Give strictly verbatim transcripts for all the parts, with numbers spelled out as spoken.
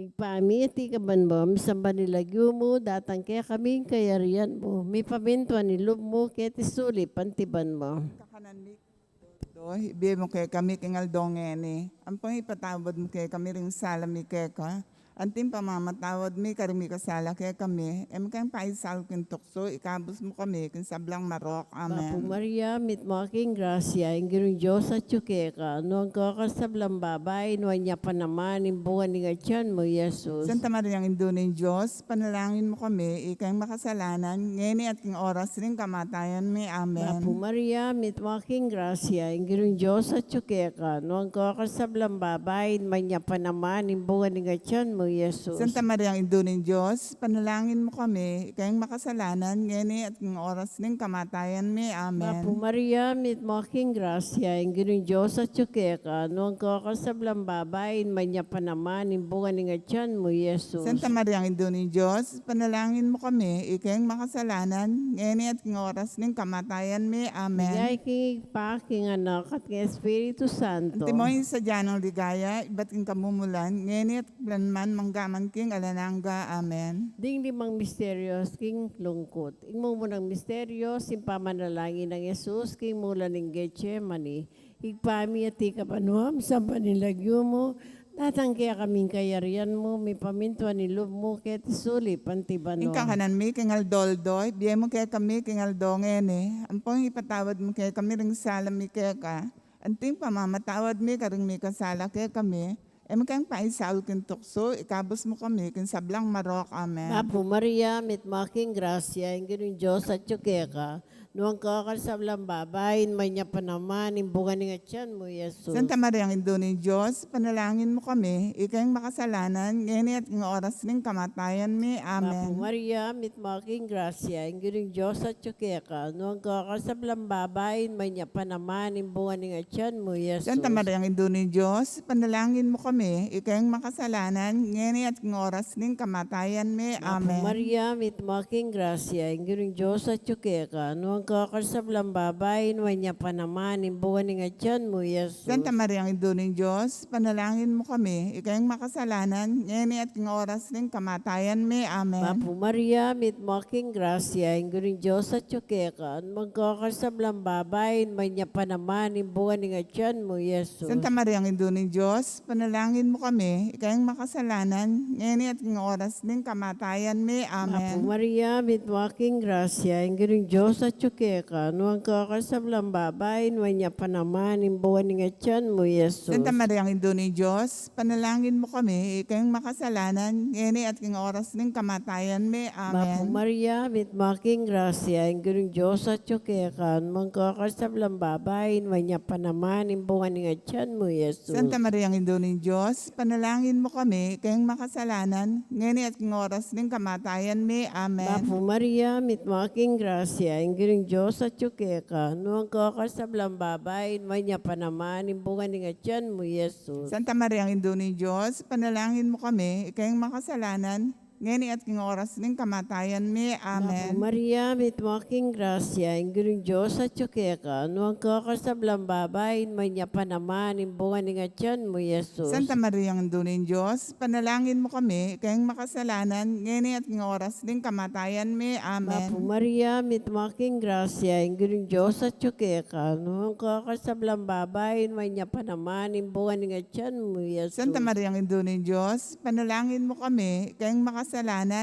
Ibpa mi, atiu ka banua, misamban ya ing lagyu mu, datang kekami ing kayarian mu, mipamintuan ing lub mu keti sulip anti banua. Kakanan mi kakaluskal, ibie mu kekami king aldo ngeni. Ampon ipatawad mu kekami ring sala mi keka, anti ing pamamatawad mi karing mikasala kekami. E mu ke paisaul king tuksu, ikabus mu kami king sablang marok. Amen. Bapu Maria, mitmu ka king grasya, ing Ginung Dios atyu keka, nuan ka karing sablang babai, nuan ya pa naman ing bunga ning atyan mu, Jesus. Santa Maria, Indu ning Dios, ipanalangin mu kami ikeng makasalanan, ngeni at king oras ning kamatayan mi. Amen. Bapu Maria, mitmu ka king grasya, ing Ginung Dios atyu keka, nuan ka karing sablang babai, nuan ya pa naman ing bunga ning atyan mu, Jesus. Santa Maria, Indu ning Dios, ipanalangin mu kami ikeng makasalanan, ngeni at king oras ning kamatayan mi. Amen. Bapu Maria, mitmu ka king grasya, ing Ginung Dios atyu keka, nuan ka karing sablang babai, nuan ya pa naman ing bunga ning atyan mu, Jesus. Santa Maria, Indu ning Dios, ipanalangin mu kami ikeng makasalanan, ngeni at king oras ning kamatayan mi. Amen. Ligaya king Ibpa, king Anak, at king Espiritu Santo. Antimo ing sadya nang ligaya, ibat king kamumulan, ngeni at kapilan man, mangga man king alang angga. Amen. Ding limang misteryos king lungkut. Ing mumunang misteryo, ing pamanalangin nang Jesus king mula ning Getsemani. Ibpa mi, atiu ka banua, misamban ya ing lagyu mu, datang kekami ing kayarian mu, mipamintuan ing lub mu keti sulip anti banua. Ing kakanan mi king aldo-aldo, ibie mu kekami king aldo ngeni. Ampon ipatawad mu kekami ring sala mi keka, anti ing pamamatawad mi karing mikasala kekami. E mu ke paisaul king tuksu, ikabus mu kami king sablang marok. Amen. Bapu Maria, mitmu ka king grasya, ing Ginung Dios atyu keka, nuan ka karing sablang babai, nuan ya pa naman ing bunga ning atyan mu, Jesus. Santa Maria, Indu ning Dios, ipanalangin mu kami ikeng makasalanan, ngeni at king oras ning kamatayan mi. Amen. Bapu Maria, mitmu ka king grasya, ing Ginung Dios atyu keka, nuan ka karing sablang babai, nuan ya pa naman ing bunga ning atyan mu, Jesus. Santa Maria, Indu ning Dios, ipanalangin mu kami ikeng makasalanan, ngeni at king oras ning kamatayan mi. Amen. Bapu Maria, mitmu ka king grasya, ing Ginung Dios atyu keka, nuan ka karing sablang babai, nuan ya pa naman ing bunga ning atyan mu, Jesus. Santa Maria, Indu ning Dios, ipanalangin mu kami ikeng makasalanan, ngeni at king oras ning kamatayan mi. Amen. Bapu Maria, mitmu ka king grasya, ing Ginung Dios atyu keka, nuan ka karing sablang babai, nuan ya pa naman ing bunga ning atyan mu, Jesus. Santa Maria, Indu ning Dios, ipanalangin mu kami ikeng makasalanan, ngeni at king oras ning kamatayan mi. Amen. Bapu Maria, mitmu ka king grasya, ing Ginung Dios atyu keka, nuan ka karing sablang babai, nuan ya pa naman ing bunga ning atyan mu, Jesus. Santa Maria, Indu ning Dios, ipanalangin mu kami ikeng makasalanan, ngeni at king oras ning kamatayan mi. Amen. Bapu Maria, mitmu ka king grasya, ing Ginung Dios atyu keka, nuan ka karing sablang babai, nuan ya pa naman ing bunga ning atyan mu, Jesus. Santa Maria, Indu ning Dios, ipanalangin mu kami ikeng makasalanan, ngeni at king oras ning kamatayan mi. Amen. Bapu Maria, mitmu ka king grasya, ing Ginung Dios atyu keka, nuan ka karing sablang babai, nuan ya pa naman ing bunga ning atyan mu, Jesus. Santa Maria, Indu ning Dios, ipanalangin mu kami ikeng makasalanan, ngeni at king oras ning kamatayan mi. Amen. Bapu Maria, mitmu ka king grasya, ing Ginung Dios atyu keka, nuan ka karing sablang babai, nuan ya pa naman ing bunga ning atyan mu, Jesus. Santa Maria, Indu ning Dios, ipanalangin mu kami ikeng makasalanan, ngeni at king oras ning kamatayan mi. Amen. Bapu Maria, mitmu ka king grasya, ing Ginung Dios atyu keka, nuan ka karing sablang babai, nuan ya pa naman ing bunga ning atyan mu, Jesus. Santa Maria, Indu ning Dios, ipanalangin mu kami ikeng makasalanan,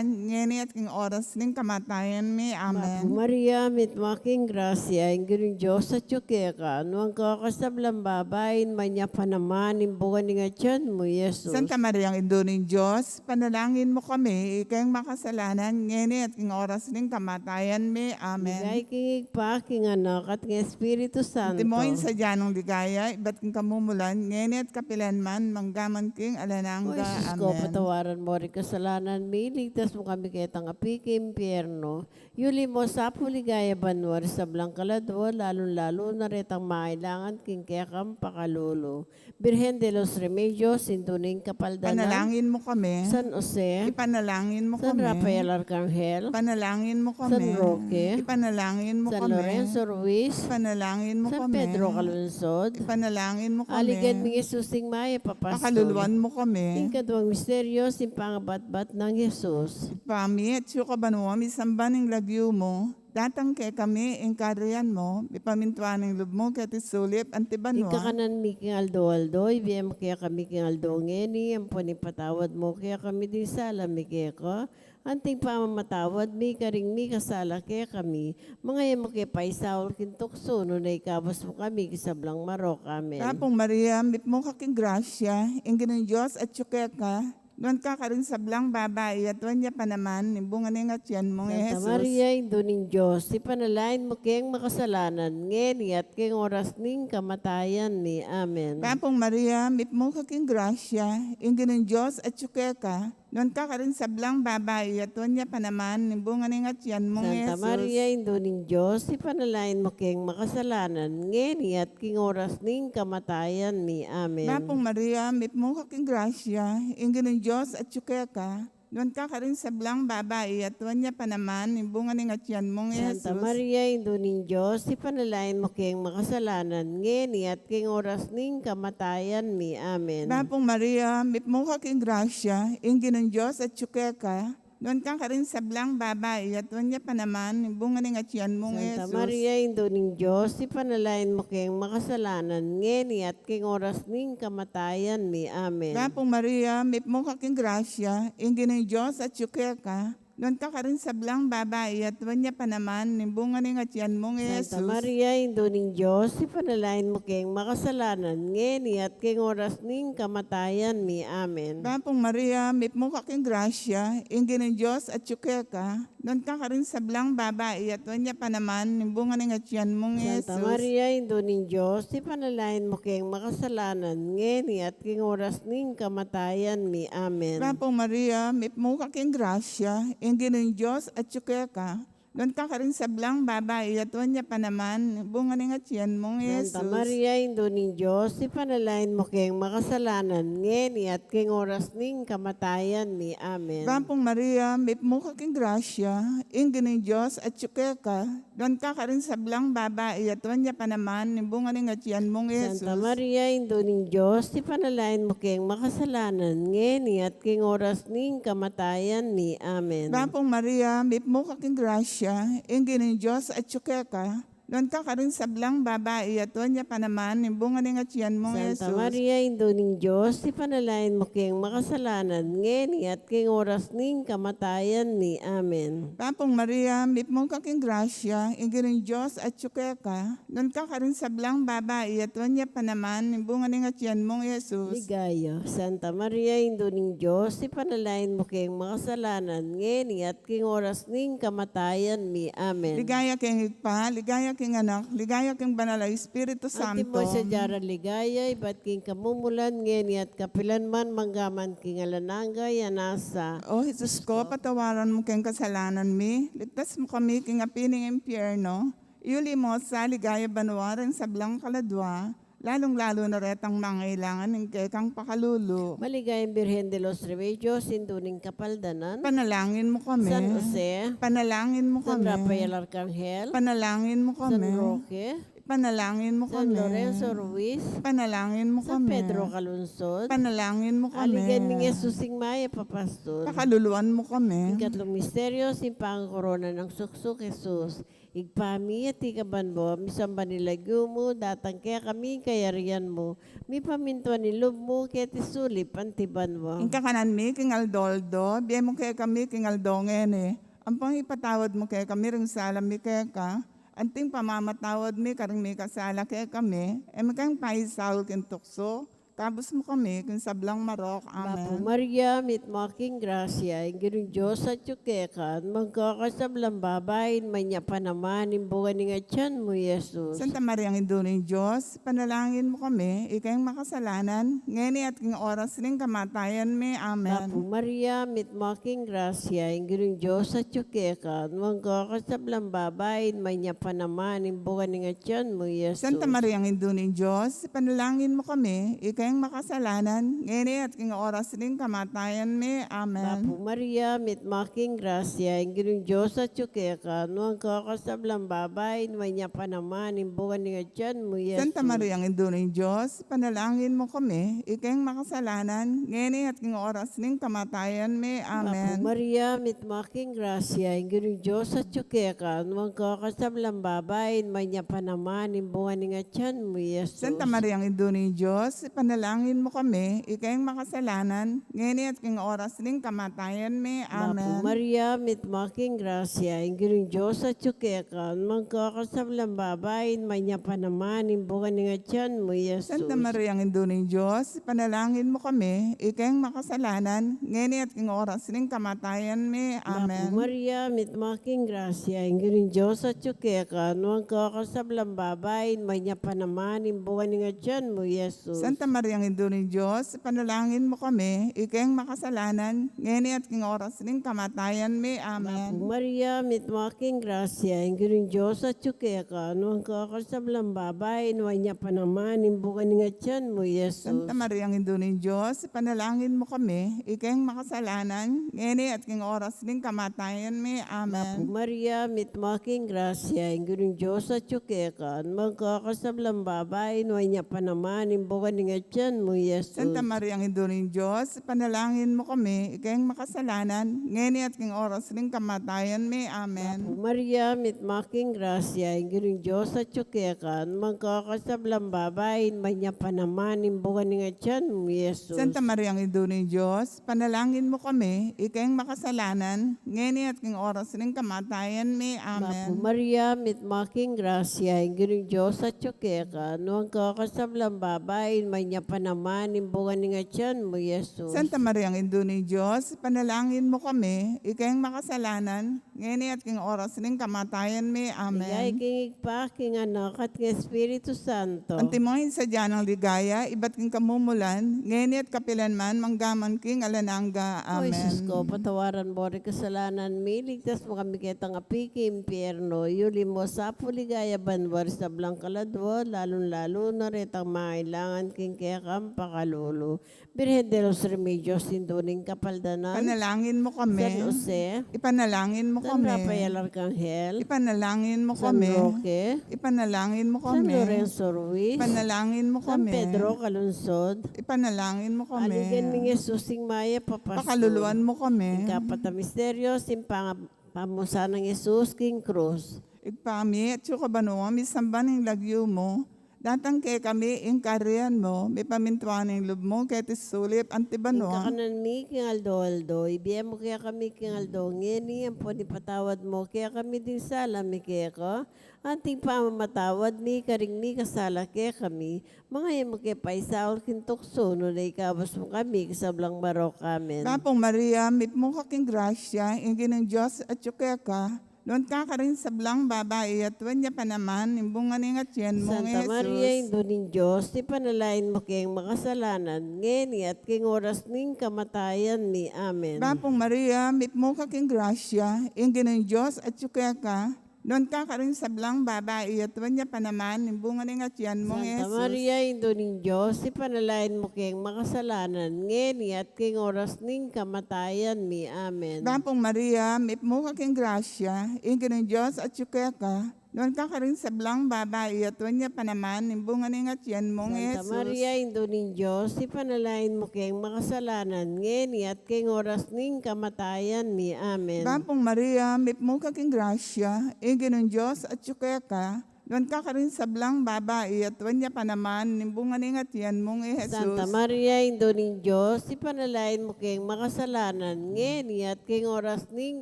ngeni at king oras ning kamatayan mi. Amen. Bapu Maria, mitmu ka king grasya, ing Ginung Dios atyu keka, nuan ka karing sablang babai, nuan ya pa naman ing bunga ning atyan mu, Jesus. Santa Maria, Indu ning Dios, ipanalangin mu kami ikeng makasalanan, ngeni at king oras ning kamatayan mi. Amen. Ligaya king Ibpa, king Anak, at king Espiritu Santo. Antimo ing sadya nang ligaya, ibat king kamumulan, ngeni at kapilan man, mangga man king alang angga. O Jesus ko, amen. Patawaran mu ring kasalanan mi, Iligtas mu kami ketang api king impierno. Yuli mu sa pu king ligaya banua ring sablang kaladua, lalung-lalu na retang mangailangan king kekang pakalulu. Birhen de los Remedios, Indu ning Kapaldanan. Ipanalangin mu kami. San Jose. Ipanalangin mu kami. San Rafael Arcangel. Ipanalangin mu kami. San Roque. Ipanalangin mu kami. San Lorenzo Ruiz. Ipanalangin mu kami. San Pedro Calungsod. Ipanalangin mu kami. Aligan mi Jesus ing mayap a pastul. Pakaluluan mu kami. Ing kaduang misteryo, ing pangabatbat nang Jesus. Ibpa mi, atsu ka banua, misamban ing lagyu mu, datang kekami ing kayarian mu, mipamintuan ing lub mu keti sulip anti banua. Ing kakanan mi king aldo-aldo, ibie mu kekami king aldo ngeni, ampon ipatawad mu kekami ding sala mi keka, anti ing pamamatawad mi karing mikasala kekami, manga e mu ke paisaul king tuksu, nune ikabus mu kami king sablang marok. Amen. Bapu Maria, mipnu ka king grasya, ing Ginung Dios atyu keka, nuan ka karing sablang babai, at nuan ya pa naman ing bunga ning atian mung i Jesus. Santa Maria, Indu ning Dios, ipanalangin mu keng makasalanan, ngeni at keng oras ning kamatayan mi. Amen. Bapu Maria, mipnu ka king grasya, ing Ginung Dios atyu keka, nuan ka karing sablang babai, at nuan ya pa naman ing bunga ning atian mung i Jesus. Santa Maria, Indu ning Dios, ipanalangin mu keng makasalanan, ngeni at king oras ning kamatayan mi. Amen. Bapu Maria, mipnu ka king grasya, ing Ginung Dios atyu keka, nuan ka karing sablang babai, at nuan ya pa naman ing bunga ning atian mung i Jesus. Santa Maria, Indu ning Dios, ipanalangin mu keng makasalanan, ngeni at king oras ning kamatayan mi. Amen. Bapu Maria, mipnu ka king grasya, ing Ginung Dios atyu keka, nuan ka karing sablang babai, at nuan ya pa naman ing bunga ning atian mung i Jesus. Santa Maria, Indu ning Dios, ipanalangin mu keng makasalanan, ngeni at king oras ning kamatayan mi. Amen. Bapu Maria, mipnu ka king grasya, ing Ginung Dios atyu keka, nuan ka karing sablang babai, at nuan ya pa naman ing bunga ning atian mung i Jesus. Santa Maria, Indu ning Dios, ipanalangin mu keng makasalanan, ngeni at king oras ning kamatayan mi. Amen. Bapu Maria, mipnu ka king grasya, ing Ginung Dios atyu keka, nuan ka karing sablang babai, at nuan ya pa naman ing bunga ning atian mung i Jesus. Santa Maria, Indu ning Dios, ipanalangin mu keng makasalanan, ngeni at king oras ning kamatayan mi. Amen. Bapu Maria, mipnu ka king grasya, ing Ginung Dios atyu keka, nuan ka karing sablang babai, at nuan ya pa naman ing bunga ning atian mung i Jesus. Santa Maria, Indu ning Dios, ipanalangin mu keng makasalanan, ngeni at king oras ning kamatayan mi. Amen. Bapu Maria, mipnu ka king grasya, ing Ginung Dios atyu keka, nuan ka karing sablang babai, at nuan ya pa naman ing bunga ning atian mung i Jesus. Santa Maria, Indu ning Dios, ipanalangin mu keng makasalanan, ngeni at king oras ning kamatayan mi. Amen. Bapu Maria, mipnu ka king grasya, ing Ginung Dios atyu keka, nuan ka karing sablang babai, at nuan ya pa naman ing bunga ning atian mung i Jesus. Santa Maria, Indu ning Dios, ipanalangin mu keng makasalanan, ngeni at king oras ning kamatayan mi. Amen. Bapu Maria, mipnu ka king grasya, ing Ginung Dios atyu keka, nuan ka karing sablang babai, at nuan ya pa naman ing bunga ning atian mung i Jesus. Ligaya. Santa Maria, Indu ning Dios, ipanalangin mu keng makasalanan, ngeni at king oras ning kamatayan mi. Amen. Ligaya king Ibpa, ligaya king Anak, ligaya king Banal a Espiritu Santo. Antimo ing sadya rang ligaya, ibat king kamumulan, ngeni at kapilan man, mangga man king alang angga. Amen. O Jesus ko, patawaran mu keng kasalanan mi, ligtas mu kami king api ning impierno, iyuli mu sa king ligaya banua ring sablang kaladua, lalung-lalu na retang mangailangan ning kekang pakalulu. Maligayang Birhen de los Remedios, Indu ning Kapaldanan. Ipanalangin mu kami. San Jose. Ipanalangin mu kami. San Rafael Arcangel. Ipanalangin mu kami. San Roque. Ipanalangin mu kami. San Lorenzo Ruiz. Ipanalangin mu kami. San Pedro Calungsod. Ipanalangin mu kami. Aligan mi ning Jesus ing mayap a pastul. Pakaluluan mu kami. Ing katlung misteryo, ing pangkorona nang suksuk Jesus. Ibpa mi, atiu ka banua, misamban ya ing lagyu mu, datang kekami ing kayarian mu, mipamintuan ing lub mu keti sulip anti banua. Ing kakanan mi king aldo-aldo, ibie mu kekami king aldo ngeni, ampon ipatawad mu kekami ring sala mi keka, anti ing pamamatawad mi karing mikasala kekami, e mu ke paisaul king tuksu, Ikabus mu kami king sablang marok. Amen. Bapu Maria, mitmu ka king grasya, ing Ginung Dios atyu keka, nuan ka karing sablang babai, nuan ya pa naman ing bunga ning atyan mu, Jesus. Santa Maria, Indu ning Dios, ipanalangin mu kami, ikeng makasalanan, ngeni at king oras ning kamatayan mi. Amen. Bapu Maria, mitmu ka king grasya, ing Ginung Dios atyu keka, nuan ka karing sablang babai, nuan ya pa naman ing bunga ning atyan mu, Jesus. Santa Maria, Indu ning Dios, ipanalangin mu kami, ikeng makasalanan, ngeni at king oras ning kamatayan mi. Amen. Bapu Maria, mitmu ka king grasya, ing Ginung Dios atyu keka, nuan ka karing sablang babai, nuan ya pa naman ing bunga ning atyan mu, Jesus. Santa Maria, Indu ning Dios, ipanalangin mu kami, ikeng makasalanan, ngeni at king oras ning kamatayan mi. Amen. Bapu Maria, mitmu ka king grasya, ing Ginung Dios atyu keka, nuan ka karing sablang babai, nuan ya pa naman ing bunga ning atyan mu, Jesus. Santa Maria, Indu ning Dios, ipanalangin mu kami, ikeng makasalanan, ngeni at king oras ning kamatayan mi. Amen. Bapu Maria, mitmu ka king grasya, ing Ginung Dios atyu keka, nuan ka karing sablang babai, nuan ya pa naman ing bunga ning atyan mu, Jesus. Santa Maria, Indu ning Dios, ipanalangin mu kami, ikeng makasalanan, ngeni at king oras ning kamatayan mi. Amen. Bapu Maria, mitmu ka king grasya, ing Ginung Dios atyu keka, nuan ka karing sablang babai, nuan ya pa naman ing bunga ning atyan mu, Jesus. Santa Maria, Indu ning Dios, ipanalangin mu kami, ikeng makasalanan, ngeni at king oras ning kamatayan mi. Amen. Bapu Maria, mitmu ka king grasya, ing Ginung Dios atyu keka, nuan ka karing sablang babai, nuan ya pa naman ing bunga ning atyan mu, Jesus. Santa Maria, Indu ning Dios, ipanalangin mu kami, ikeng makasalanan, ngeni at king oras ning kamatayan mi. Amen. Bapu Maria, mitmu ka king grasya, ing Ginung Dios atyu keka, nuan ka karing sablang babai, nuan ya pa naman ing bunga ning atyan mu, Jesus. Santa Maria, Indu ning Dios, ipanalangin mu kami, ikeng makasalanan, ngeni at king oras ning kamatayan mi. Amen. Bapu Maria, mitmu ka king grasya, ing Ginung Dios atyu keka, nuan ka karing sablang babai, nuan ya pa naman ing bunga ning atyan mu, Jesus. Santa Maria, Indu ning Dios, ipanalangin mu kami, ikeng makasalanan, ngeni at king oras ning kamatayan mi. Amen. Bapu Maria, mitmu ka king grasya, ing Ginung Dios atyu keka, nuan ka karing sablang babai, nuan ya pa naman ing bunga ning atyan mu, Jesus. Santa Maria, Indu ning Dios, ipanalangin mu kami, ikeng makasalanan, ngeni at king oras ning kamatayan mi. Amen. Ligaya king Ibpa, king Anak, at king Espiritu Santo. Antimo ing sadya nang ligaya, ibat king kamumulan, ngeni at kapilan man, mangga man king alang angga. O Amen. Jesus ko, patawaran mu ring kasalanan mi, ligtas mu kami ketang api king impyerno, yuli mu sa pu king ligaya banua ring sablang kaladua, lalung-lalu na retang mangailangan king kekang pakalulu. Birhen de los Remedios, Indu ning Kapaldanan. Ipanalangin mu kami. San Jose. Ipanalangin mu kami. San Rafael Arcangel. Ipanalangin mu kami. San Roque. Ipanalangin mu kami. San Lorenzo Ruiz. Ipanalangin mu kami. San Pedro Calungsod. Ipanalangin mu kami. Aligan mi ning Jesus ing mayap a pastul. Pakaluluan mu kami. Ing kapat a misteryo, ing panga-, pamusan nang Jesus king krus. Ibpa mi, atsu ka banua, misamban ing lagyu mu, datang kekami ing kayarian mu, mipamintuan ing lub mu keti sulip anti banua. Ing kakanan mi king aldo-aldo ibie mu kekami king aldo ngeni, ampon ipatawad mu kekami ding sala mi keka, anti ing pamamatawad mi karing mikasala kekami. Manga e mu ke paisaul king tuksu, nune ikabus mu kami king sablang marok. Amen. Bapu Maria, mipmu ka king grasya, ing Ginung Dios atyu keka, nuan ka karing sablang babai, at nuan ya pa naman ing bunga ning atian mung Santa Maria, Jesus. Indu ning Dios, ipanalangin mu keng makasalanan, ngeni at king oras ning kamatayan mi. Amen. Bapu Maria, mipmu ka king grasya, ing Ginung Dios atyu keka, nuan ka karing sablang babai, at nuan ya pa naman ing bunga ning atian mung Santa Jesus. Maria, Indu ning Dios, ipanalangin mu keng makasalanan, ngeni at king oras ning kamatayan mi. Amen. Bapu Maria, mipmu ka king grasya, ing Ginung Dios atyu keka, nuan ka karing sablang babai, at nuan ya pa naman ing bunga ning atian mung Santa Jesus. Maria, Indu ning Dios, ipanalangin mu keng makasalanan, ngeni at king oras ning kamatayan mi. Amen. Bapu Maria, mipmu ka king grasya, ing Ginung Dios atyu keka, nuan ka karing sablang babai, at nuan ya pa naman ing bunga ning atian mung Jesus. Santa Maria, Indu ning Dios, ipanalangin mu keng makasalanan, ngeni at king oras ning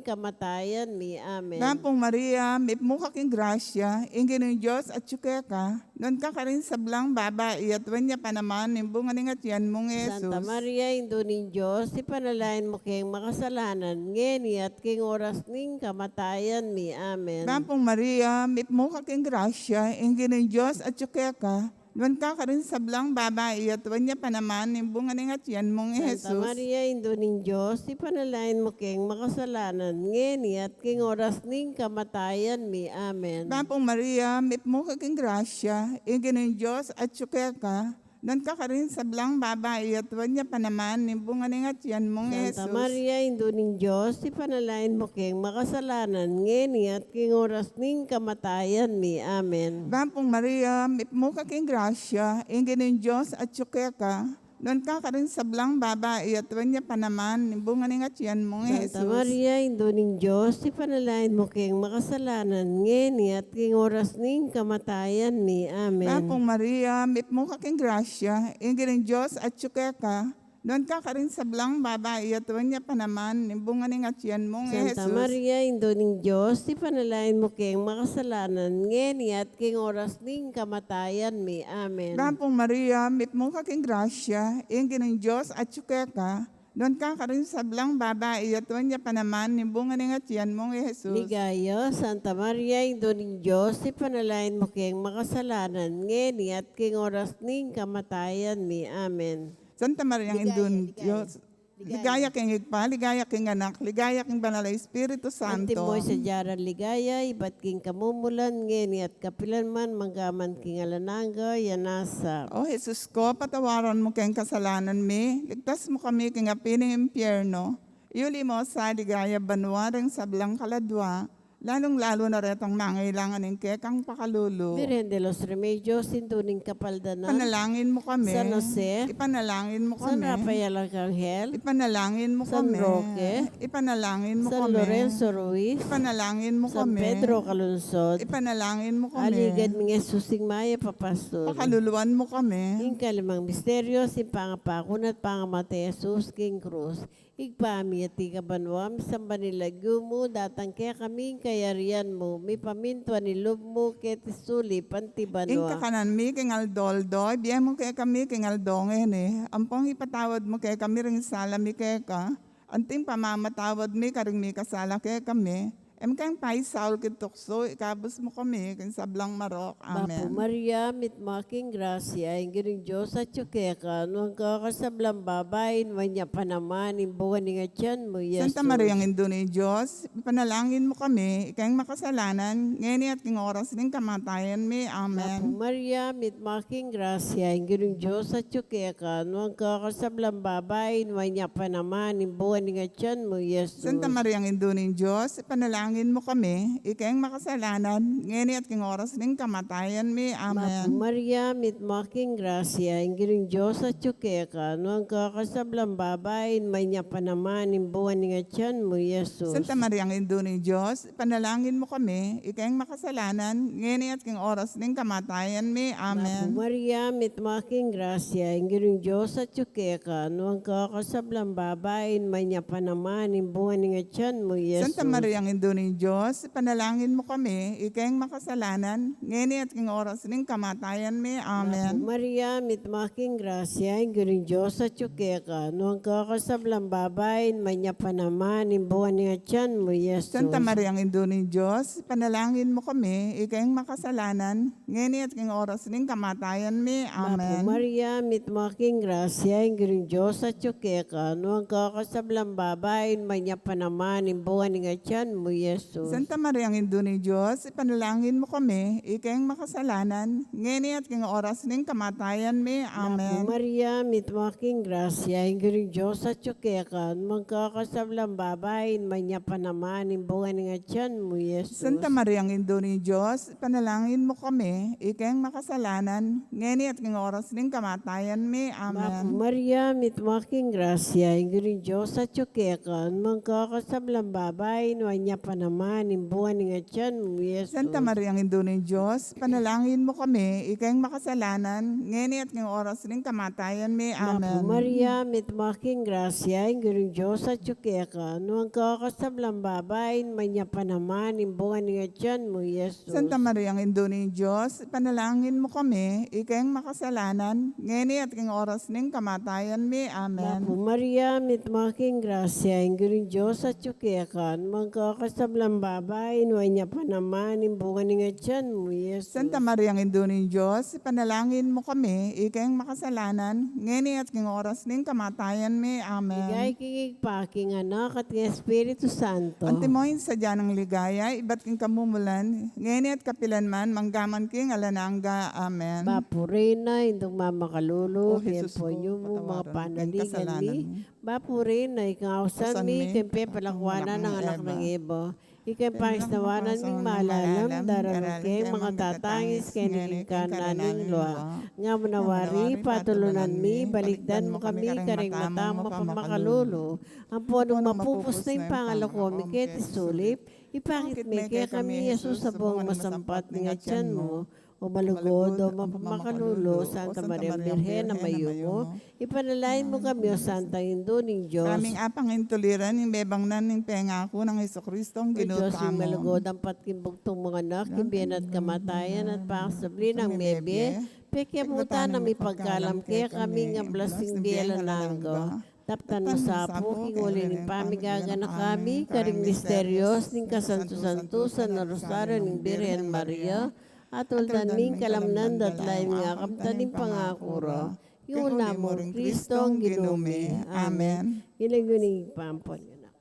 kamatayan mi. Amen. Bapu Maria, mipmu ka king grasya, ing Ginung Dios atyu keka, nuan ka karing sablang babai, at nuan ya pa naman ing bunga ning atian mung Jesus. Santa Maria, Indu ning Dios, ipanalangin mu keng makasalanan, ngeni at king oras ning kamatayan mi. Amen. Bapung Maria, mitmu ka king grasya, ing Ginung Dios atyu keka, nuan ka karing sablang babai, at nuan ya pa naman ing bunga ning atian mung Jesus. Santa Maria, Indu ning Dios, ipanalangin mu keng makasalanan, ngeni at king oras ning kamatayan mi. Amen. Bapung Maria, mitmu ka king grasya, ing Ginung Dios atyu keka, nuan ka karing sablang babai, at nuan ya pa naman ing bunga ning atian mung Jesus. Santa Maria, Indu ning Dios, ipanalangin mu keng makasalanan, ngeni at king oras ning kamatayan mi. Amen. Bapung Maria, mitmu ka king grasya, ing Ginung Dios atyu keka, nuan ka karing sablang babai, at nuan ya pa naman ing bunga ning atian mung Jesus. Santa Maria, Indu ning Dios, ipanalangin mu keng makasalanan, ngeni at king oras ning kamatayan mi. Amen. Bapung Maria, mitmu ka king grasya, ing Ginung Dios atyu keka, nuan ka karing sablang babai, at nuan ya pa naman ing bunga ning atian mung Jesus. Santa Maria, Indu ning Dios, ipanalangin mu keng makasalanan, ngeni at king oras ning kamatayan mi. Amen. Bapung Maria, mitmu ka king grasya, ing Ginung Dios atyu keka, nuan ka karing sablang babai, at nuan ya pa naman ing bunga ning atian mung Jesus. Ligaya, Santa Maria, Indu ning Dios, ipanalangin mu keng makasalanan, ngeni at king oras ning kamatayan mi. Amen. Santa Maria, Indu ning Dios, ligaya king Ibpa, ligaya king Anak, ligaya king Banal a Espiritu Santo. Antimo ing sadya rang ligaya, ibat king kamumulan, ngeni at kapilan man, mangga man king alang angga. Amen. O Jesus ko, patawaran mu keng kasalanan mi, ligtas mu kami king api ning impyerno, iyuli mu sa king ligaya banua ding sablang kaladua, lalung-lalu na retang mangailangan ning kekang pakalulu. Virgen de los Remedios, Indu ning Kapaldanan. Ipanalangin mu kami. San Jose. Ipanalangin mu kami. San Rafael Arcangel. Ipanalangin mu kami. San Roque. Ipanalangin mu kami. San Lorenzo Ruiz. Ipanalangin mu kami. San Pedro Calungsod. Ipanalangin mu kami. Aligad ming Jesus ing mayap a pastor. Pakaluluan mu kami. Ing kalimang misteryo, ing pangapaku na at pangamatay Jesus king krus. Ibpa mi, atiu ka banua, misamban ya ing lagyu mu, datang kekami ing kayarian mu, mipamintuan ing lub mu keti sulip anti banua. Ing kakanan mi king aldo-aldo, ibie mu kekami king aldo ngeni, ampong ipatawad mu kekami ring sala mi keka, anti ing pamamatawad mi karing mikasala kekami. E mu ke paisaul king tuksu, ikabus mu kami king sablang marok. Amen. Bapu Maria, mitmu ka king grasya, ing Ginung Dios atyu keka, nuan ka karing sablang babai, nuan ya pa naman ing bunga ning atian mu, Jesus. Santa Maria, Indu ning Dios, ipanalangin mu kami, ikeng makasalanan, ngeni at king oras ning kamatayan mi. Amen. Bapu Maria, mitmu ka king grasya, ing Ginung Dios atyu keka, nuan ka karing sablang babai, nuan ya pa naman ing bunga ning atian mu, Jesus. Santa Maria, Indu ning Dios, ipanalangin mu kami, ikeng makasalanan, ngeni at king oras ning kamatayan mi. Amen. Bapu Maria, mitmu ka king grasya, ing Ginung Dios atyu keka, nuan ka karing sablang babai, nuan ya pa naman ing bunga ning atian mu, Jesus. Santa Maria, Indu ning Dios, ipanalangin mu kami, ikeng makasalanan, ngeni at king oras ning kamatayan mi. Amen. Bapu Maria, mitmu ka king grasya, ing Ginung Dios atyu keka, nuan ka karing sablang babai, nuan ya pa naman ing bunga ning atian mu, Jesus. Santa Maria, Indu ning Dios, ipanalangin mu kami, ikeng makasalanan, ngeni at king oras ning kamatayan mi. Amen. Bapu Maria, mitmu ka king grasya, ing Ginung Dios atyu keka, nuan ka karing sablang babai, nuan ya pa naman ing bunga ning atian mu, Jesus. Santa Maria, Indu ning Dios, ipanalangin mu kami, ikeng makasalanan, ngeni at king oras ning kamatayan mi. Amen. Bapu Maria, mitmu ka king grasya, ing Ginung Dios atyu keka, nuan ka karing sablang babai, nuan ya pa naman ing bunga ning atian mu, Jesus. Santa Maria, Indu ning Dios, ipanalangin mu kami, ikeng makasalanan, ngeni at king oras ning kamatayan mi. Amen. Bapu Maria, mitmu ka king grasya, ing Ginung Dios atyu keka, nuan ka karing sablang babai, nuan ya pa naman ing bunga ning atian mu, Jesus. Santa Maria, Indu ning Dios, ipanalangin mu kami, ikeng makasalanan, ngeni at king oras ning kamatayan mi. Amen. Bapu Maria, mitmu ka king grasya, ing Ginung Dios atyu keka, nuan ka karing sablang babai, nuan ya pa naman ing bunga ning atian mu, Jesus. Santa Mariang Indu ning Dios, ipanalangin mu kami, ikeng makasalanan, ngeni at king oras ning kamatayan mi. Amen. Bapu Maria, mitmu ka king grasya, ing Ginung Dios atyu keka, nuan ka karing sablang babai, at nuan ya pa naman ing bunga ning atian mu, Jesus. Santa Mariang Indu ning Dios, ipanalangin mu kami, ikeng makasalanan, ngeni at king oras ning kamatayan mi. Amen. Bapu Maria, mitmu ka king grasya, ing Ginung Dios atyu keka, nuan ka karing sablang babai, at nuan ya pa naman ing bunga ning atian mu, Jesus. Santa Mariang Indu ning Dios, ipanalangin mu kami, ikeng makasalanan, ngeni at king oras ning kamatayan mi. Amen. Ligaya king Ibpa, king Anak, at king Espiritu Santo. Antimo ing sadya nang ligaya, ibat king kamumulan, ngeni at kapilan man, manggaman king alang angga. Amen. Bapu Reyna, Indung mamakalulu, o Jesus ko, patawaran mu king kasalanan mi. Bapu Reyna, ikang ausan mi, king pepalakuanan nang anak nang Eva. Ikeng pangisnawanan ming malalam, daralan keng makatatangis keni king kanan ning lua. Nga mu na wari, patulunan mi, balikdan mu kami karing mata mung mapamakalulu. Ampon nung mapupus na ing pangalako mi keti sulip, ipakit me kekami i Jesus a bungang masampat ning atian mu. O malugud, o mapamakalulu, Santa Maria, Birhen a mayumu, ipanalangin mu kami, o Santa Indu ning Dios. Kaming apang intuliran ing bebang na ning pengaku nang Jesucristo, ing Ginu tamu. Malugud, ampat king bugtung mung anak, king bie na at kamatayan, at pakasubli nang mebie, pekiabutan na mi pagkalam kekami ing ablas ning bie alang angga. Daptan mu sa pu king uli ning pamigaganaka mi karing misterios ning kasantu-santusan a Rosario ning Birhen Maria, at tuldan mi ing kalamnan datla ing akamtan ning pangaku ra. King una mu ring Kristong Ginu mi. Amen. King lagyu ning Ibpa, ampo ning Anak.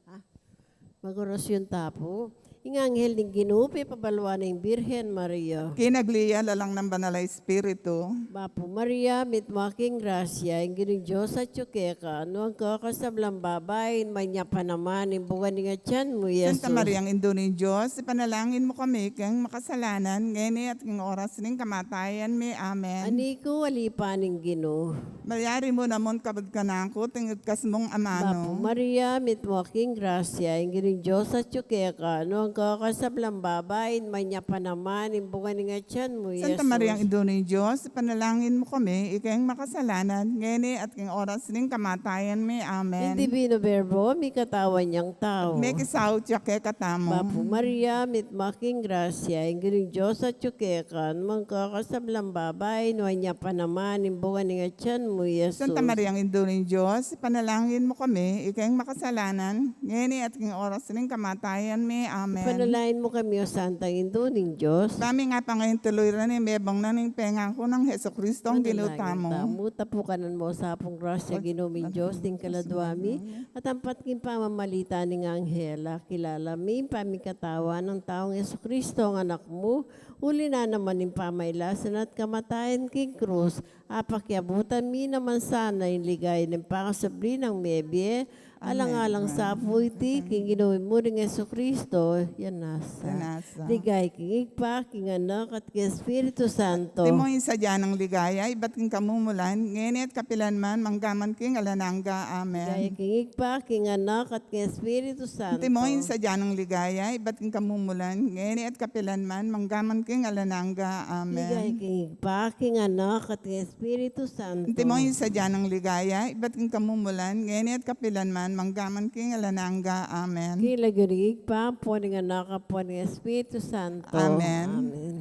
Ah, mag-orasyon ta pu. Ing anghel ning Ginu pepabaluan na ing Birhen Maria. Kinagli ya lalang nang Banal a Espiritu. Bapu Maria, mitmu ka king grasya, ing Ginung Dios atyu keka, nuan ka karing sablang babai, at nuan ya pa naman ing bunga ning atian mu, Jesus. Santa Mariang Indu ning Dios, ipanalangin mu kami keng makasalanan, ngeni at king oras ning kamatayan mi. Amen. Ani ku, alipan ning Ginu. Malyari mu namu kabud kanaku, king igkas mung amanu. Bapu Maria, mitmu ka king grasya, ing Ginung Dios atyu keka, nuan ka karing sablang babai, at nuan ya pa naman ing bunga ning atian mu, Jesus. Santa Mariang Indu ning Dios, ipanalangin mu kami, ikeng makasalanan, ngeni at king oras ning kamatayan mi. Amen. Ing Divino Verbo, mikatawan yang tau. At mekisaut ya kekatamu. Bapu Maria, mitmu ka king grasya, ing Ginung Dios atyu keka, nuan ka karing sablang babai, at nuan ya pa naman ing bunga ning atian mu, Jesus. Santa Mariang Indu ning Dios, ipanalangin mu kami, ikeng makasalanan, ngeni at king oras ning kamatayan mi. Amen. Ipanalangin mu kami, o Santa Indu ning Dios. Kaming apang intuliran ing bebang na ning pengaku nang Jesucristo, ing Ginu tamu. Manalangin tamu. Tapukanan mu sa pung grasya, Ginu ming Dios, ning kaladua mi, at ampat king pamamalita ning anghel, akilala mi ing pamikatawan nang taung Jesucristo, ing Anak mu, uli na naman ning pamailasan at kamatayan king krus, apakiabutan mi naman sana ing ligaya ning pakasubli nang mebie, alang-alang sa pu iti, king Ginu mu ring Jesucristo, ya nasa. Ya nasa. Ligaya king Ibpa, king Anak, at king Espiritu Santo. Antimo ing sadya nang ligaya, ibat king kamumulan, ngeni at kapilan man, manggaman king alang angga. Amen. Ligaya king Ibpa, king Anak, at king Espiritu Santo. Antimo ing sadya nang ligaya, ibat king kamumulan, ngeni at kapilan man, manggaman king alang angga. Amen. Ligaya king Ibpa, king Anak, at king Espiritu Santo. Antimo ing sadya nang ligaya, ibat king kamumulan, ngeni at kapilan man, manggaman king alang angga. Amen. King lagyu ning Ibpa, ampo ning Anak, ampo ning Espiritu Santo. Amen. Amen.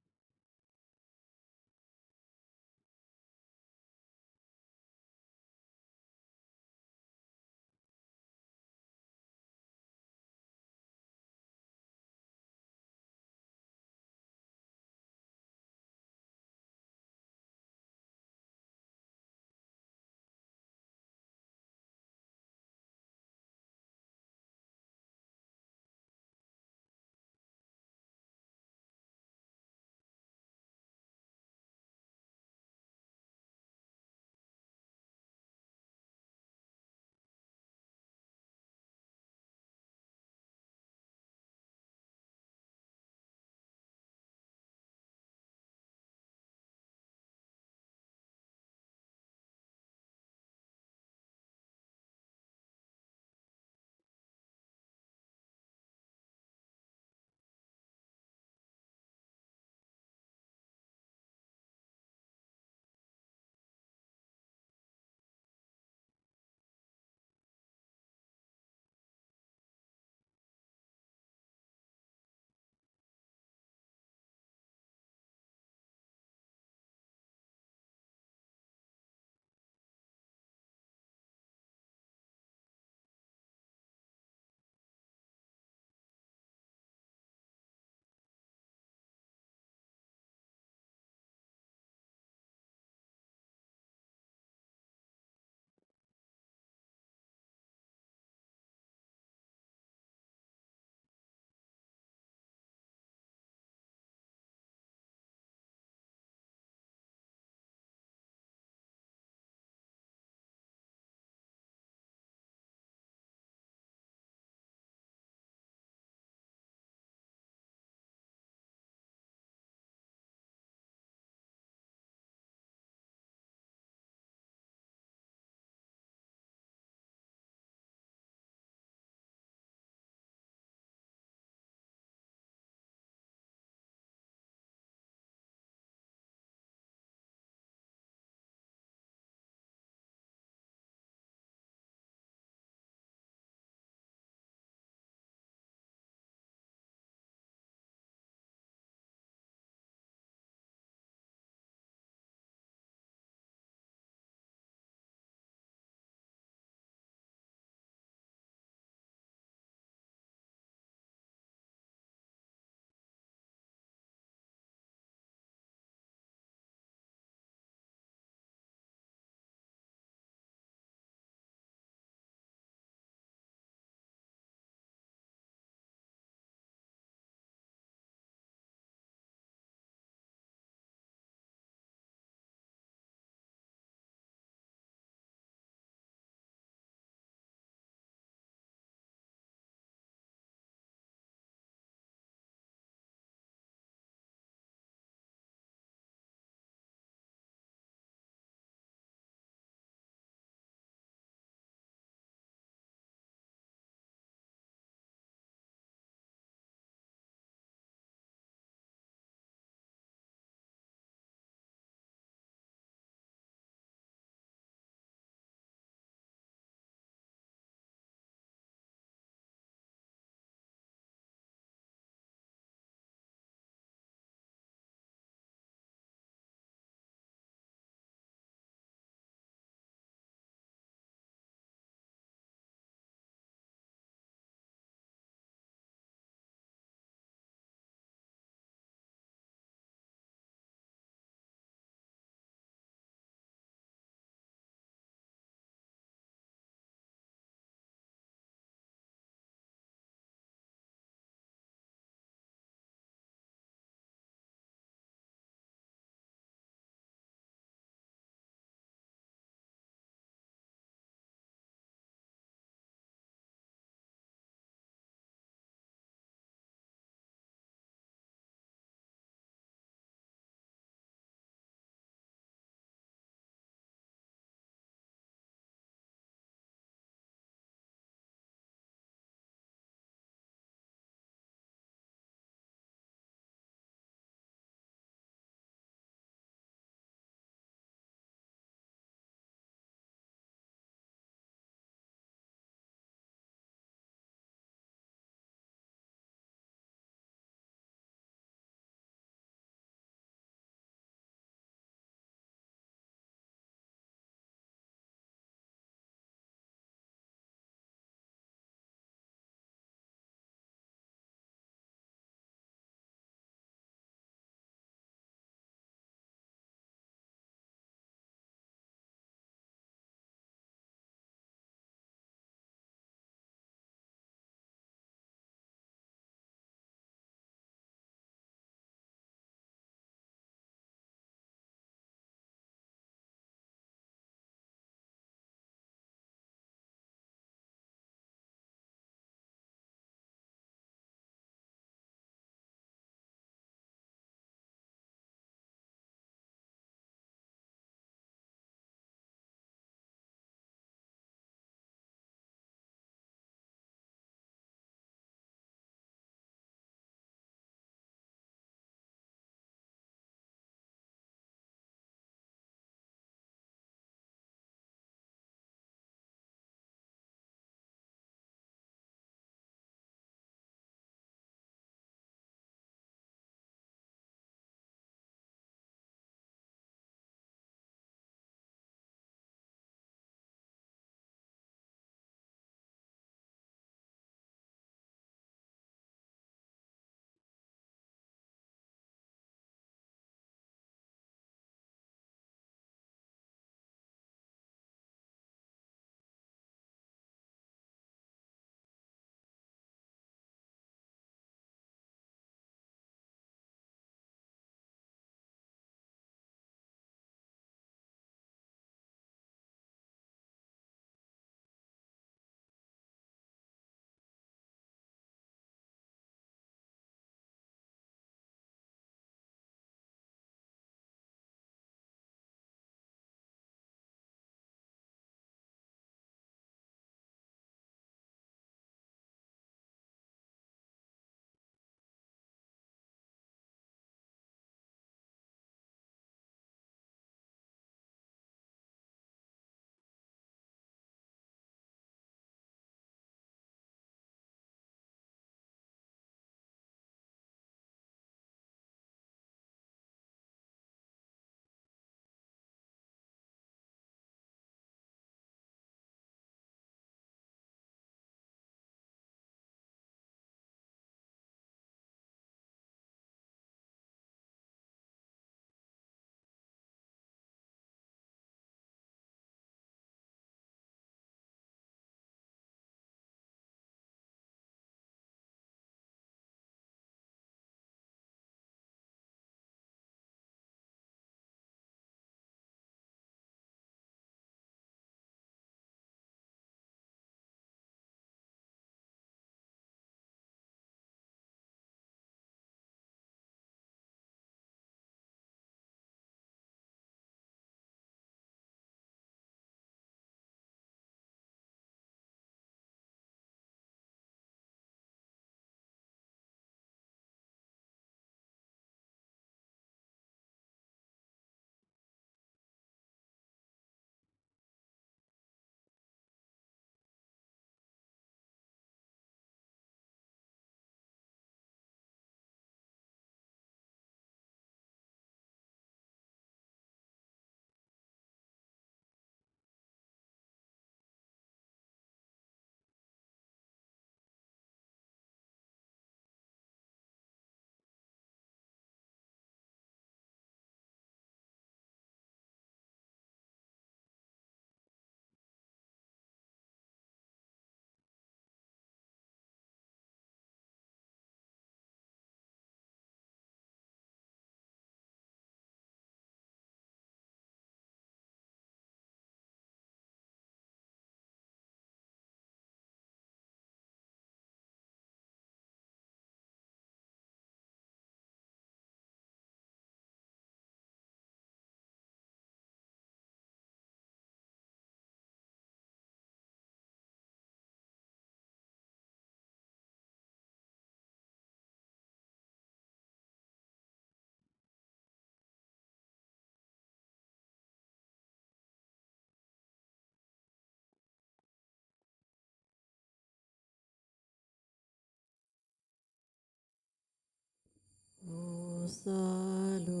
Salutaris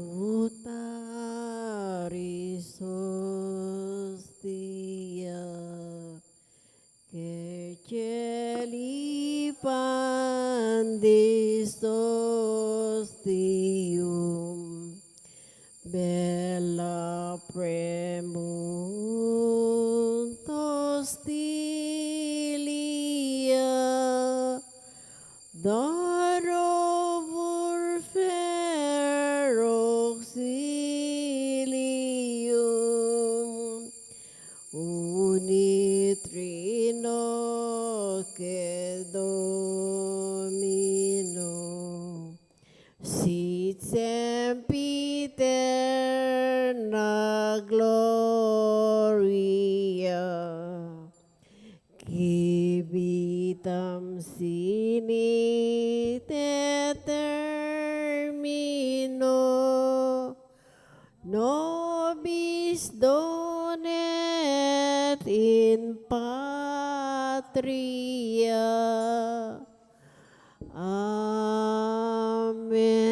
hostia, caecilipan Dei hostium, bella premunt hostilia, Doro pulver auxilium, uni trino que Domino, sit sempiterna gloria, qui vitam sinit et termino nobis donet in patria. Amen.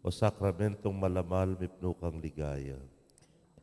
O sakramentong malamal, mipnu kang ligaya.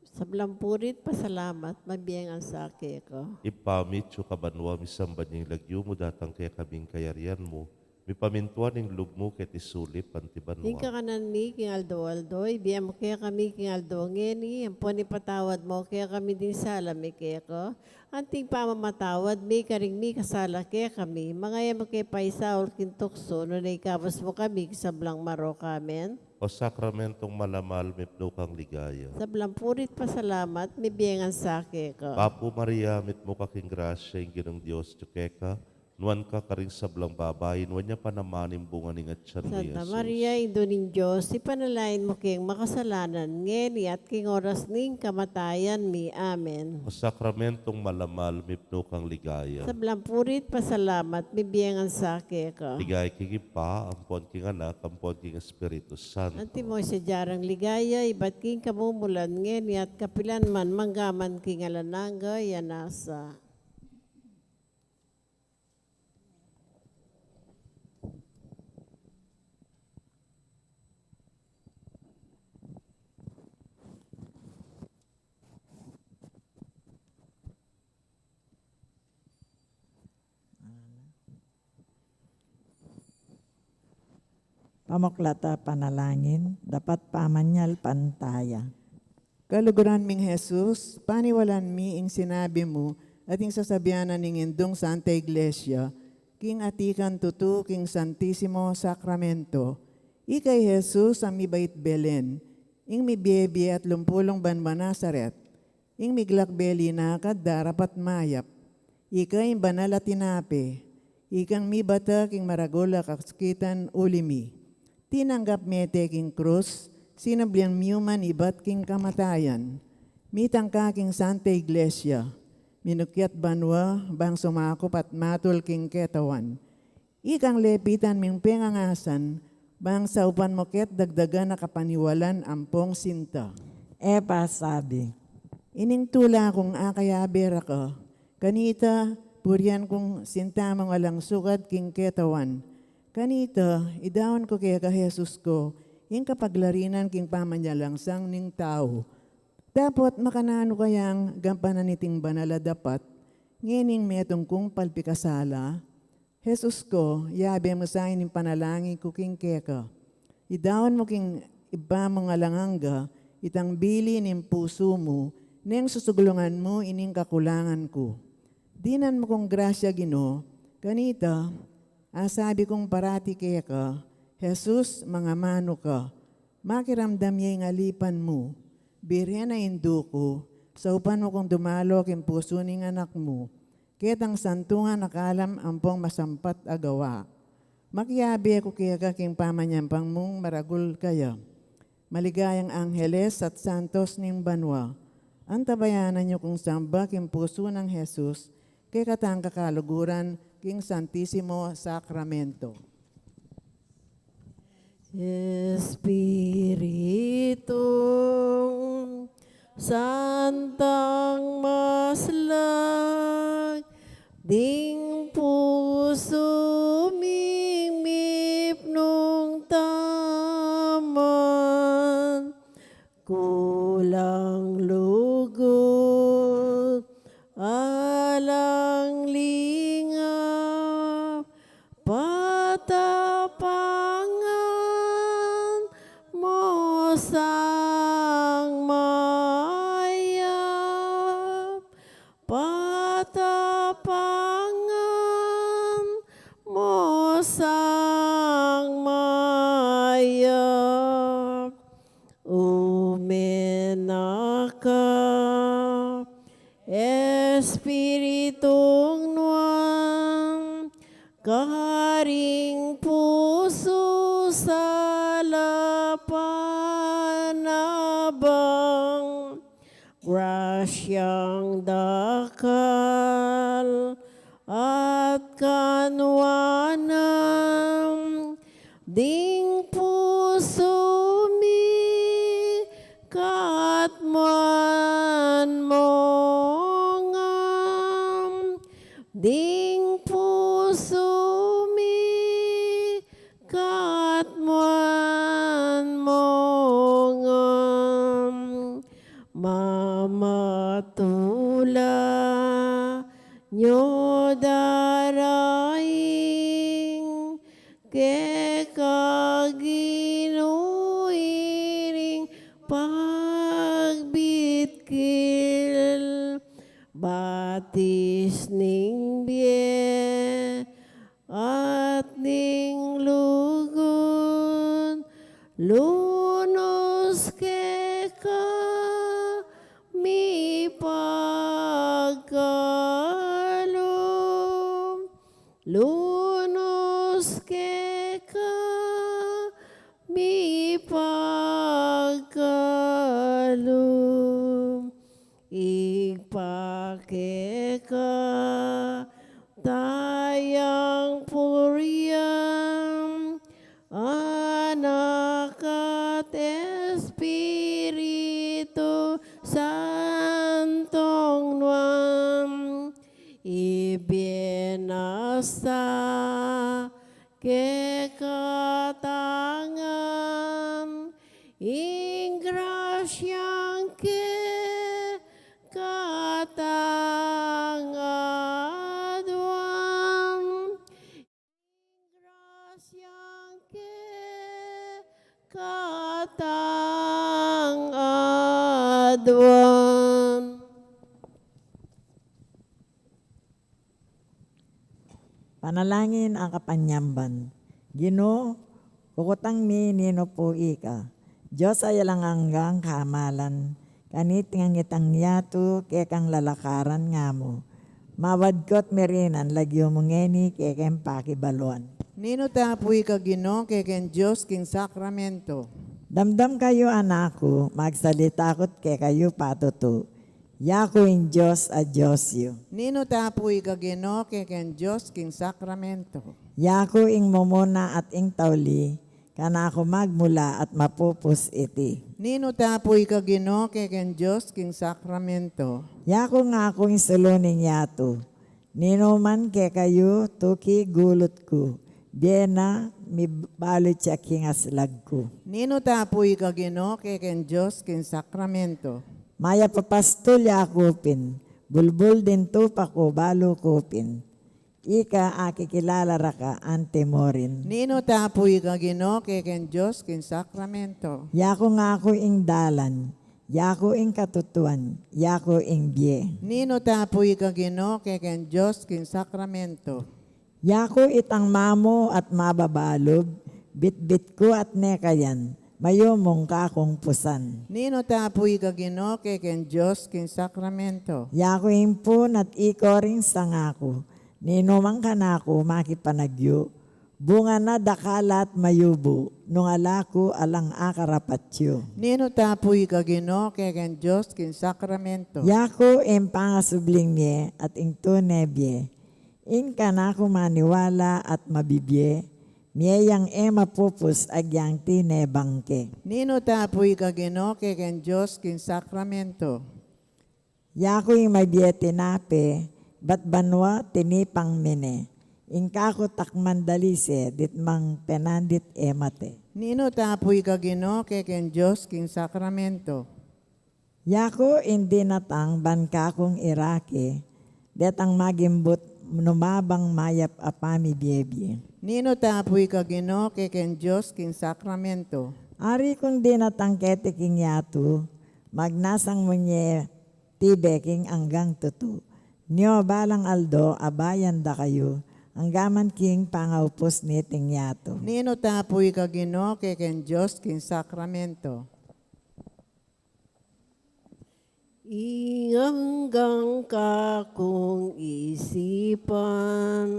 Sablang puri't pasalamat, mabie ngan sa keka. Ibpa mi, atsu ka banua, misamban ya ing lagyu mu, datang kekami ing kayarian mu, mipamintuan ing lub mu keti sulip anti banua. Ing kakanan mi king aldo-aldo, ibie mu kekami king aldo ngeni, ampon ipatawad mu kekami ding sala mi keka, anti ing pamamatawad mi karing mikasala kekami, manga e mu ke paisaul king tuksu, nune ikabus mu kami king sablang marok. Amen. O sakramentong malamal, mipnu kang ligaya. Sablang puri't pasalamat, mibie ngan sa keka. Bapu Maria, mitmu ka king grasya, ing Ginung Dios atyu keka, nuan ka karing sablang babai, nuan ya pa naman ing bunga ning atian mu, Santa Jesus. Maria, Indu ning Dios, ipanalangin mu keng makasalanan, ngeni at king oras ning kamatayan mi. Amen. O sakramentong malamal, mipnu kang ligaya. Sablang puri't pasalamat, mibie ngan sa keka. Ligaya king Ibpa, ampon king Anak, ampon king Espiritu Santo. Antimo ing sadya rang ligaya, ibat king kamumulan, ngeni at kapilan man, mangga man king alang angga. Iya nasa. Pamuklat a panalangin, dapat pamanyalpantaya. Kaluguran ming Jesus, paniwalan mi ing sinabi mu at ing sasabian na ning Indung Santa Iglesia, king atikan tutu king Santisimo Sakramento. Ika i Jesus a mibait Belen, ing mibiebie at lumpulung banua Nazaret, ing miglakbe linakad darapat mayap. Ika ing banal a tinape, ikang mibata king maragul a kasakitan uli mi. Tinanggap me te king krus, sinubling miuman ibat king kamatayan. Mitang ka king Santa Iglesia, minukyat banua, bang sumakup at matul king ketawan. Ikang lepitan ming pengangasan, bang saupan mu ket dagdagan a kapaniwalan ampong sinta. E pa sabi. Ining tula kung akayabe ra ka, kanita Purian kung sinta mung alang sukad king ketawan. Kanita, idaun ku keka, Jesus ku, ing kapaglarinan king pamanyalangsang ning tau. Dapot makananu kayang gampanan iting banal a dapat, ngening metung kung palpikasala? Jesus ku, yabe mu sa ining panalangin ku king keka. Idaun mu king Ibpa mung alang angga itang bili ning pusu mu, neng susuglungan mu ining kakulangan ku. Dinan mu kung grasya, Ginu, kanita, asabi kung parati keka, Jesus, mangamanu ka. Makiramdam ya ing alipan mu. Birhen a Indu ku, saupan mu kung dumalo king pusu ning Anak mu ketang santungan a kalam ampong masampat a gawa. Makiabe ku keka king pamanyampang mung maragul kaya. Maligayang angeles at santos ning banua, antabayanan yu kung samba king pusu nang Jesus, kekatang kakaluguran king Santisimo Sakramento. Espiritu Santang maslag, ding pusu ming mipnung taman, kulang lugud, alang lingap, patapangan mu sang mayap, patapangan mu sang mayap. Umen na ka, Espiritung Nuan, karing pusu salapanabang, grasyang dakal at kanuanan, ding pusu mi katmuan mu ngam, ding pusu mi katmuan mu ngam, mamatula nyo daraing keka, Ginu, ining pagbitkil, batis ning bie at ning lugud, lunus keka mi pagkalub, lunus keka mi pagkalub. Ibpa, keka taya ing purian, Anak at Espiritu Santong Nuan, ibie na sa kekatang ngan ing grasyang kekatang aduan, ing grasyang kekatang aduan. Panalangin a kapanyamban. Ginu, kukutang mi ninu pu ika, Dios a alang anggang kamalan, kanitang itang yatu kekang lalakaran nga mu. Mawadkot mi rin ang lagyu mu ngeni kekeng pakibaluan. Ninu ta pu ika, Ginu, kekeng Dios king sakramento? Damdam kayu, anak ku, magsalita ku't kekayu patutu. Yaku ing Dios a Dios yu. Ninu ta pu ika, Ginu, kekeng Dios king sakramento? Yaku ing mumuna at ing tauli, kanaku magmula at mapupus iti. Ninu ta pu ika, Ginu, kekeng Dios king sakramento? Yaku ngaku ing sulu ning yatu, Ninu man kekayu tuki gulut ku, bie na mibalu ya king aslag ku. Ninu tapu ika, Ginu, kekeng Dios king sakramento? Mayap a pastul yaku pin, bulbul ding tupa ku balu ku pin. Ika akikilala ra ka anti mu rin. Ninu tapu ika, Ginu, kekeng Dios king sakramento? Yaku ngaku ing dalan, yaku ing katutuan, yaku ing bie. Ninu tapu ika, Ginu, kekeng Dios king sakramento? Yaku itang mamu at mababalub, bitbit ku at ne kayan, mayumung kakung pusan. Ninu tapu ika, Ginu, kekeng Dios king sakramento? Yaku ing pun at iko ring sanga ku, ninu mang kanaku makipanagyu, bunga na dakal at mayubu, nung ala ku alang akarapat yu. Ninu tapu ika, Ginu, kekeng Dios king sakramento? Yaku ing pangasubling mie at ing tune bie. Ing kanaku maniwala at mabibie, mie yang e mapupus agyang tinebang ke. Ninu tapu ika, Ginu, kekeng Dios king sakramento? Yaku ing mabie tinape, bat banua tinipang mi ne. Ing kaku takman dalise, dit mang penandit e mate. Ninu tapu ika, Ginu, kekeng Dios king sakramento? Yaku ing dinatang ban kakung irake, detang magimbut numabang mayap a pamibiebie. Ninu tapu ika, Ginu, kekeng Dios king sakramento? Ari kung dinatang keti king yatu, magnasang mu ne tibe king anggang tutu. Nio balang aldo abayan da kayu, anggaman king pangaupus niting yatu. Ninu tapu ika, Ginu, kekeng Dios king sakramento? Ing anggang kakung isipan,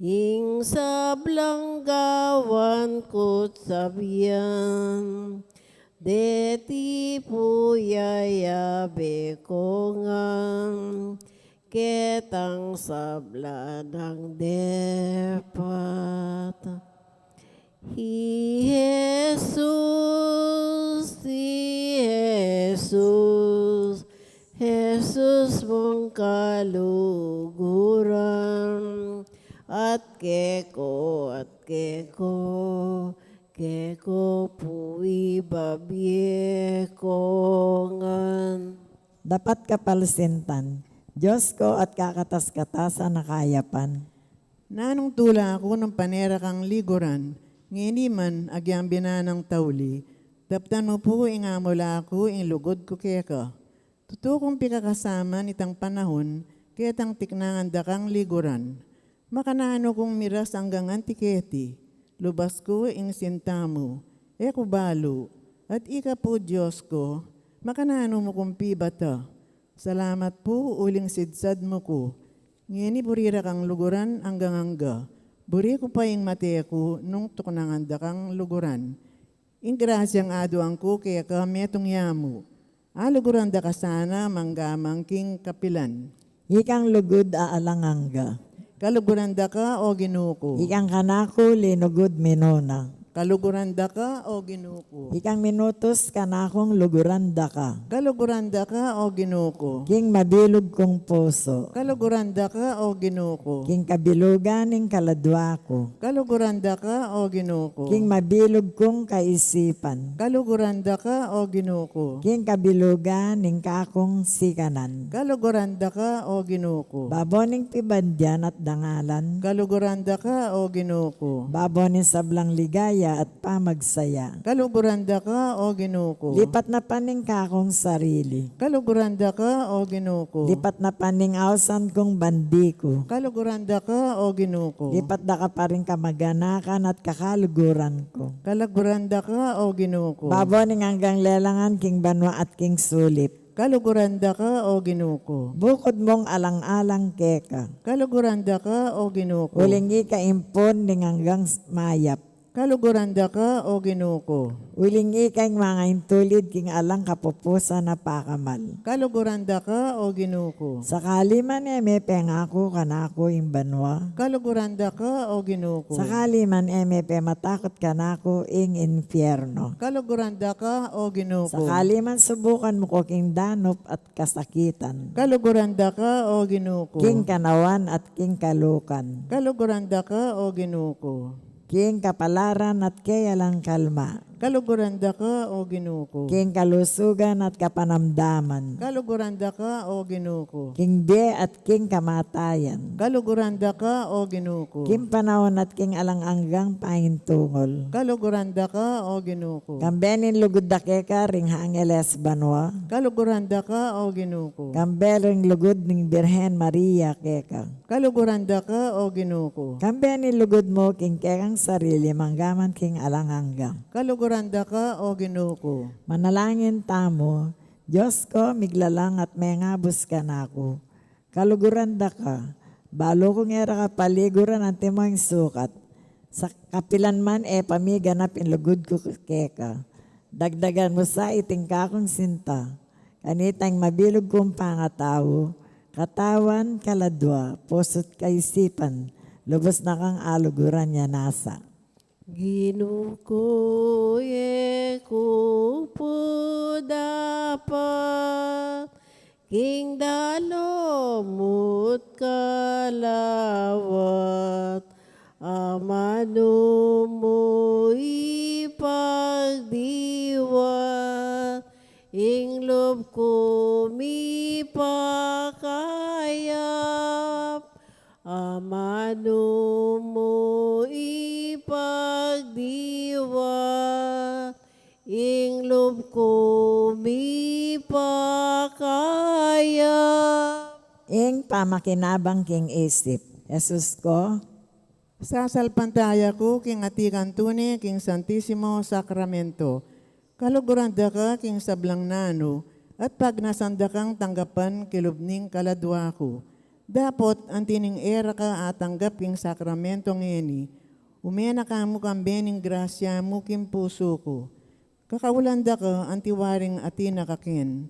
ing sablang gawan ku't sabian, deti pu yayabe ku ngan, ketang sabla nang depat. I Jesus, i Jesus, Jesus mung kaluguran, at keku, at keku, keku pu ibabie ku ngan. Dapat kapalsintan, Dios ku at kakatas-katasan a kayapan. Nanung tula ku nung pane ra kang liguran, ngeni man agyang binanang tauli, daptan mu pu ing amula ku ing lugud ku keka. Tutu kung pikakasaman itang panahun, ketang tiknangan da kang liguran. Makananu kung miras anggang anti keti, lubas ku ing sinta mu, e ku balu, at ika pu Dios ku, makananu mu kung pibata. Salamat pu uling sidsad mu ku. Ngeni buri ra kang luguran anggang angga. Buri ku pa ing mate ku nung tuknangan da kang luguran. Ing grasyang aduan ku keka metung ya mu. Aluguran da ka sana mangga man king kapilan. Ikang lugud a alang angga. Kaluguran da ka, o Ginu ku. Ikang kanaku linugud minuna. Kaluguran da ka, o Ginu ku. Ikang minutus kanakung luguran da ka. Kaluguran da ka, o Ginu ku. King mabilug kung pusu. Kaluguran da ka, o Ginu ku. King kabilugan ning kaladua ku. Kaluguran da ka, o Ginu ku. King mabilug kung kaisipan. Kaluguran da ka, o Ginu ku. King kabilugan ning kakung sikanan. Kaluguran da ka, o Ginu ku. Babo ning pibandian at dangalan. Kaluguran da ka, o Ginu ku. Babo ning sablang ligaya at pamagsaya. Kaluguran da ka, o Ginu ku. Lipat na pa ning kakung sarili. Kaluguran da ka, o Ginu ku. Lipat na pa ning ausan kung bandi ku. Kaluguran da ka, o Ginu ku. Lipat da ka pa ring kamaganakan at kakaluguran ku. Kaluguran da ka, o Ginu ku. Babo ning anggang lelangan king banua at king sulip. Kaluguran da ka, o Ginu ku. Bukud mung alang-alang keka. Kaluguran da ka, o Ginu ku. Uling ika ing pun ning anggang s-, mayap. Kaluguran da ka, O Ginu ku. Uling ika ing mangaintulid king alang kapupusan a pakamal. Kaluguran da ka, O Ginu ku. Sakali man e me pengaku kanaku ing banua. Kaluguran da ka, O Ginu ku. Sakali man e me pematakut kanaku ing infierno. Kaluguran da ka, O Ginu ku. Sakali man subukan mu ku king danup at kasakitan. Kaluguran da ka, O Ginu ku. King kanawan at king kalukan. Kaluguran da ka, O Ginu ku. King kapalaran at keyalang kalma. Kaluguran da ka, O Ginu ku. King kalusugan at kapanamdaman. Kaluguran da ka, O Ginu ku. King bie at king kamatayan. Kaluguran da ka, O Ginu ku. King panaun at king alang anggang pangintungul. Kaluguran da ka, O Ginu ku. Kambe ning lugud da keka ring angeles banua. Kaluguran da ka, O Ginu ku. Kambe ring lugud ning Birhen Maria keka. Kaluguran da ka, O Ginu ku. Kambe ning lugud mu king kekang sarili manggaman king alang angga. Kaluguran da ka, O Ginu ku. Manalangin tamu. Dios ku, miglalang at mengabus kanaku. Kaluguran da ka. Balu kung e ra ka paliguran antimo ing sukat. Sa kapilan man e pa miganap ing lugud ku keka. Dagdagan mu sa iting kakung sinta. Kanitang mabilug kung pangatau, katawan, kaladua, pusu't kaisipan, lubus na kang aluguran ya nasa. Ginu ku, e ku pu dapat king dalu mu't kalawat, amanu mu ipagdiwang, ing lub ku mipakayap, amanu mu ipagdiwang, ing lub ku mipakayap. Ing pamakinabang king isip. Jesus ku, sasalpantaya ku king atikan tune king Santisimo Sakramento. Kaluguran da ka king sablang nanu, at pagnasan da kang tanggapan kilub ning kaladua ku. Dapot anti ning e ra ka atanggap king sakramento ngeni, ume na ka mu kambe ning grasya mu king pusu ku. Kakaulan da ka anti waring ati na kaken.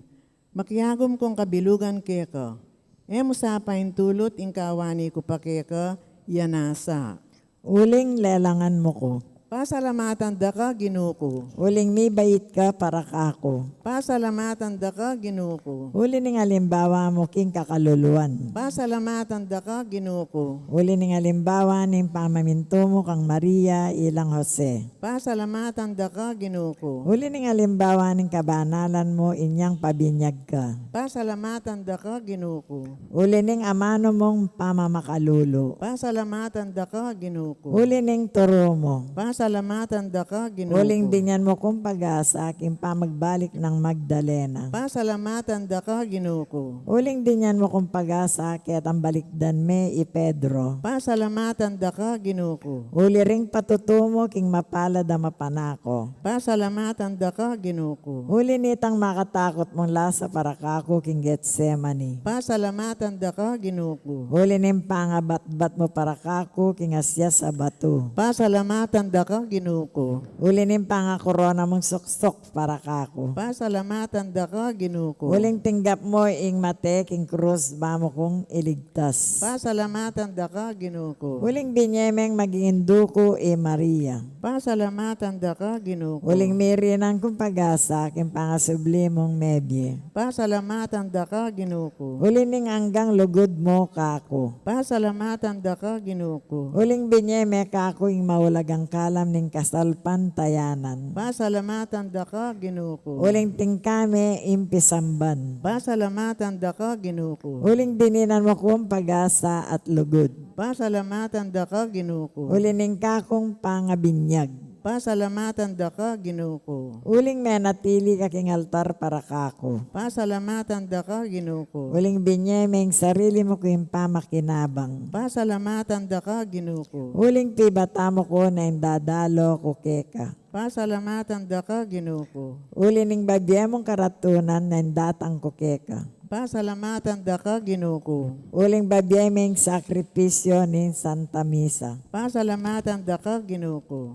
Makiagum kung kabilugan keka. E mu sa paintulut ing kawani ku pa keka, ya nasa. Uling lelangan mu ku. Pasalamatan da ka, Ginu ku. Uling mibait ka para kaku. Pasalamatan da ka, Ginu ku. Uli ning alimbawa mu king kakaluluan. Pasalamatan da ka, Ginu ku. Uli ning alimbawa ning pamamintu mu kang Maria ilang Jose. Pasalamatan da ka, Ginu ku. Uli ning alimbawa ning kabanalan mu inyang pabinyag ka. Pasalamatan da ka, Ginu ku. Uli ning amanu mung pamamakalulu. Pasalamatan da ka, Ginu ku. Uli ning turu mu. Pasalamatan da ka, Ginu ku. Uling binyan mu kung pag-asa king pamagbalik nang Magdalena. Pasalamatan da ka, Ginu ku. Uling binyan mu kung pag-asa ketang balikdan me i Pedro. Pasalamatan da ka, Ginu ku. Uli ring patutu mu king mapalad a mapanako. Pasalamatan da ka, Ginu ku. Uli nitang makatakut mung lasa para kaku king Getsemani. Pasalamatan da ka, Ginu ku. Uli ning pangabatbat mu para kaku king asias a batu. Pasalamatan da ka, Ginu ku. Uli ning pangakorona mung suksuk para kaku. Pasalamatan da ka, Ginu ku. Uling tinggap mu ing mate king krus ba mu kung iligtas. Pasalamatan da ka, Ginu ku. Uling binye meng maging indu ku i Maria. Pasalamatan da ka, Ginu ku. Uling mirinan kung pag-asa king pangasubli mung mebie. Pasalamatan da ka, Ginu ku. Uli ning anggang lugud mu kaku. Pasalamatan da ka, Ginu ku. Uling binye me kaku ing maulagang kalam ning kasalpantayanan. Pasalamatan da ka, Ginu ku. Uling tingka me ing pisamban. Pasalamatan da ka, Ginu ku. Uling dininan mu kung pag-asa at lugud. Pasalamatan da ka, Ginu ku. Uli ning kakung pangabinyag. Pasalamatan da ka, Ginu ku. Uling menatili ka king altar para kaku. Pasalamatan da ka, Ginu ku. Uling binye me ing sarili mu king pamakinabang. Pasalamatan da ka, Ginu ku. Uling pibata mu ku na ing dadalo ku keka. Pasalamatan da ka, Ginu ku. Uli ning babie mung karatunan na ing datang ku keka. Pasalamatan da ka, Ginu ku. Uling babie meng sakripisyo ning Santa Misa. Pasalamatan da ka, Ginu ku.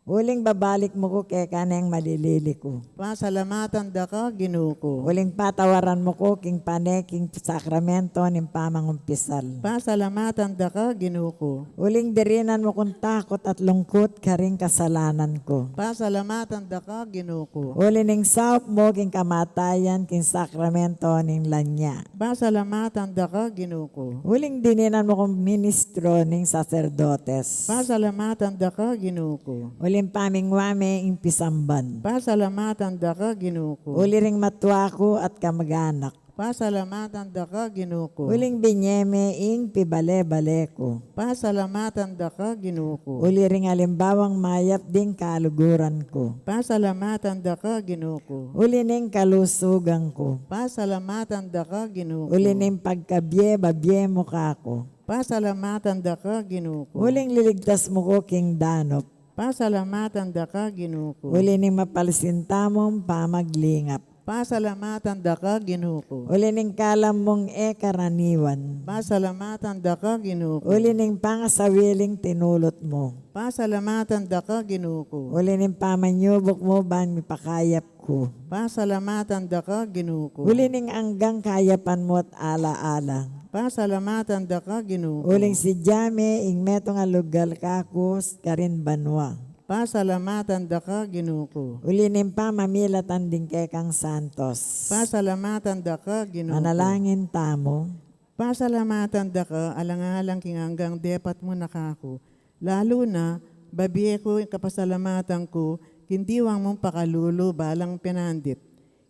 Uling babalik mu ku keka neng malilili ku. Pasalamatan da ka, Ginu ku. Uling patawaran mu ku king pane king sakramento ning pamangumpisal. Pasalamatan da ka, Ginu ku. Uling dirinan mu kung takut at lungkut karing kasalanan ku. Pasalamatan da ka, Ginu ku. Uli ning saup mu king kamatayan king sakramento ning lanya. Pasalamatan da ka, Ginu ku. Uling dininan mu kung ministro ning saserdotes. Pasalamatan da ka, Ginu ku. Uling pamingwa me ing pisamban. Pasalamatan da ka, Ginu ku. Uli ring matwa ku at kamaganak. Pasalamatan da ka, Ginu ku. Uling binye me ing pibale-bale ku. Pasalamatan da ka, Ginu ku. Uli ring alimbawang mayap ding kaluguran ku. Pasalamatan da ka, Ginu ku. Uli ning kalusugan ku. Pasalamatan da ka, Ginu ku. Uli ning pagkabie-babie mu kaku. Pasalamatan da ka, Ginu ku. Uling liligtas mu ku king danup. Pasalamatan da ka, Ginu ku. Uli ning mapalsinta mung pamaglingap. Pasalamatan da ka, Ginu ku. Uli ning kalam mung e karaniwan. Pasalamatan da ka, Ginu ku. Uli ning pangasawiling tinulut mu. Pasalamatan da ka, Ginu ku. Uli ning pamanyubuk mu ban mipakayap ku. Pasalamatan da ka, Ginu ku. Uli ning anggang kayapan mu at ala-ala. Pasalamatan da ka, Ginu ku. Uling sidya me ing metung a lugal kaku karin banua. Pasalamatan da ka, Ginu ku. Uli ning pamamilatan ding kekang santos. Pasalamatan da ka, Ginu ku. Manalangin tamu. Pasalamatan da ka alang-alang king anggang depat mu na kaku. Lalu na, babie ku ing kapasalamatan ku king diwang mung pakalulu balang penandit.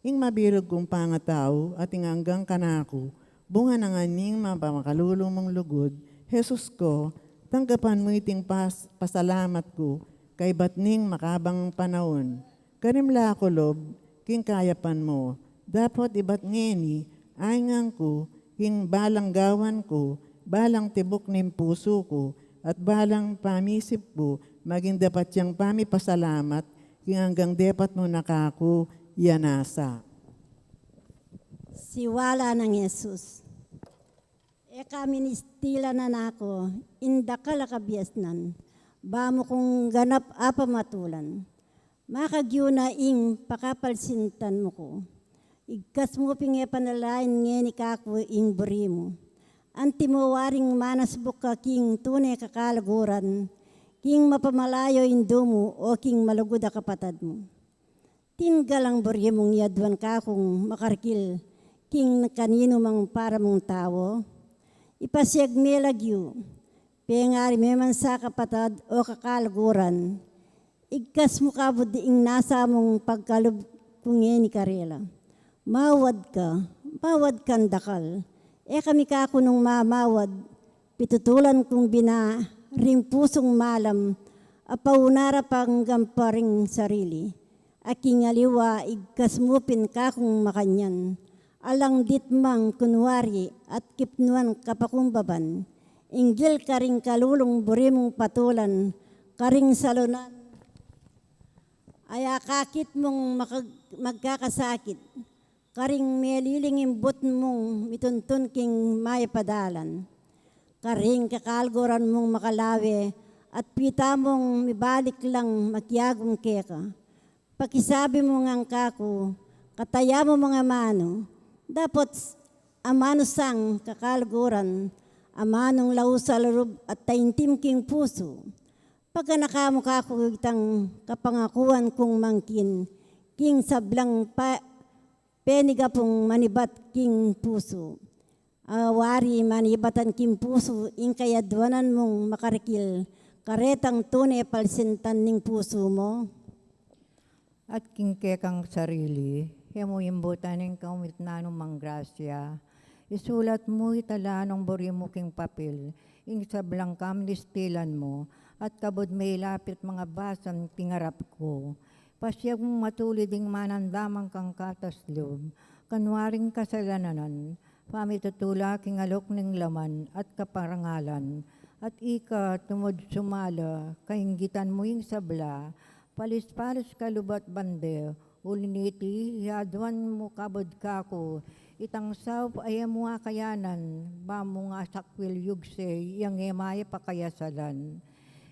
Ing mabilug kung pangatau at ing anggang kanaku, bunga na ngan ning mapamakalulu mung lugud, Jesus ku, tanggapan mu iting pas-, pasalamat ku, kaybat ning makabang panaun. Karin la ku lub, king kayapan mu, dapot ibat ngeni, aingan ku, king balang gawan ku, balang tibuk ning pusu ku, at balang pamisip ku, maging dapat yang pamipasalamat, king anggang depat mu na kaku, ya nasa. Siwala nang Jesus. E ka ministilan na naku, ing dakal a kabiasnan, ba mu kung ganap a pamatulan. Makagyu na ing pakapalsintan mu ku. Igkas mu pin e panalain ngeni kaku ing buri mu. Antimo waring manasbuk ka king tune kakaluguran, king mapamalayu indu mu o king malugud a kapatad mu. Tinggal ang buri mung yaduan kakung makarkil king kaninu mang para mung tau. Ipasiag me lagyu, pengari me man sa kapatad o kakaluguran. Igkas mu kabud ing nasa mung pagkalub ku ngeni karela. Mawad ka, mawad kang dakal. E kami kaku nung mamawad, pitutulan kung bina ring pusung malam, a paunara panggampa ring sarili. A king aliwa, igkas mu pin kakung makanyan. Alang ditmang kunwari at kipnuan kapakumbaban. Inggil karing kalulung buri mung patulan, karing salunan. Aya kakit mung makag-, magkakasakit. Karing meliling imbut mung mituntun king mayap a dalan. Karing kakaluguran mung makalawe at pita mung mibalik lang makiagum keka. Pakisabi mu ngan kaku, kataya mu mang amanu. Dapot amanu sang kakaluguran, amanung laus a lulub at taintim king pusu. Paganaka mu kaku itang kapangakuan kung mangkin, king sablang pa-, penigapung manibat king pusu. A wari manibatan king pusu, ing kayaduanan mung makarkil, karetang tune palsintan ning pusu mu. At king kekang sarili, e mu imbutan ing kaumitnan nung mang grasya. Isulat mu italanung buri mu king papil, ing sablang kaministilan mu, at kabud me ilapit mangabasan king arap ku. Pasiag mung matulid ing manandamang kang katas lub, kanwaring kasalanan, pamitutula king alok ning laman at kaparangalan, at ika tumud sumala, kainggitan mu ing sabla, palis-palis kalubat bande, uli niti, yaduan mu kabud kaku, itang saup a e mu akayanan, ba mu nga sakwil yugse, yang e mayap a kayasalan.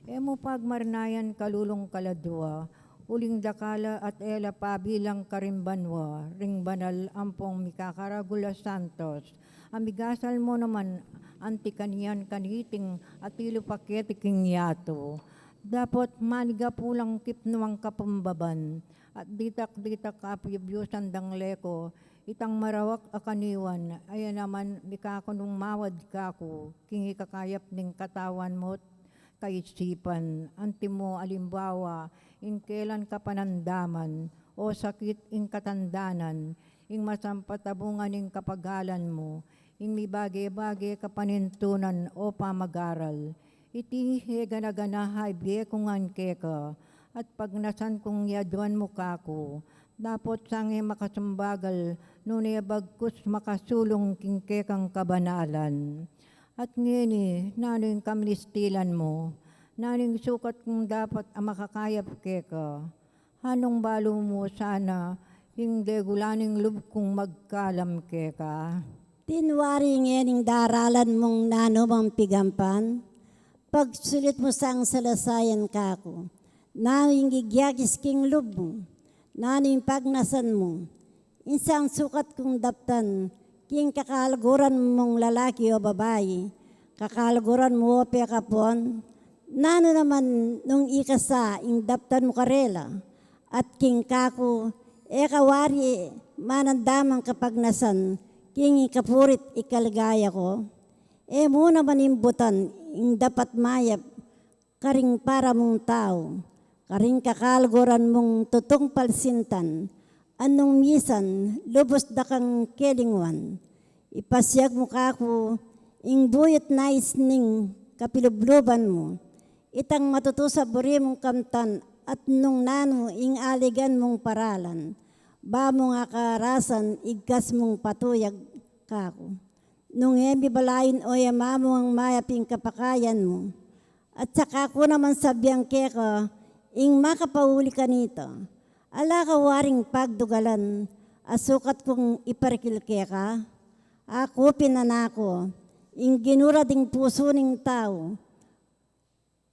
E mu pagmarnayan kalulung kaladua, uling dakal la at e la pabilang karing banua, ring banal ampong mikakaragul a santos, a migasal mu naman anti kanyan kaniting atilu pa keti king yatu. Dapot manigapu lang kipnuang kapambaban, at ditak-ditak apibiusan dang leko, itang marawak a kaniwan, aya naman mikakunung mawad kaku, king ikakayap ning katawan mu't kaisipan, anti mu alimbawa, ing kelan kapanandaman, o sakit ing katandanan, ing masampat a bunga ning kapagalan mu, ing mibage-bage kapanintunan o pamagaral. Iti e gana-gana a ibie ku ngan keka, at pagnasan kung yaduan mu kaku, dapot sange makasumbagal, nune bagkus makasulung king kekang kabanalan. At ngeni, nanu ing kaministilan mu? Nanu ing sukat kung dapat a makakayap keka? Anung balu mu sana ing degula ning lub kung magkalam keka? Tinwari ngening daralan mung nanu mang pigampan, pagsulit mu sang salasayan kaku. Nanu ing igyakis king lub mu? Nanu ing pagnasan mu? Insang sukat kung daptan, king kakaluguran mung lalaki o babai, kakaluguran mu o pekapon, nanu naman nung ikasa ing daptan mu karela, at king kaku, e ka wari manandamang kapagnasan, king ikapurit ikaligaya ku? E mu naman imbutan ing dapat mayap, karing para mung tau, karing kakaluguran mung tutung palsintan, a nung misan lubus da kang kelinguan. Ipasiag mu kaku, ing buyut nais ning kapilubluban mu, itang matutus a buri mung kamtan, at nung nanu ing aligan mung paralan, ba mung akarasan igkas mung patuyag kaku. Nung e mi balain o e mamu ang mayap ing kapakayan mu, at saka ku naman sabian keka ing makapauli kanita, ala ka waring pagdugalan a sukat kung iparikil keka? Aku pin, anak ku, ing ginura ding pusu ning tau,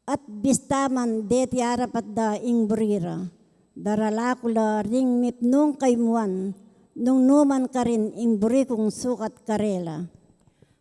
at bista man deti arapat da ing buri ra, darala ku la ring mipnung kaymuan, nung nu man karin ing buri kung sukat karela.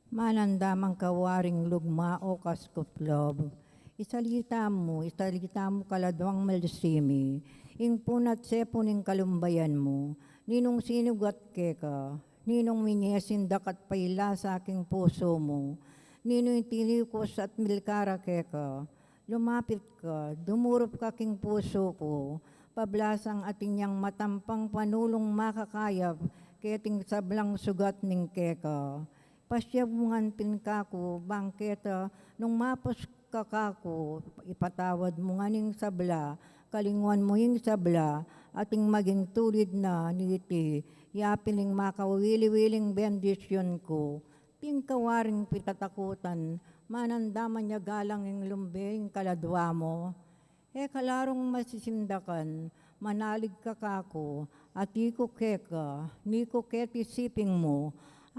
Manandaman ka waring lugma o kaskup lub. Isalita mu, isalita mu kaladuang malsimi, ing puna at sepu ning kalumbayan mu, ninung sinugat keka, ninung minyesin dakat pailasa king pusu mu, ninung tinikus at milkara keka, lumapit ka, dumurup ka king pusu ku, pablasang atin yang matampang panulung makakayap, keting sablang sugat ning keka. Pasiag mu ngan pin kaku, bang keta, nung mapus ka kaku, ipatawad mu ngan ing sabla, kalinguan mu ing sabla, ating maging tulid na niti, ya pin ing makawili-wiling bendisyun ku. Pin ka waring pitatakutan, manandaman ya galang ing lumbe ing kaladua mu. E ka la rung masisindakan, manalig ka kaku, ati ku keka, ni ku keti siping mu,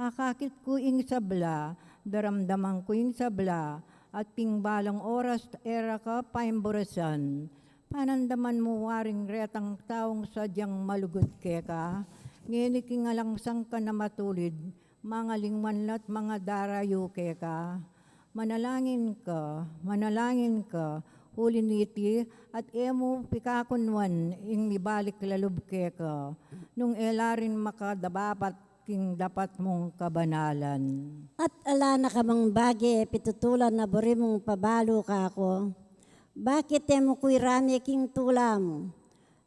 akakit ku ing sabla, daramdaman ku ing sabla, at pin balang oras e ra ka paimburasan. Panandaman mu waring retang taung sadyang malugud keka, ngeni king alang sangkan a matulid, mangalinguan la't mangadarayu keka. Manalangin ka, manalangin ka, uli niti, at e mu pikakunwan ing mibalik la lub keka, nung e la rin makadapat king dapat mung kabanalan. At ala na ka mang bage pitutulan a buri mung pabalu kaku? Bakit e mu ku irame king tula mu?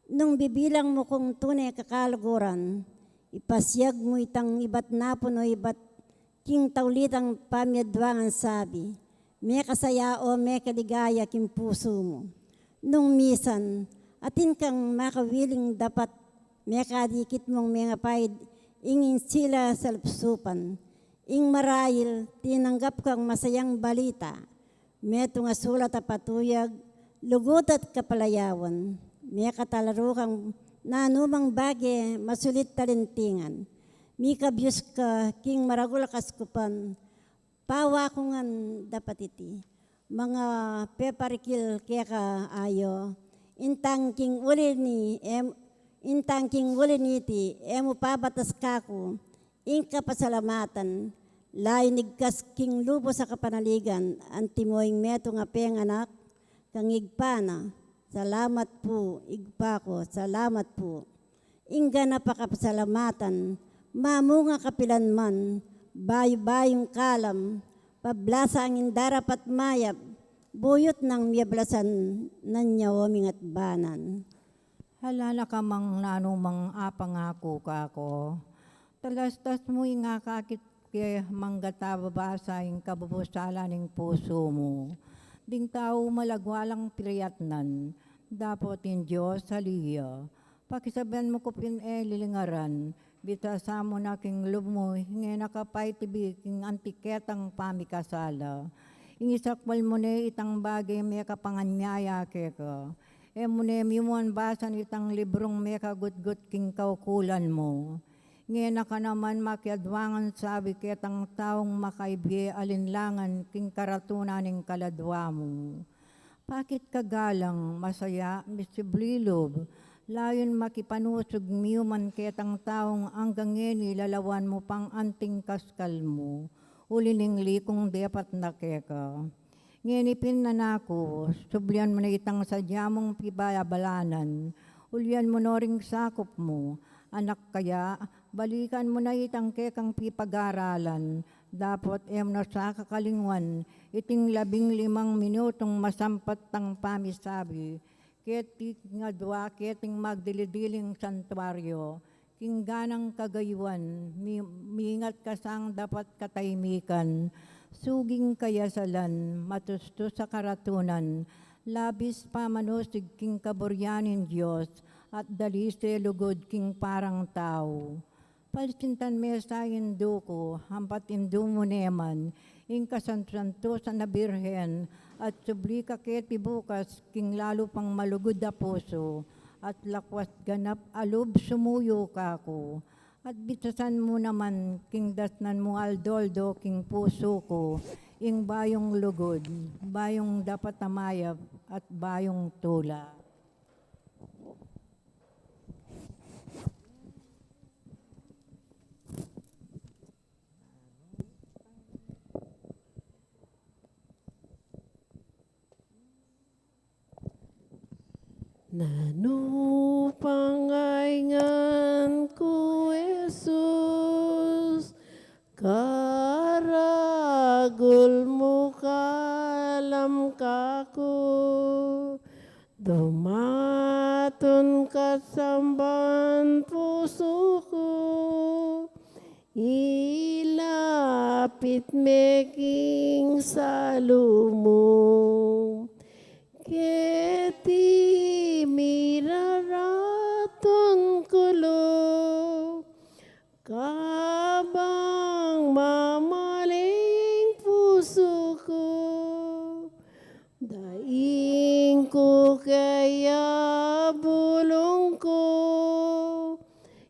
Nung bibilang mu kung tune kakaluguran, ipasiag mu itang ibat napun o ibat king taulitang pamiadwangan sabi, mekasaya o mekaligaya king pusu mu. Nung misan, atin kang makawiling dapat, mekadikit mung mengapaid ing insila salupsupan, ing marail tinanggap kang masayang balita, metung a sulat a patuyag, lugud at kapalayawan, mekatalaru kang nanumang bage masulit talintingan, mikabius ka king maragul a kaskupan, pawakungan dapat iti. mangapeparikil keka ayo. Intang king uli ni, em, intang king uli niti, e mu pabatas kaku ing kapasalamatan, layun igkas king lupus a kapanaligan, antimo ing metung a penganak kang Ibpa na. Salamat pu, Ibpa ku, salamat pu. Ing ganap a kapasalamatan, mamunga kapilan man, bayu-bayung kalam, pablasang ing darapat mayap, buyut nang miyablasan, nanu ya o mingat banan. Ala na ka mang nanu mang apangaku kaku. Talastas mu ing akakit ke manggatababasa ing kabubusalan ning pusu mu. Ding tau malagwa lang piriatnan, dapot ing Dios ali ya. Pakisabian mu ku pin e lilingaran, bitasam mu na king lub mu, ing e na ka paitibi king anti ketang pamikasala. Ing isakwal mu ne itang bage mekapanganyaya keka. E mu ne mimuan basan itang librung mekagutgut king kaukulan mu. Nge na ka naman makiadwangan sabi ketang taung makaibie alinlangan king karatunan ning kaladwa mu. Pakit ka galang, masaya, misibli lub, layun makipanusug miuman ketang taung anggang ngeni lalawan mu pang anting kaskal mu, uli ning likung depat na keka. Ngeni pin, anak ku, sublian mu na itang sadya mung pibabalanan, ulian mu no ring sakup mu. Anak kaya, balikan mu na itang kekang pipag-aralan, dapot e mu na sa kakalingwan iting labing limang minutung masampat tang pamisabi keti king adwa keting magdili-diling santuario, king ganang kagayuan, mi-, mingat ka sang dapat katahimikan, suging kayasalan, matustus a karatunan, labis pamanusig king kaburian ning Dios, at dalise lugud king parang tau. Palsintan me sa indu ku, ampat indu mu ne man, ing kasantusantusan a Birhen, at subli ka keti bukas king lalu pang malugud a pusu, at lakwas ganap a lub sumuyu kaku, at bitasan mu naman king dasnan mu aldo-aldo king pusu ku, ing bayung lugud, bayung dapat a mayap, at bayung tula. Nanu pang aingan ku, Jesus, karagul mu kalam kaku, dumatun ka samban pusu ku, ilapit me king salu mu. Keti miraratun ku lub, kabang mamaling pusu ku, daing ku kaya bulung ku,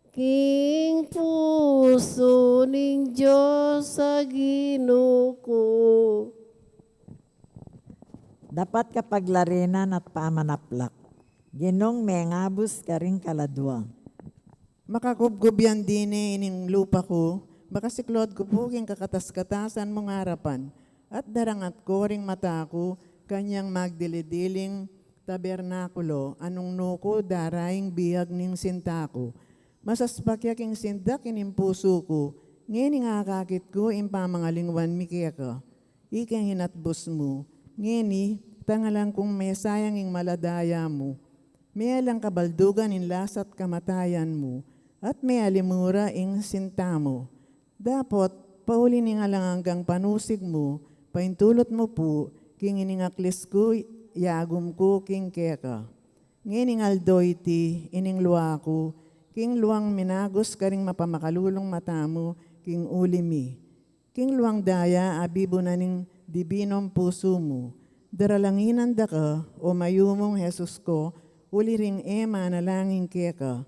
king pusu ning Dios a Ginu ku. Dapat kapaglarinan at pamanaplak. Ginung mengabus karing kaladwa. Makakubkub yan dine ining lupa ku, makasiklod ku pu king kakatas-katasan mung arapan, at darangat ku ring mata ku kanyang magdili-diling tabernakulo, a nung nuku daraing biag ning sinta ku. Masaspak ya king sindak ining pusu ku, ngeni akakit ku ing pamangalingwan mi keka. Ika ing hinatbus mu, ngeni tangalan kung mesayang ing maladaya mu. Mealang kabaldugan ing lasa't kamatayan mu, at mealimura ing sinta mu. Dapot, pauli ning alang anggang panusig mu, paintulut mu pu, king ining aklis ku, yagum ku king keka. Ngening aldo iti, ining lua ku, king luang minagus karing mapamakalulung mata mu, king uli mi. King luang daya a bibunan ning dibinong pusu mu, daralanginan da ka, o mayumung Jesus ko, uli ring e manalangin keka.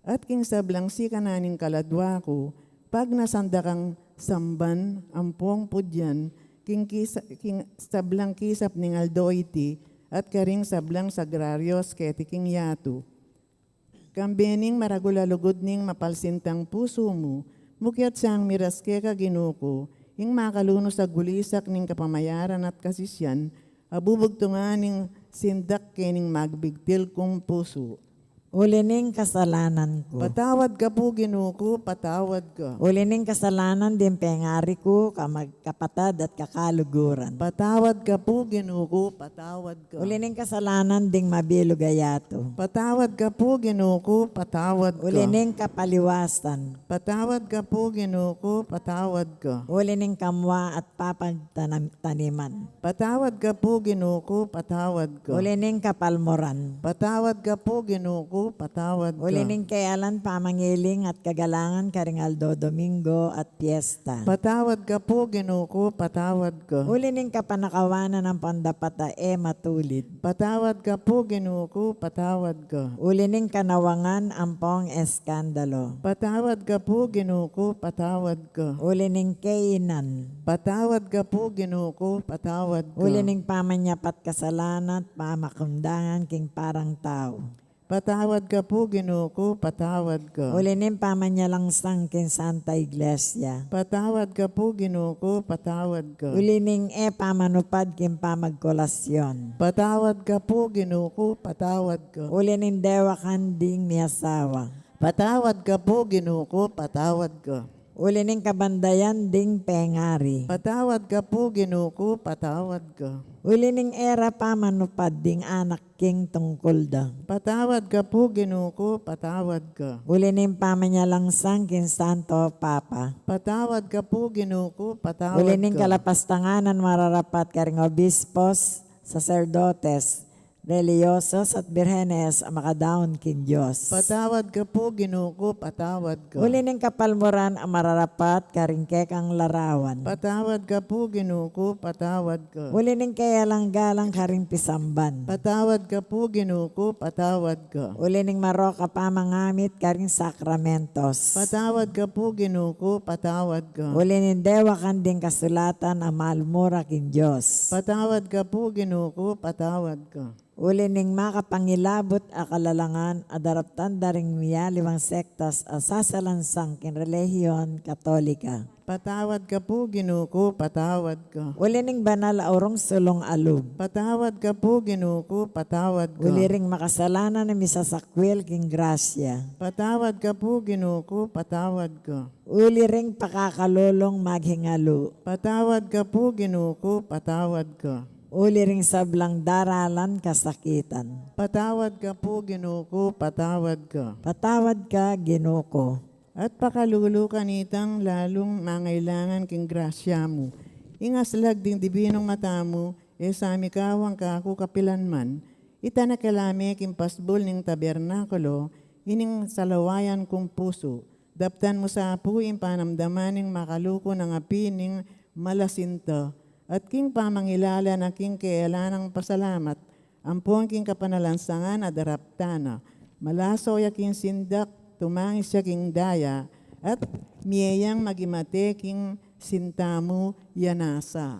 At king sablang sikanan ning kaladwa ku, pagnasan da kang samban ampong pudyan, king kisa-, king sablang kisap ning aldo iti, at karing sablang sagrarios keti king yatu. Kambe ning maragul a lugud ning mapalsintang pusu mu, mukyat siang miras keka Ginu ku, ing makalunus a gulisak ning kapamayaran at kasisian, a bubugtungan ning sindak kening magbigtil kung pusu. Uli ning kasalanan ku. Patawad ka pu, Ginu ku, patawad ka. Uli ning kasalanan ding pengari ku, kamag-, kapatad at kakaluguran. Patawad ka pu, Ginu ku, patawad ka. Uli ning kasalanan ding mabilug a yatu. Patawad ka pu, Ginu ku, patawad ka. Uli ning kapaliwasan. Patawad ka pu, Ginu ku, patawad ka. Uli ning kamwa at papagtanam-, taniman. Patawad ka pu, Ginu ku, patawad ka. Uli ning kapalmuran. Patawad ka pu, Ginu ku, patawad ka. Uli ning kealan pamangiling at kagalangan karing aldo Domingo at piyesta. Patawad ka pu, Ginu ku, patawad ka. Uli ning kapanakawanan ampong dapat a e matulid. Patawad ka pu, Ginu ku, patawad ka. Uli ning kanawangan ampong eskandalo. Patawad ka pu, Ginu ku, patawad ka. Uli ning kainan. Patawad ka pu, Ginu ku, patawad ka. Uli ning pamanyapat kasalanan at pamakundangan king parang tau. Patawad ka pu, Ginu ku, patawad ka. Uli ning pamanyalangsang king Santa Iglesia. Patawad ka pu, Ginu ku, patawad ka. Uli ning e pamanupad king pamagkolasyon. Patawad ka pu, Ginu ku, patawad ka. Uli ning dewakan ding miasawa. Patawad ka pu, Ginu ku, patawad ka. Uli ning kabandayan ding pengari. Patawad ka pu, Ginu ku, patawad ka. Uli ning e ra pamanupad ding anak king tungkul da. Patawad ka pu, Ginu ku, patawad ka. Uli ning pamanyalangsang king Santo Papa. Patawad ka pu, Ginu ku, patawad ka. Uli ning kalapastangan a mararapat karing obispos, saserdotes, relihiyosos at birhenes a makadaun king Dios. Patawad ka pu, Ginu ku, patawad ka. Uli ning kapalmuran a mararapat karing kekang larawan. Patawad ka pu, Ginu ku, patawad ka. Uli ning kealang-galang karing pisamban. Patawad ka pu, Ginu ku, patawad ka. Uli ning marok a pamangamit karing sakramentos. Patawad ka pu, Ginu ku, patawad ka. Uli ning dewakan ding kasulatan a malmura king Dios. Patawad ka pu, Ginu ku, patawad ka. Uli ning makapangilabut a kalalangan a daraptan da ring mialiwang sektas a sasalansang king relihiyon Katolika. Patawad ka pu, Ginu ku, patawad ka. Uli ning banal a urung sulung a lub. Patawad ka pu, Ginu ku, patawad ka. Uli ring makasalanan a misasakwil king grasya. Patawad ka pu, Ginu ku, patawad ka. Uli ring pakakalulung maghingalu. Patawad ka pu, Ginu ku, patawad ka. Uli ring sablang daralan kasakitan. Patawad ka pu, Ginu ku, patawad ka. Patawad ka, Ginu ku. At pakalulu kanitang lalung mangailangan king grasya mu. Ing aslag ding dibinung mata mu, e sa mikawang kaku kapilan man. Itana ke la me king pasbul ning tabernakulo ining salawayan kung pusu. Daptan mu sa pu ing panamdaman ning makaluku nang api ning malasinta, at king pamangilala na king kealanang pasalamat, ampon king kapanalansangan a daraptan na. Malaso ya king sindak, tumangis ya king daya, at mie yang magimate king sinta mu ya nasa.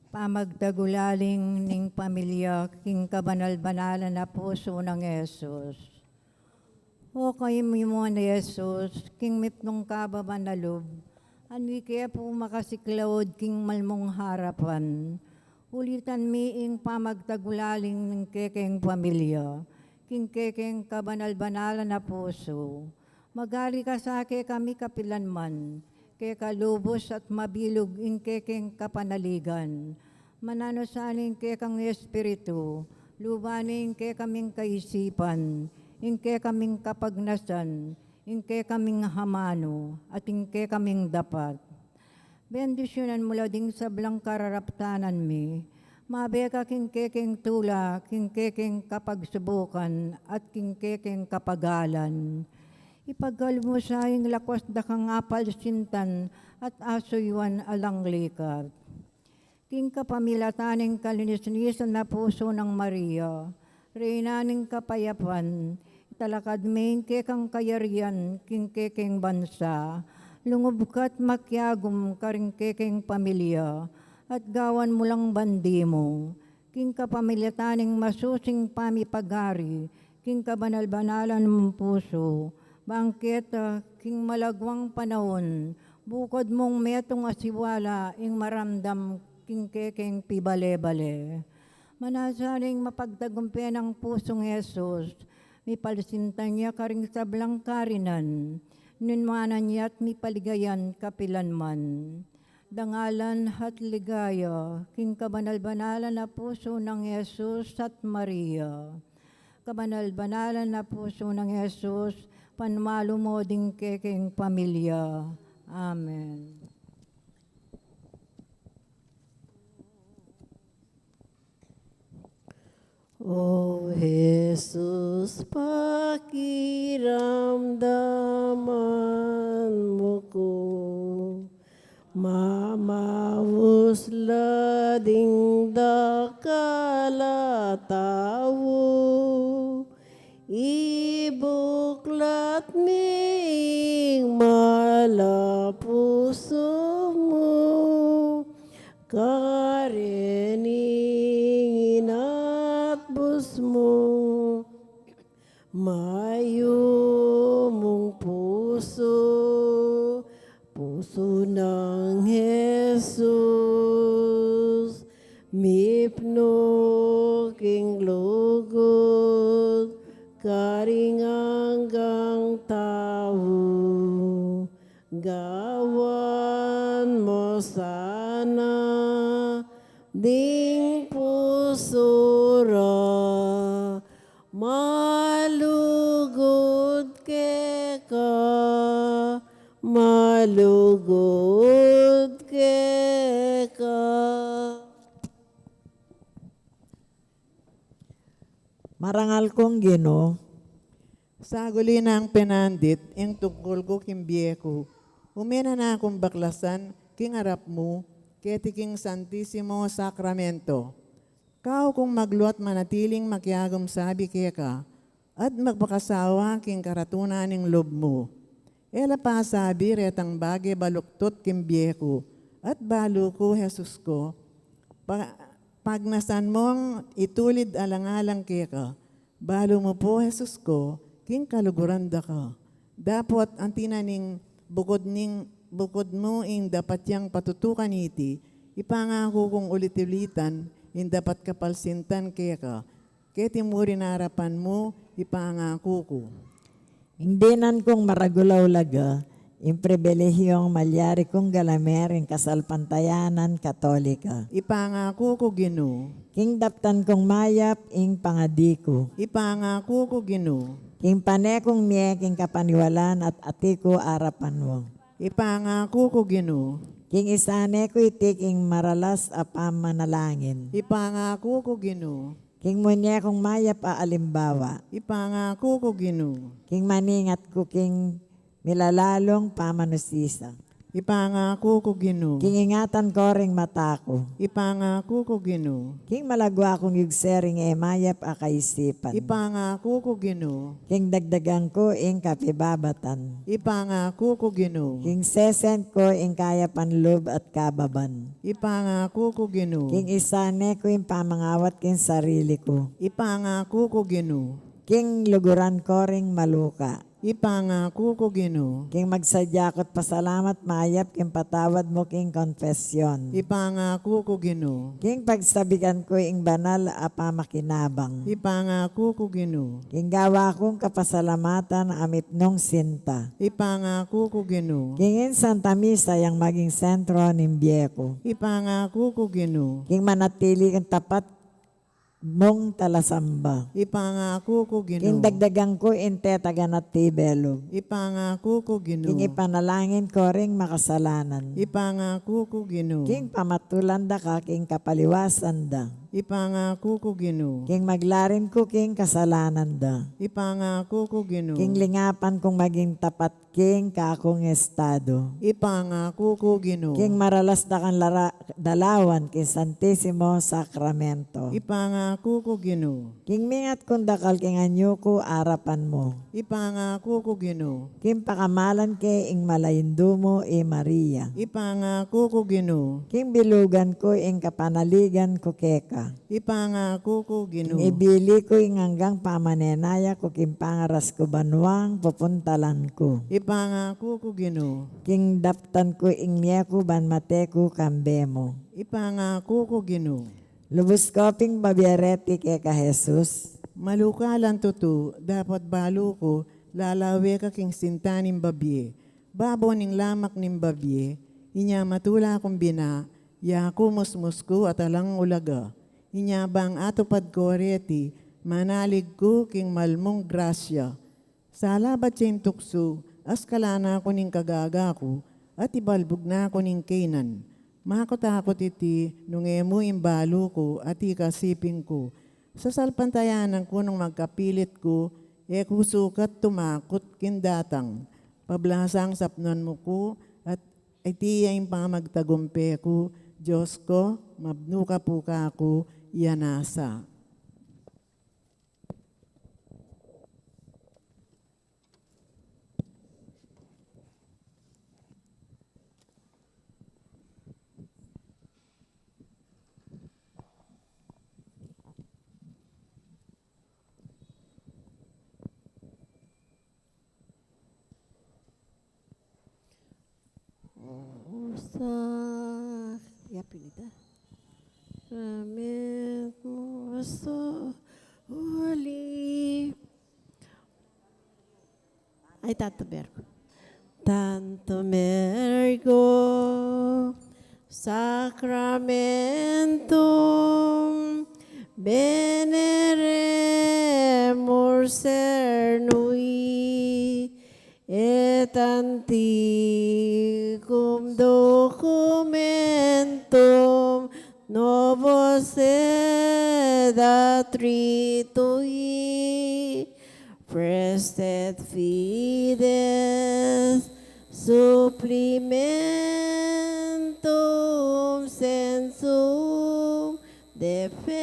Pamagtagulaling ning pamilya king kabanal-banalan a pusu nang Jesus. O kaymu man, Jesus, king mipnung kababan a lub, a mike pu makasiklaud king malmung harapan. Ulitan mi ing pamagtagulaling ning kekeng pamilya king kekeng kabanal-banalan a pusu. Magari ka sa kekami kapilan man, keka lubus at mabilug ing kekeng kapanaligan. Mananu sa ning kekang Espiritu, luban ing kekaming kaisipan, ing kekaming kapagnasan, ing kekaming hamanu, at ing kekaming dapat. Bendisyunan mu la ding sablang kararaptanan mi, mabe ka king kekeng tula, king kekeng kapagsubukan, at king kekeng kapagalan. Ipagkalub mu sa ing lakwas da kang apalsintan at asuyuan alang likat. King kapamilatan ning kalinis-linisan a pusu nang Maria, Reyna ning kapayapan, italakad me ing kekang kayarian king kekeng bansa, lungub ka't makiagum karing kekeng pamilya, at gawan mu lang bandi mu, king kapamilatan ning masusing pamipag-ari king kabanal-banalan mung pusu, bang keta king malagwang panaun, bukod mung metung a siwala ing maramdam king kekeng pibale-bale. Manasa ning mapagtagumpe nang pusung Jesus, mipalsintan ya karing sablang karinan, nunwanan ya't mipaligayan kapilan man. Dangalan at ligaya king kabanal-banalan a pusu nang Jesus at Maria. Kabanal-banalan a pusu nang Jesus, panmalu mu ding kekeng pamilya. Amen. O Jesus, pakiramdaman mu ku, mamaus la ding dakal a tau, ibuklat me ing mal a pusu mu, karening inatbus mu, mayumung pusu, pusu nang Jesus, mipnu king lugud karing anggang tau. Gawan mu sana ding pusu ra malugud keka, malugud keka. Marangal kung Ginu. Saguli nang penandit ing tungkul ku king bie ku, ume na kung baklasan king arap mu, keti king Santisimo Sakramento. Kau kung magluat manatiling makiagum sabi keka, at magpakasawa king karatunan ning lub mu. E la pasabi retang bage baluktot king bie ku, at balu ku, Jesus ku, pa-, pagnasan mung itulid alang-alang keka, balu mu pu, Jesus ku, king kaluguran da ka. Dapot anti na ning bukod ning, bukod mu ing dapat yang patutukan iti, ipangaku kung ulit-ulitan ing dapat kapalsintan keka, keti murin arapan mu, ipangaku ku. Ing dinan kung maragul a ulaga, ing pribilehiung malyari kung galamer ing kasalpantayanan Katolika. Ipangaku ku, Ginu. King daptan kung mayap ing pangadi ku. Ipangaku ku, Ginu. King pane kung mie king kapaniwalan at ati ku arapan mu. Ipangaku ku, Ginu. King isane ku iti king maralas a pamanalangin. Ipangaku ku, Ginu. King munye kung mayap a alimbawa. Ipangaku ku, Ginu. King maningat ku king milalalung pamanusisa. Ipangaku ku, Ginu. King ingatan ku ring mata ku. Ipangaku ku, Ginu. King malagwa kung yugse ring e mayap a kaisipan. Ipangaku ku, Ginu. King dagdagan ku ing kapibabatan. Ipangaku ku, Ginu. King sesen ku ing kayapan lub at kababan. Ipangaku ku, Ginu. King isane ku ing pamangawat king sarili ku. Ipangaku ku, Ginu. King luguran ku ring maluka. Ipangaku ku, Ginu. King magsadya ku't pasalamat mayap king patawad mu king konfesyon. Ipangaku ku, Ginu. King pagsabikan ku ing banal a pamakinabang. Ipangaku ku, Ginu. King gawa kung kapasalamatan a mipnung sinta. Ipangaku ku, Ginu. King ing Santa Misa yang maging sentro ning bie ku. Ipangaku ku, Ginu. King manatili kung tapat mung talasamba. Ipangaku ku, Ginu. King dagdagan ku ing tetagan at tibe lub. Ipangaku ku, Ginu. King ipanalangin ku ring makasalanan. Ipangaku ku, Ginu. King pamatulan da ka king kapaliwasan da. Ipangaku ku, Ginu. King maglarin ku king kasalanan da. Ipangaku ku, Ginu. King lingapan kung maging tapat king kakung estadu. Ipangaku ku, Ginu. King maralas da kang lara-, dalawan king Santisimo Sakramento. Ipangaku ku, Ginu. King mingat kung dakal king anyu ku arapan mu. Ipangaku ku, Ginu. King pakamalan ke ing malaindu mu i Maria. Ipangaku ku, Ginu. King bilugan ku ing kapanaligan ku keka. Ipangaku ku, Ginu. King ibili ku ing anggang pamanenaya ku king pangaras ku banwang pupuntalan ku. Ipangaku ku, Ginu. King daptan ku ing mie ku ban mate ku kambe mu. Ipangaku ku, Ginu. Lubus ku pin babie reti keka, Jesus. Malukalan tutu, dapot balu ku, lalawe ka king sinta ning babie. Babo ning lamak ning babie, inya matula kung bina, yaku musmus ku at alang ulaga. Inya bang atupad ku reti, manalig ku king malmung grasya. Salabat ya ing tuksu, askalan na ku ning kagaga ku, at ibalbug na ku ning kaynan. Makutakut iti, nung e mu ing balu ku, at ikasiping ku. Sasalpantayanan ku nung magkapilit ku, e ku sukat tumakut king datang. Pablasang sapnan mu ku, at iti ya ing pamagtagumpe ku, Dios ku, mabnu ka pu kaku, ya nasa. Sa, ya, pinita. Amen. Sa uli. Ay, Tantum Ergo. Tantum Ergo Sacramentum veneremur cernui, et antiquum documentum novo sed adritui, praestet fides supplementum sensu defectui.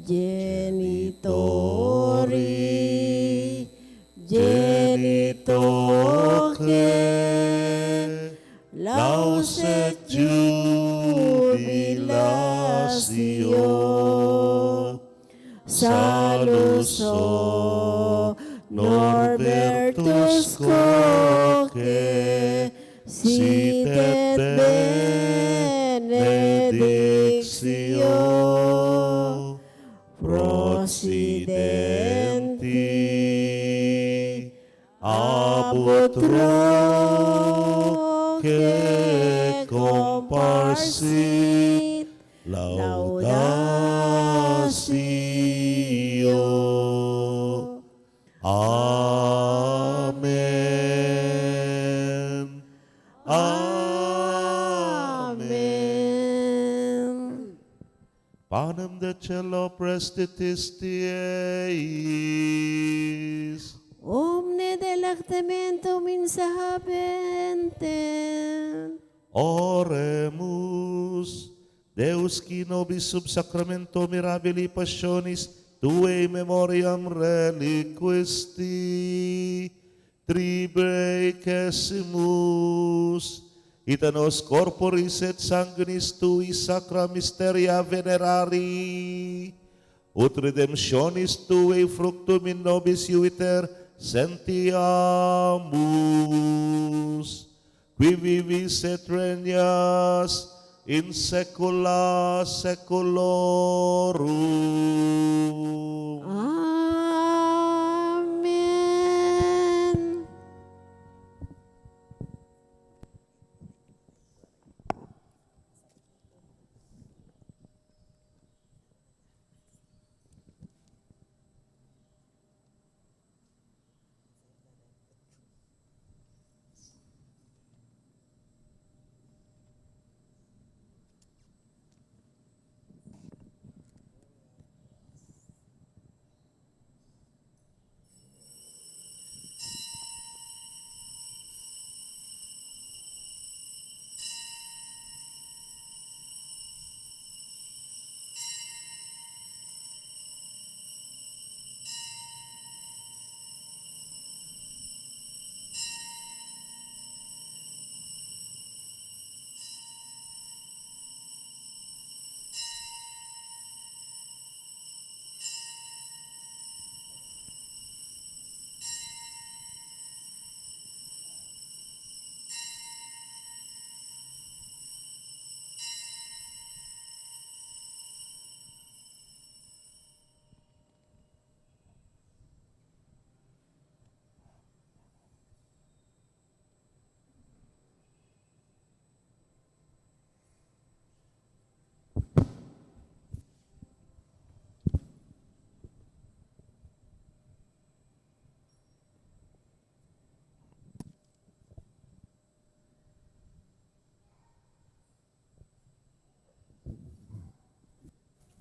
Genitori, genitoque, laus et jubilatio, salus o Norbertus Koke, sit et benedictio, procidenti ab utroque comparsit laudatio. Amen. Amen. Panem de celo prestitis eis. Omne delectamentum insa habentem. Oremus. Deus, qui nobis sub sacramento mirabilis passionis tuae in memoriam reliquisti, tribuiquesimus, et a nos corporis et sanguinis tuis sacra mysteria venerari, ut redemptionis tuae fructum in nobis iuviter sentiamus, qui vivis et regnas in saecula saeculorum. Amen.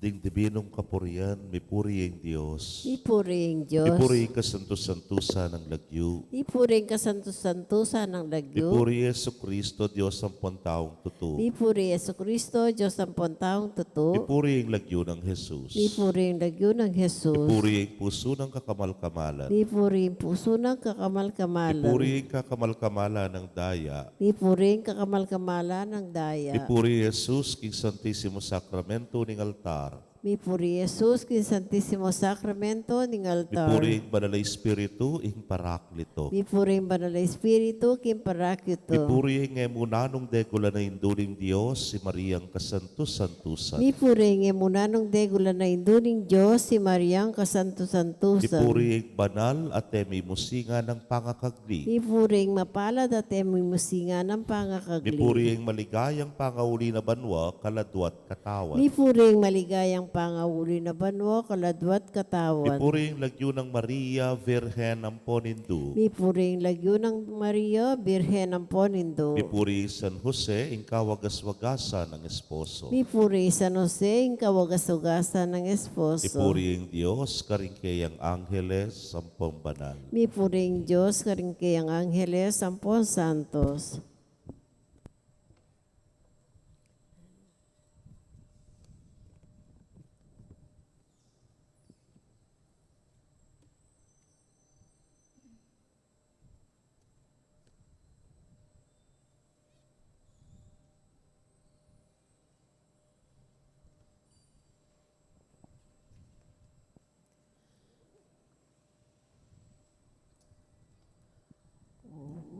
Ding dibinung kapurian, mipuri ing Dios. Mipuri ing Dios. Mipuri ing kasantu-santusan nang lagyu. Mipuri ing kasantu-santusan nang lagyu. Mipuri i Jesucristo, Dios ampon taung tutu. Mipuri i Jesucristo, Dios ampon taung tutu. Mipuri ing lagyu nang Jesus. Mipuri ing lagyu nang Jesus. Mipuri ing pusu nang kakamal-kamalan. Mipuri ing pusu nang kakamal-kamalan. Mipuri ing kakamal-kamalan nang daya. Mipuri ing kakamal-kamalan nang daya. Mipuri i Jesus king Santisimo Sakramento ning altar. Mipuri i Jesus king Santisimo Sakramento ning altar. Mipuri ing Banal a Espiritu ing Parakli- Paraklitu. Mipuri ing Banal a Espiritu king Paraklitu. Mipuri ing e mu nanung degulan a Indu ning Dios, i Mariang kasantu-santusan. Mipuri ing e mu nanung degulan a Indu ning Dios, i Mariang kasantu-santusan. Mipuri ing banal at e mimusingan a pangakagli. Mipuri ing mapalad at e mimusingan a pangakagli. Mipuri ing maligayang pangauli na banua, kaladua at katawan. Mipuri ing maligayang pangauli na banua, kaladua at katawan. Mipuri ing lagyu nang Maria, Birhen ampon Indu. Mipuri ing lagyu nang Maria, Birhen ampon Indu. Mipuri i San Jose, ing kawagas-wagasan nang esposo. Mipuri i San Jose, ing kawagas-wagasan nang esposo. Mipuri ing Dios karing keyang angheles ampon banal. Mipuri ing Dios karing keyang angheles ampon santos.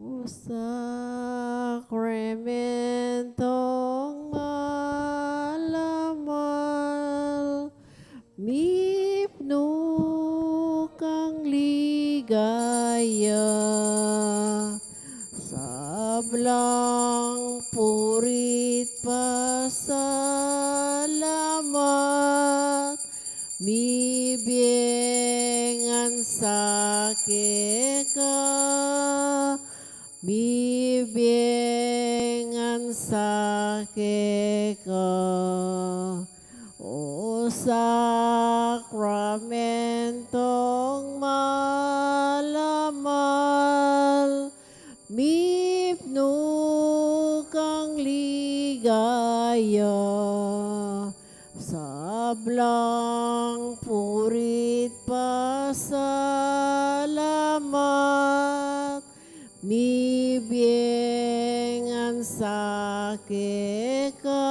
O sakramentong malamal, mipnu kang ligaya, sablang puri't pasalamat, mibie ngan sa keka, mibie ngan sa keka. O sakramentong malamal, mipnu kang ligaya, sablang puri't pasalamat, mibie ngan sa keka,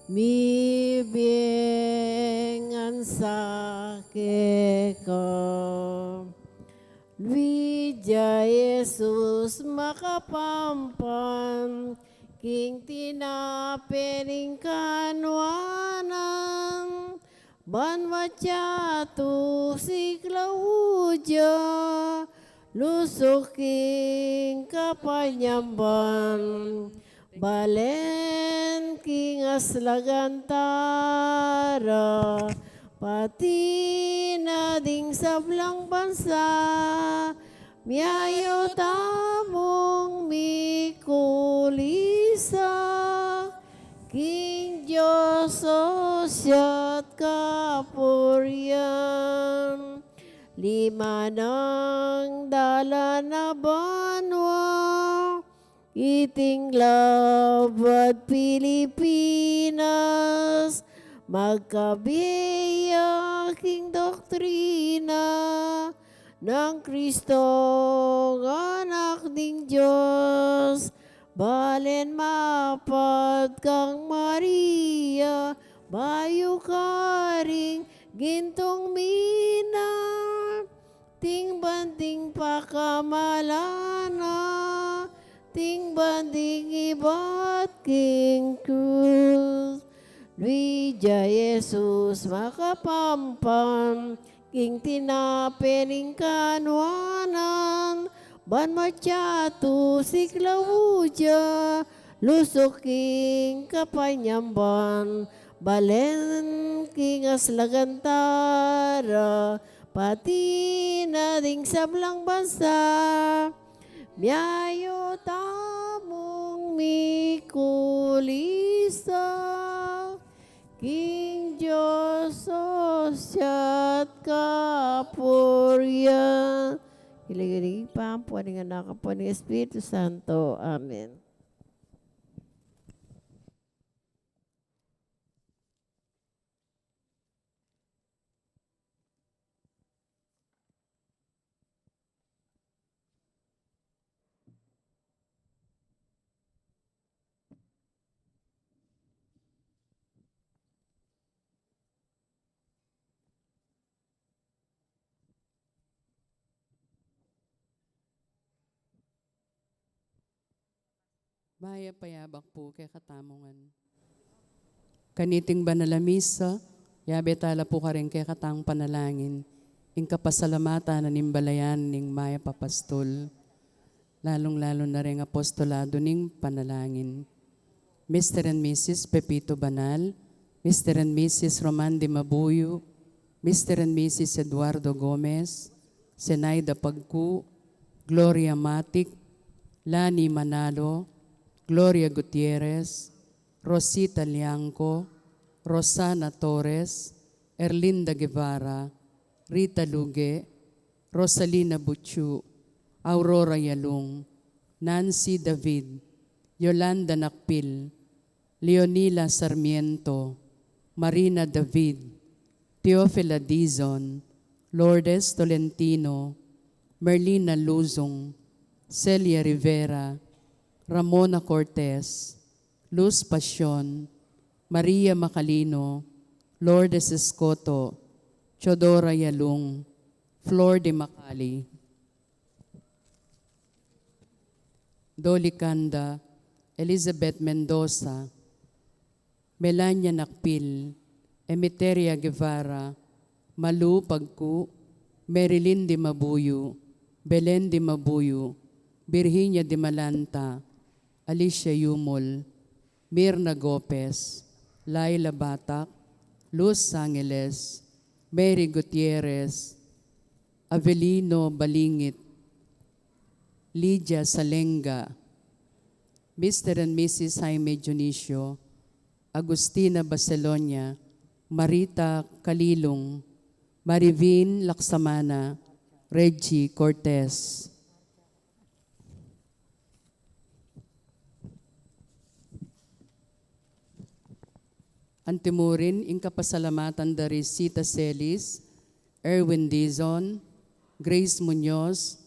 mibie ngan sa keka. Luid ya Jesus makapampan, king tinape ning kanuanan, ban matya tusik laud ya, lusuk king kapanyamban, balen king aslagan tara, pati na ding sablang bansa, miayaw tamung mikulisa, king Dios osia't kapurian. Lima nang dalan a banua, iting labat Pilipinas, magkabie ya king doktrina nang Kristong Anak ning Dios, balen mapat kang Maria, bayu karing gintung mina, atin ban ding pakamalan na, atin ban ding ibat king krus. Luid ya Jesus makapampan, king tinape ning kanuanan, ban matya tusik laud ya, lusuk king kapanyamban, balen king aslagan tara, pati na ding sablang bansa, miayaw tamung mikulisa, King Dios, o siya't kapurian. King lagyu ning Ibpa, ampo ning Anak, ampo ning Espiritu Santo. Amen. Mayap a yabak pu kekatamu ngan. Kaniting banal a misa, yabe tala pu karing kekatang panalangin ing kapasalamatan na ning balayan ning mayap a pastul, lalung-lalu na ring apostolado ning panalangin. Mister and Missus Pepito Banal, Mister and Missus Roman de Mabuyu, Mister and Missus Eduardo Gomez, Zenaida Pagcu, Gloria Matic, Lani Manalo, Gloria Gutierrez, Rosita Liangco, Rosana Torres, Erlinda Guevara, Rita Luge, Rosalina Buchu, Aurora Yalung, Nancy David, Yolanda Nakpil, Leonila Sarmiento, Marina David, Teofila Dizon, Lourdes Tolentino, Merlina Luzung, Celia Rivera, Ramona Cortez, Luz Pasion, Maria Macalino, Lourdes Escoto, Teodora Yalung, Flor de Macali, Dolly Canda, Elizabeth Mendoza, Melania Nakpil, Emeteria Guevara, Malu Pagcu, Marilyn de Mabuyu, Belen de Mabuyu, Virginia de Malanta, Alicia Yumul, Mirna Gopez, Laila Batak, Luz Angeles, Mary Gutierrez, Avelino Balingit, Lydia Salenga, Mister and Missus Jaime Dionisio, Agustina Barcelonia, Marita Kalilung, Marivin Laksamana, Reggie Cortez. Antimurin ing kapasalamatan da ri Sita Celis, Erwin Dizon, Grace Muñoz,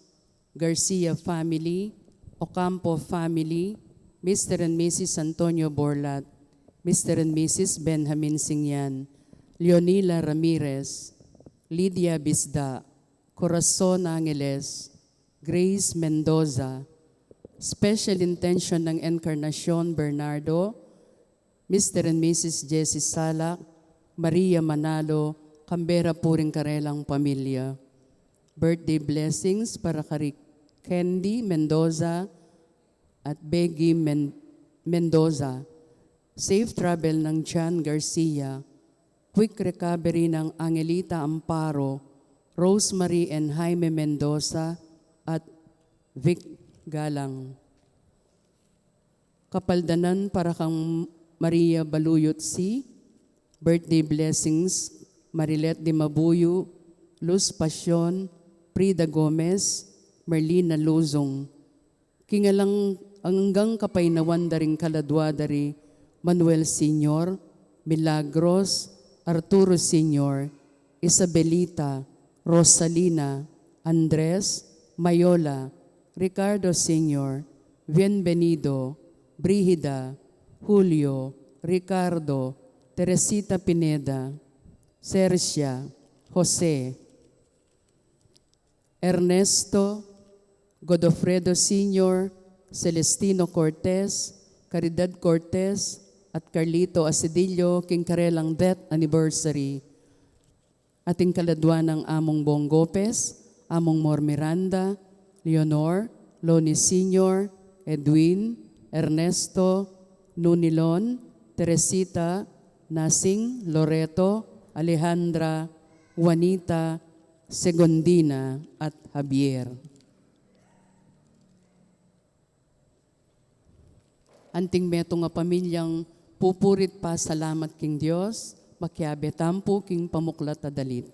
Garcia family, Ocampo family, Mister and Missus Antonio Borlat, Mister and Missus Benjamin Singyan, Leonila Ramirez, Lydia Bisda, Corazon Angeles, Grace Mendoza, special intention ng Encarnacion Bernardo, Mister and Missus Jessie Salak, Maria Manalo, Canberra, puring karelang pamilya. Birthday blessings para kari Candy Mendoza at Becky Men- Mendoza. Safe travel ng John Garcia. Quick recovery ng Angelita Amparo, Rosemary and Jaime Mendoza, at Vic Galang. Kapaldanan para kang Maria Baluyot C. Birthday blessings, Marilet de Mabuyu, Luz Pasion, Frida Gomez, Merlina Luzong. King alang anggang kapaynawan da ring kaladua da ri Manuel Senior, Milagros, Arturo Senior, Isabelita, Rosalina, Andres, Mayola, Ricardo Senior, Bienvenido, Brigida, Julio, Ricardo, Teresita Pineda, Sercia, Jose, Ernesto, Godofredo Senior, Celestino Cortez, Caridad Cortez, at Carlito Asedillo king karelang death anniversary. At ing kaladua nang Among Bong Gopez, Among Mor Miranda, Leonor, Loni Senior, Edwin, Ernesto, Nunilon, Teresita, Nasing, Loreto, Alejandra, Juanita, Segundina, at Javier. Anting metung a pamilyang Pupuri't pasalamat king Dios, makiabe tamu pu king pamuklat a dalit.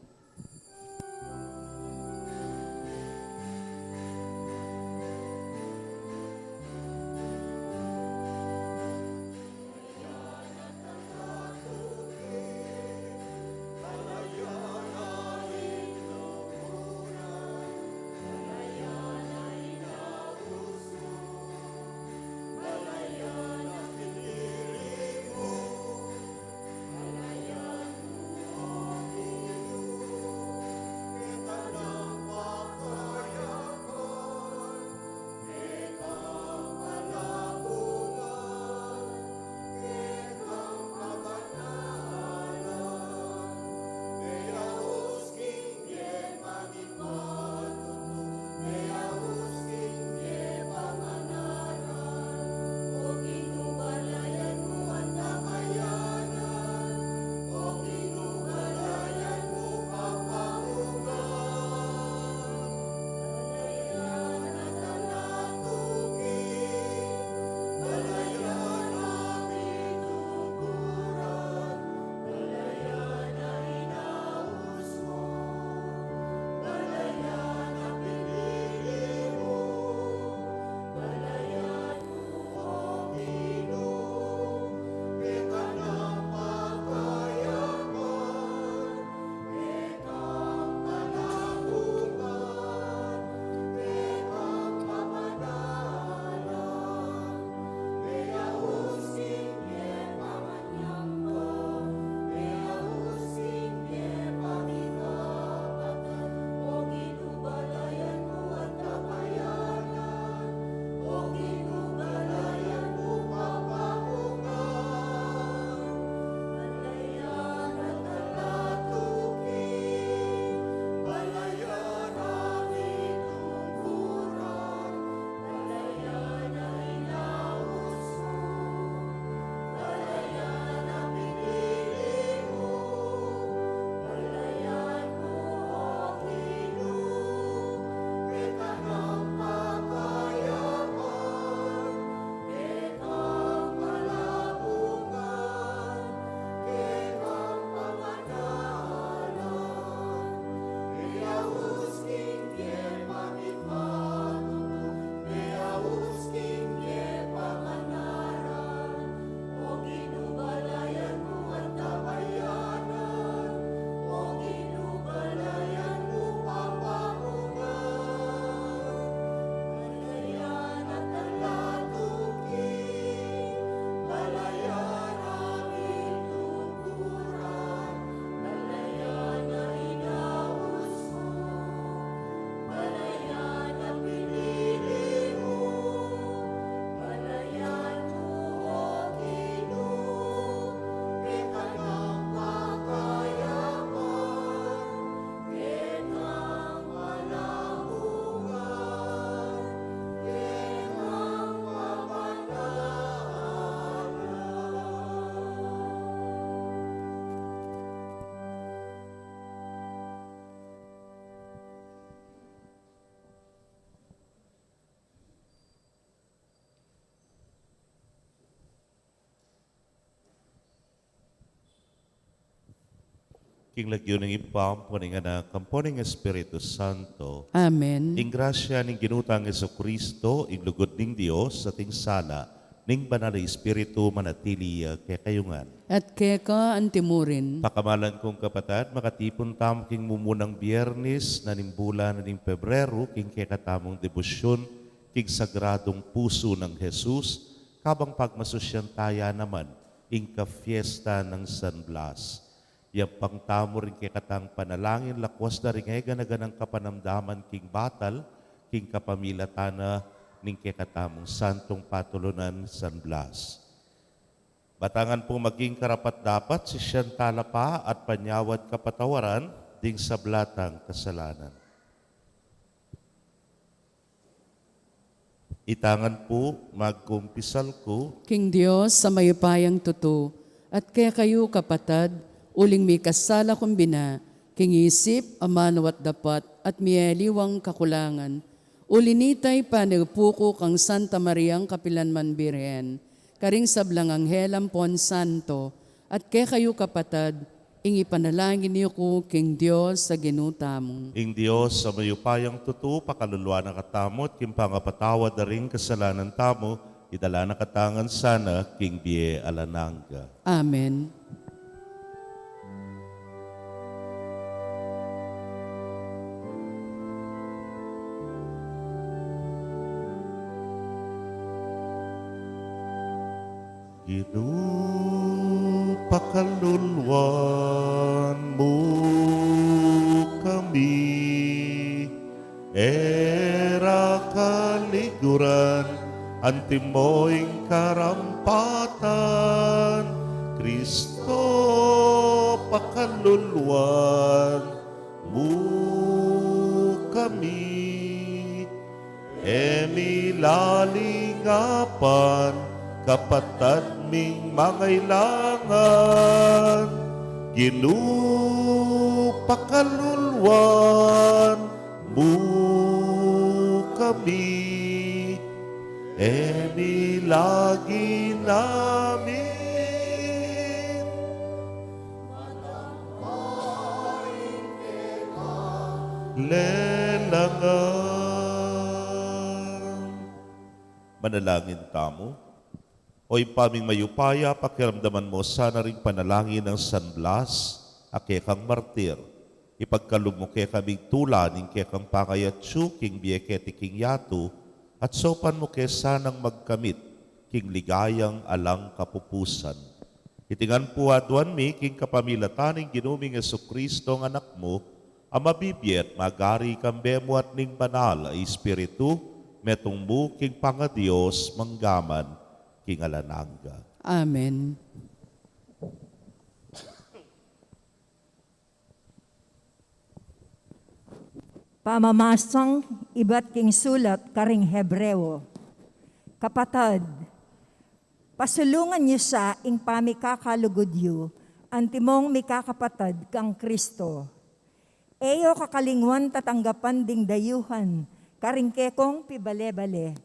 King lagyu ning Ibpa, ampo ning Anak, ampo ning Espiritu Santo. Amen. Ing grasya ning Ginu tang Jesucristo, ing lugud ning Dios, at ing sala ning Banal a Espiritu manatili ya kekayu ngan. At keka antimurin. Pakamalan kung kapatad, makatipun tamu king mumunang Biyernes na ning bulan na ning Pebrero, king kekatamung debosyun king Sagradung Pusu nang Jesus, kabang pagmasusyan taya naman ing kafiesta nang San Blas. Yampang tamu ring kekatang panalangin, lakwas da ring eganaganang kapanamdaman king batal, king kapamilatan na ning kekatamung santung patulunan, San Blas. Batangan pung maging karapat-dapat, sisian tala pa at panyawad kapatawaran ding sabla tang kasalanan. Itangan pu, magkumpisal ku king Dios a mayupayang tutu, at kekayu kapatad, uling mikasala kung bina, king isip, amanu at dapat, at mialiwang kakulangan. Uli nita, panayapan ku kang Santa Mariang kapilanman Birhen, karing sablang anghel ampon santo, at kekayu kapatad, ing ipanalangin yu ku king Dios a Ginu tamu. Ing Dios a mayupayang tutu, pakaluluan na katamu, at king pangapatawad da ring kasalanan tamu, idala na katamu ngan sana king bie alang angga. Amen. Ginu, pakaluluan mu kami, e ra kaliguran, antimo ing karampatan, Kristo, pakaluluan mu kami. E mi lalingapan, kapatad ming mangailangan, Ginu, pakaluluan mu kami. E mi lagi namin lelangan. Manalangin tamu. O Ibpa ming mayupaya, pakiramdaman mu sana ring panalangin nang San Blas a kekang martir. Ipagkalub mu kekami ing tula ning kekang pangayatsu king bie keti king yatu, at saupan mu ke sanang magkamit king ligayang alang kapupusan. Iti ngan pu aduan mi king kapamilatan ning Ginu ming Jesucristo a Anak mu, a mabibie at magari kambe mu at ning Banal a Espiritu, metung mu king pangaDios mangga man king alang angga. Amen. Pamamasang ibat king sulat karing Hebreo. Kapatad, pasulungan yu sa ing pamikakalugud yu, antimong mikakapatad kang Kristo. E yu kakalingwan tatanggapan ding dayuhan karing kekong pibale-bale.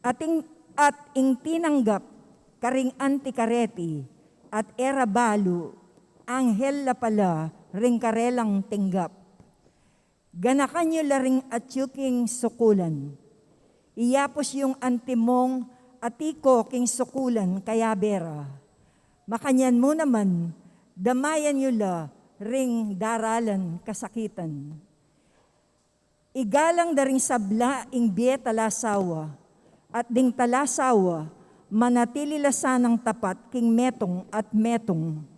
At ing, at ing tinanggap karing anti kareti, at e ra balu, anghel la pala ring karelang tinggap. Ganakan yu la ring atyu king sukulan. Iyapus yung antimong atiko king sukulan kayabe ra. Makanyan mu naman, damayan yu la ring daralan kasakitan. Igalang da ring sabla ing bie talasawa, at ding talasawa manatili la sanang tapat king metung at metung.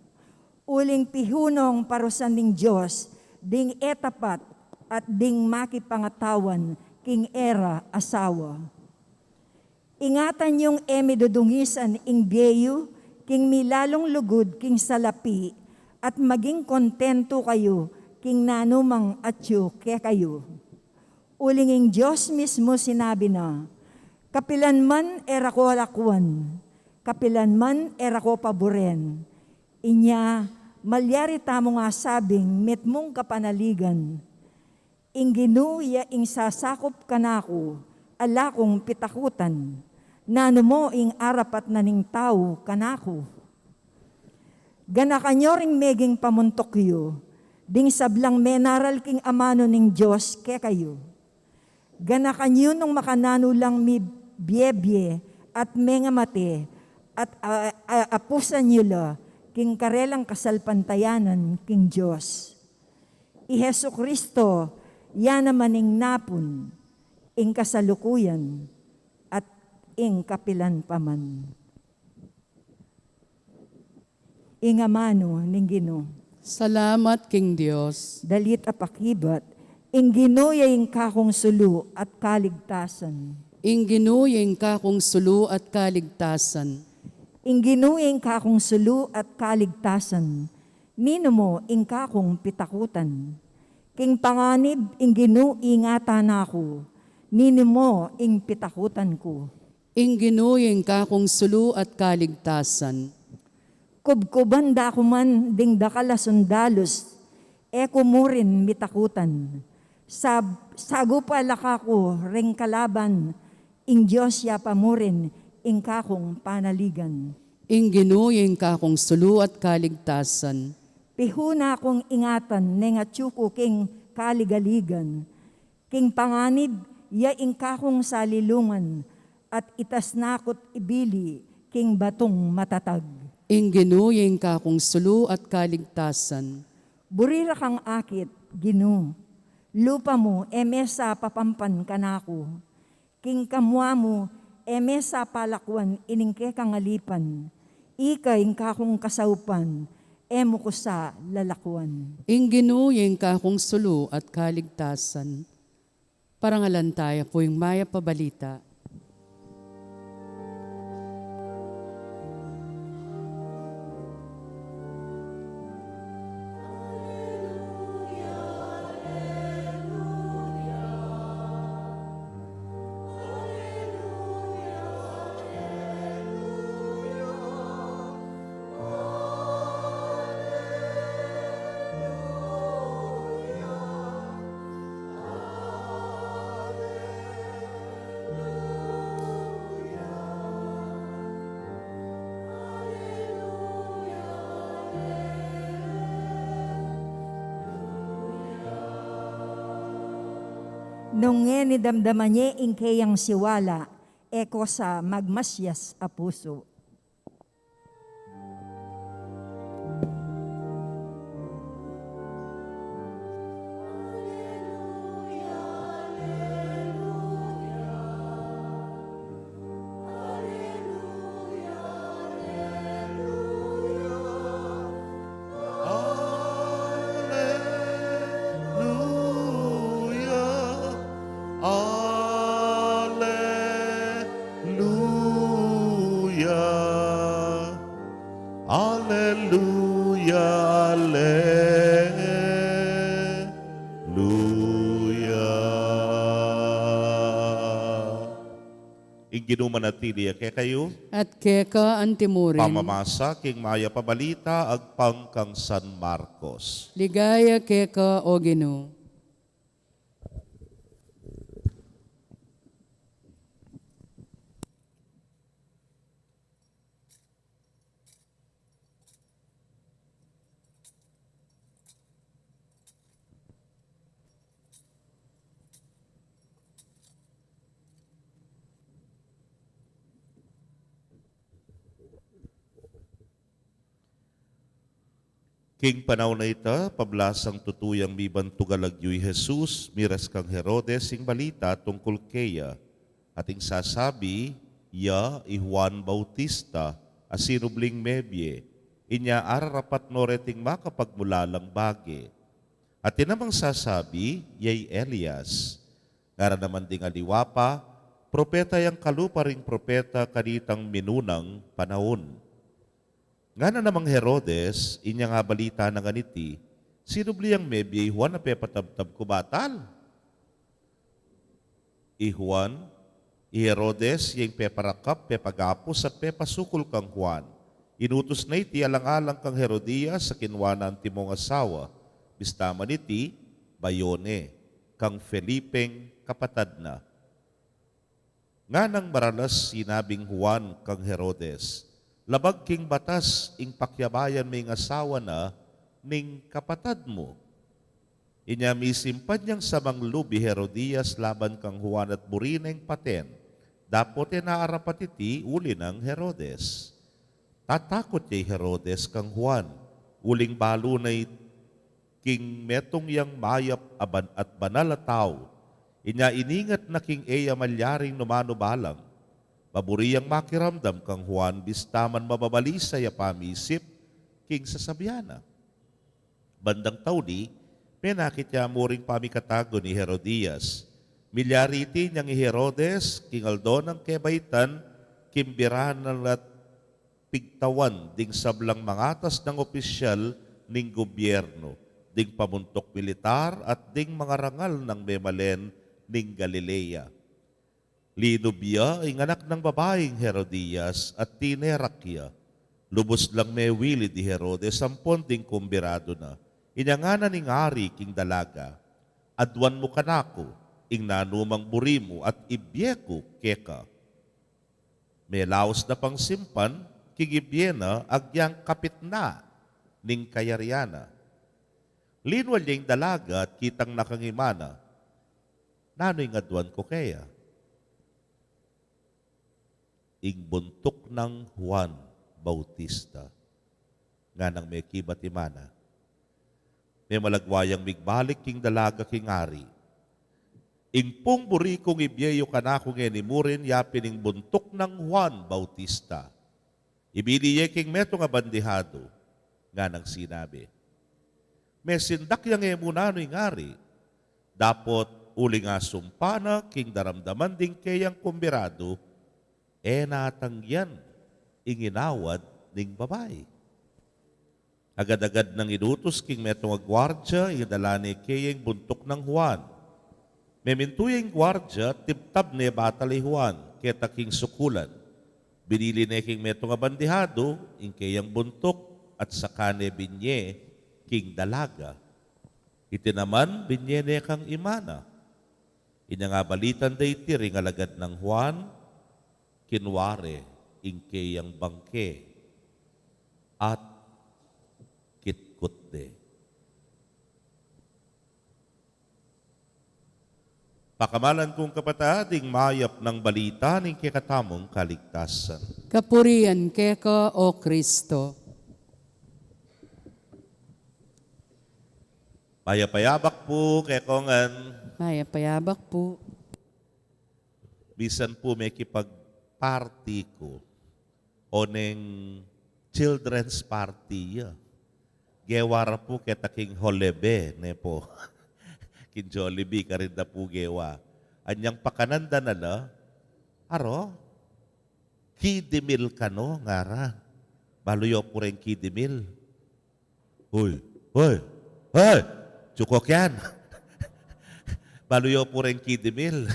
Uling pihunong parusan ning Dios ding e tapat at ding makipangatawan king e ra asawa. Ingatan yung e mi dudungisan ing bie yu king milalung lugud king salapi, at maging kontentu kayu king nanumang atyu kekayu. Uling ing Dios mismu sinabi na, "Kapilan man e ra ko lakwan, kapilan man e ra ko paburen." Inya, malyari tamung asabing mitmung kapanaligan, "Ing Ginu ya ing sasakup kanaku, ala kung pitakutan. Nanu mo ing arapat na ning tau kanaku?" Ganakan yu ring meging pamuntuk yu ding sablang menaral king amanu ning Dios kekayu. Ganakan yu nung makananu lang mibiebie at mengamate, at a, a, apusan yu la king karelang kasalpantayanan king Dios. I Jesucristo, ya naman ing napun, ing kasalukuyan, at ing kapilan pa man. Ing amanu ning Ginu. Salamat king Dios. Dalit a pakibat. Ing Ginu ya ing kakung sulu at kaligtasan. Ing Ginu ya ing kakung sulu at kaligtasan. Ing Ginu ya ing kakung sulu at kaligtasan. Ninu mo ing kakung pitakutan? King panganib ing Ginu ingatan na ku. Ninu mo ing pitakutan ku? Ing Ginu ing kakung sulu at kaligtasan. Kubkuban da ku man ding dakal a sundalus, e ku murin mitakutan. Sab-, sagupa la kaku ring kalaban, ing Dios ya pa murin, ing kakung panaligan. Ing Ginu ya ing kakung sulu at kaligtasan. Pihuna kung ingatan neng atyu ku king kaligaligan. King panganib ya ing kakung salilungan, at itas na ku't ibili king batung matatag. Ing Ginu ya ing kakung sulu at kaligtasan. Buri ra kang akit, Ginu. Lupa mu, e me sa papampan kanaku. King kamua mu, e me sa palakuan ining kekang alipan. Ika ing kakung kasaupan, e mu ku sa lalakuan. Ing Ginu ya ing kakung sulu at kaligtasan. Parangalan taya pu ing mayap a balita. Nung ngeni damdaman ye ing keyang siwala, e ko sa magmasyas a pusu. Aleluya, aleluya. Ing Ginu manatili ya kekayu. At keka antimurin. Pamamasa king mayap a balita agpang kang San Marcos. Ligaya keka, O Ginu. King panaun a ita, pablasang tutu yang mibantugal agyu i Jesus, miras kang Herodes ing balita tungkul keya, at ing sasabi, "Iya i Juan Bautista a sinubling mebie, inya ararapat no reting makapagmulalang bage." At inya namang sasabi, "Iya i Elias." Ngara naman ding aliwa pa, propeta yang kalupa ring propeta kanitang minunang panaun. Ngana namang Herodes, inyang abalita na nganiti, "Sinubli yang mebie i Juan a pepatabtab ku ba tal?" I Juan, i Herodes, ya ing peparakap, pepagapus, at pepasukul kang Juan. Inutus na iti alang-alang kang Herodias a kinua na antimong asawa, bista man iti, bayu ne, kang Felipeng kapatad na. Nganang maralas sinabing Juan kang Herodes, "Labag king batas ing pakiabayan me ing asawa na ning kapatad mu." Inya misimpan yang samang lub i Herodias laban kang Juan at buri neng paten, dapot e na arapat iti uli nang Herodes. Tatakut ya i Herodes kang Juan, uling balu na i king metung yang mayap a ban-, at banal a tau. Inya iningat na king e ya malyaring numanu balang. Maburi yang makiramdam kang Juan bista man mababalisa ya pamisip king sasabian na. Bandang tauli, menakit ya mu ring pamikatago ni Herodias. Milyari iti inyang i Herodes, king aldo nang kebaitan, kimbira na la't pigtawan ding sablang mangatas nang opisyal ning gubyernu, ding pamuntuk militar at ding mangarangal nang memalen ning Galilea. Linub ya ing anak nang babaing Herodias at tinerak ya. Lubus lang mewilid i Herodes ampon ding kumbiradu na. Inya ngana ning ari king dalaga, "Aduan mu kanaku ing nanumang buri mu at ibie ku keka." Melaus na pang simpan king ibie na agyang kapitna ning kayarian na. Linwal ya ing dalaga at kitang na kang ima na, "Nanu ing aduan ku keya?" "Ing buntuk nang Juan Bautista," nganang mekibat ima na. Memalagwa yang migbalik king dalaga king ari. "Ing pung buri kung ibie yu kanaku ngeni murin, ya pin ing buntuk nang Juan Bautista. Ibili ye king metung a bandihadu," nganang sinabi. Mesindak yang e mu nanu ing ari, dapot uling asumpa na king daramdaman ding keyang kumbiradu, e na atanggian ing inawad ning babai. Agad-agad nang inutus king metung a guardia, idala ne kaya ing buntuk nang Juan. Memintu ya ing guardia, tibtab ne batal i Juan keta king sukulan. Binili ne king metung a bandihadu ing keyang buntuk, at saka ne binye king dalaga. Iti naman, binye ne kang ima na. Inyang abalitan da iti ring alagad nang Juan, kinua re ing keyang bangke at kitkut de. Pakamalan kung kapatad, ing mayap nang balita ning kekatamung kaligtasan. Kapurian keka, O Kristo. Mayap a yabak pu kekongan. Mayap a yabak pu. Misan pu mekipag-party ku, o neng children's party ya, gewa ra pu keta king Holebe, ne pu. King Jollibee karin da pu gewa. Anyang pakanan da na la, "Aro, kidimil kanu?" ngara. Balu yo pu reng kidimil. "Hoy, hoy, hoy! Tsukok yan!" Balu yo pu reng kidimil.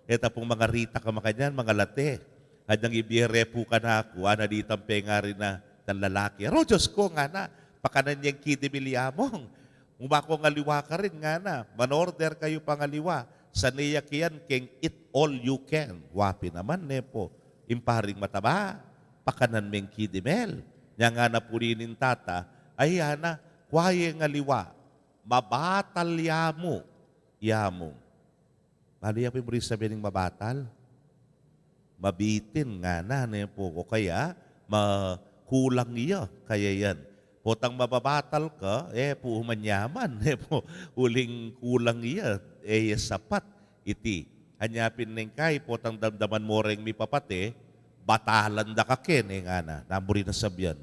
E ta pung mangarita ka makanyan, mangalate. Anyang ibie re pu kanaku, ana, ditan pengari na tang lalaki. "Aro, Dios ku," ngana, "pakanan yeng kidimil ya mung. Uma kong aliwa karin," ngana. "Man-order kayu pang aliwa. Sane ya kiyan keng eat all you can." Wa pin naman, ne pu, ing paring mataba, pakanan meng kidimil. Nya ngana pu ning tata, "Ay, ana, kua yeng aliwa, mabatal ya mu, ya mung." Balu ya pu ing buri sabyan ning mabatal? Mabitin, ngana, ne pu, o kaya makulang ya, kaya yan. Potang mababatal ka, e pu manyaman, ne pu, uling kulang ya, e ya sapat iti. Anya pin neng kai, potang damdaman mo reng mipapate, "Batalan da ka ken," e ngana. Nanu buri nang sabyan?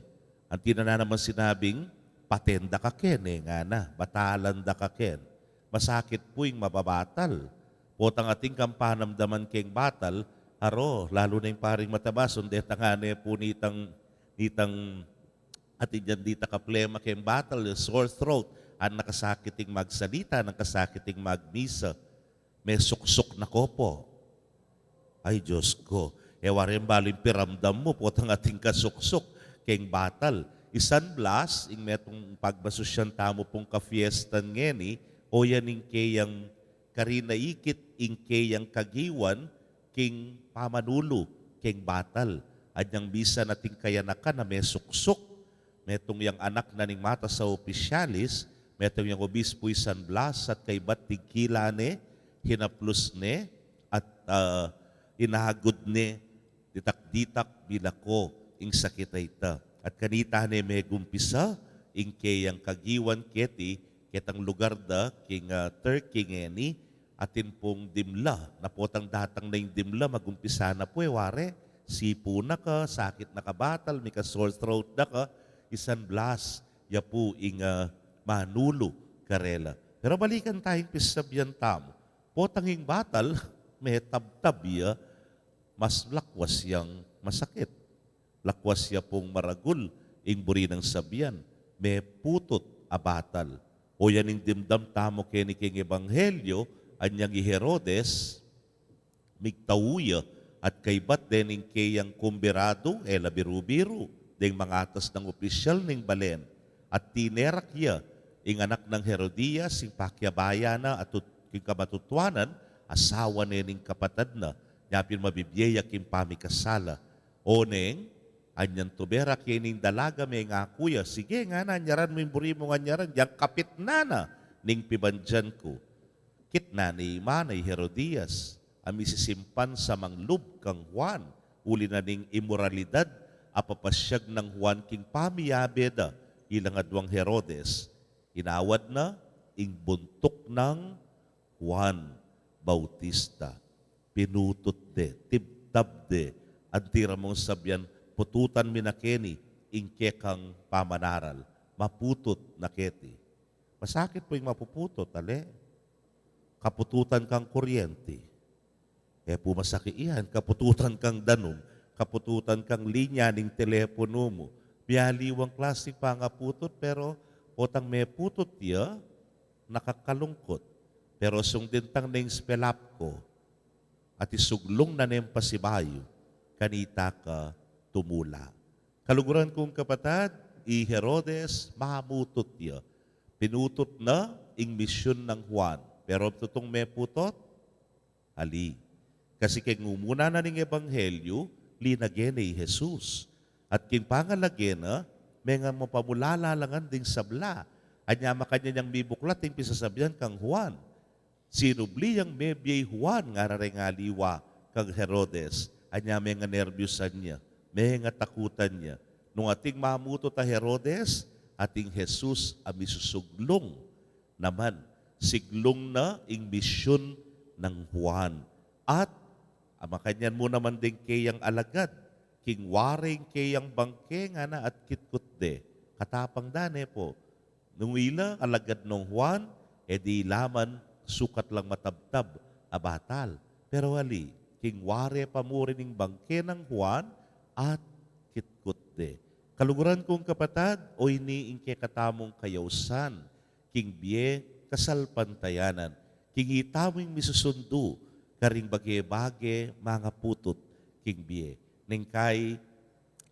Anti na naman sinabing, "Paten da ka ken," e ngana, "batalan da ka ken." Masakit pu ing mababatal. Potang atin kang panamdaman keng batal, aro, lalu na ing paring mataba, sunde ta ngana pu nitang, nitang atin yan dita kaplema keng batal, sore throat, anang kasakit ing magsalita, anang kasakit ing magmisa. Mesuksuk na ko pu. Ay, Dios ku. E wari balu ing piramdam mu, potang atin kang suksuk keng batal. I San Blas, ing metung pagmasusyan tamu pung kafiestan ngeni, o yan ing keyang karin a ikit, ing keyang kagiwan king pamanulu keng batal. Anyang misan atin kayanakan a mesuksuk, metung yang anak na ning matas a opisyalis, metung yang obispu i San Blas, at kaybat tigkila ne, hinaplus ne, at, ah, inagud ne, ditak-ditak milako ing sakit a ita. At kanita ne megumpisa ing keyang kagiwan keti, ketang lugar da king, ah, Turkey ngeni, atin pung dimla. Na potang datang na ing dimla, magumpisa na pu, e wari, sipu na ka, sakit na ka batal, mika-sore throat na ka, i San Blas, ya pu ing, ah, manulu karela. Pero balikan taya ing pisabyan tamu. Potang ing batal, metabtab ya, mas lakwas yang masakit. Lakwas ya pung maragul ing buri nang sabyan, meputut a batal. O yan ing dimdam tamu keni king ebanghelyo, anyang i Herodes, migtau ya, at kaybat deng keyang kumbiradu, e la biru-biru, deng mangatas nang opisyal ning balen, at tinerak ya ing anak nang Herodias, ing pakiabayan na, at tut-, king kamatutuanan, asawa ne ning kapatad na, nya pin mabibie ya king pamikasala. O neng, anyan tubera keni ing dalaga, mengaku ya, "Sige," ngana, "anyaran mu ing buri mung anyaran, yang kapitnan na ning pibandian ku." Kitnan ne i Herodias a misisimpan sa manglub kang Juan, uli na ning imoralidad a papasyag nang Juan king pamiyabe da ilang aduang Herodes. Inawad na ing buntuk nang Juan Bautista. Pinutut de, tibtab de, anti ra mung sabian, "Pututan mi na keni ing kekang pamanaral." Maputut na keti. Masakit pu ing mapuputut, ale? Kapututan kang kuryenti. E pu masakit yan, kapututan kang danum, kapututan kang linya ning teleponu mu. Mialiwang klaseng pangaputut, pero potang meputut ya, nakakalungkut. Pero sung dintang neng spelapko, at isuglung na neng pasibayu, kanita ka tumula. Kaluguran kung kapatad, i Herodes, mamutut ya. Pinutut na ing misyun nang Juan. Pero tutung meputut, ali. Kasi king umuna na ning ebanghelyu, linage ne i Jesus. At king pangalage na, mengan mapamulala la ngan ding sabla. Anya makanyan yang mibuklat ing pisasabian kang Juan. Sinubli yang mebie i Juan, ngara reng aliwa kang Herodes. Anya menganerbyusan ya, mengatakutan ya. Nung ating mamutut a Herodes, ating Jesus a misusuglung naman. Siglung na ing misyun nang Juan. At, a, makanyan mu naman deng keyang alagad, king ware ing keyang bangke ngana at kitkut de. Katapang da ne pu. Nung ila alagad nong Juan, e di ila man sukat lang matabtab a batal. Pero ali, king ware pa mu rin ing bangke nang Juan at kitkut de. Kaluguran kung kapatad, o ini ing kekatamung kayausan, king bie kasalpantayanan, king itamu ing misusundu karing bage-bage mangaputut king bie. Neng kai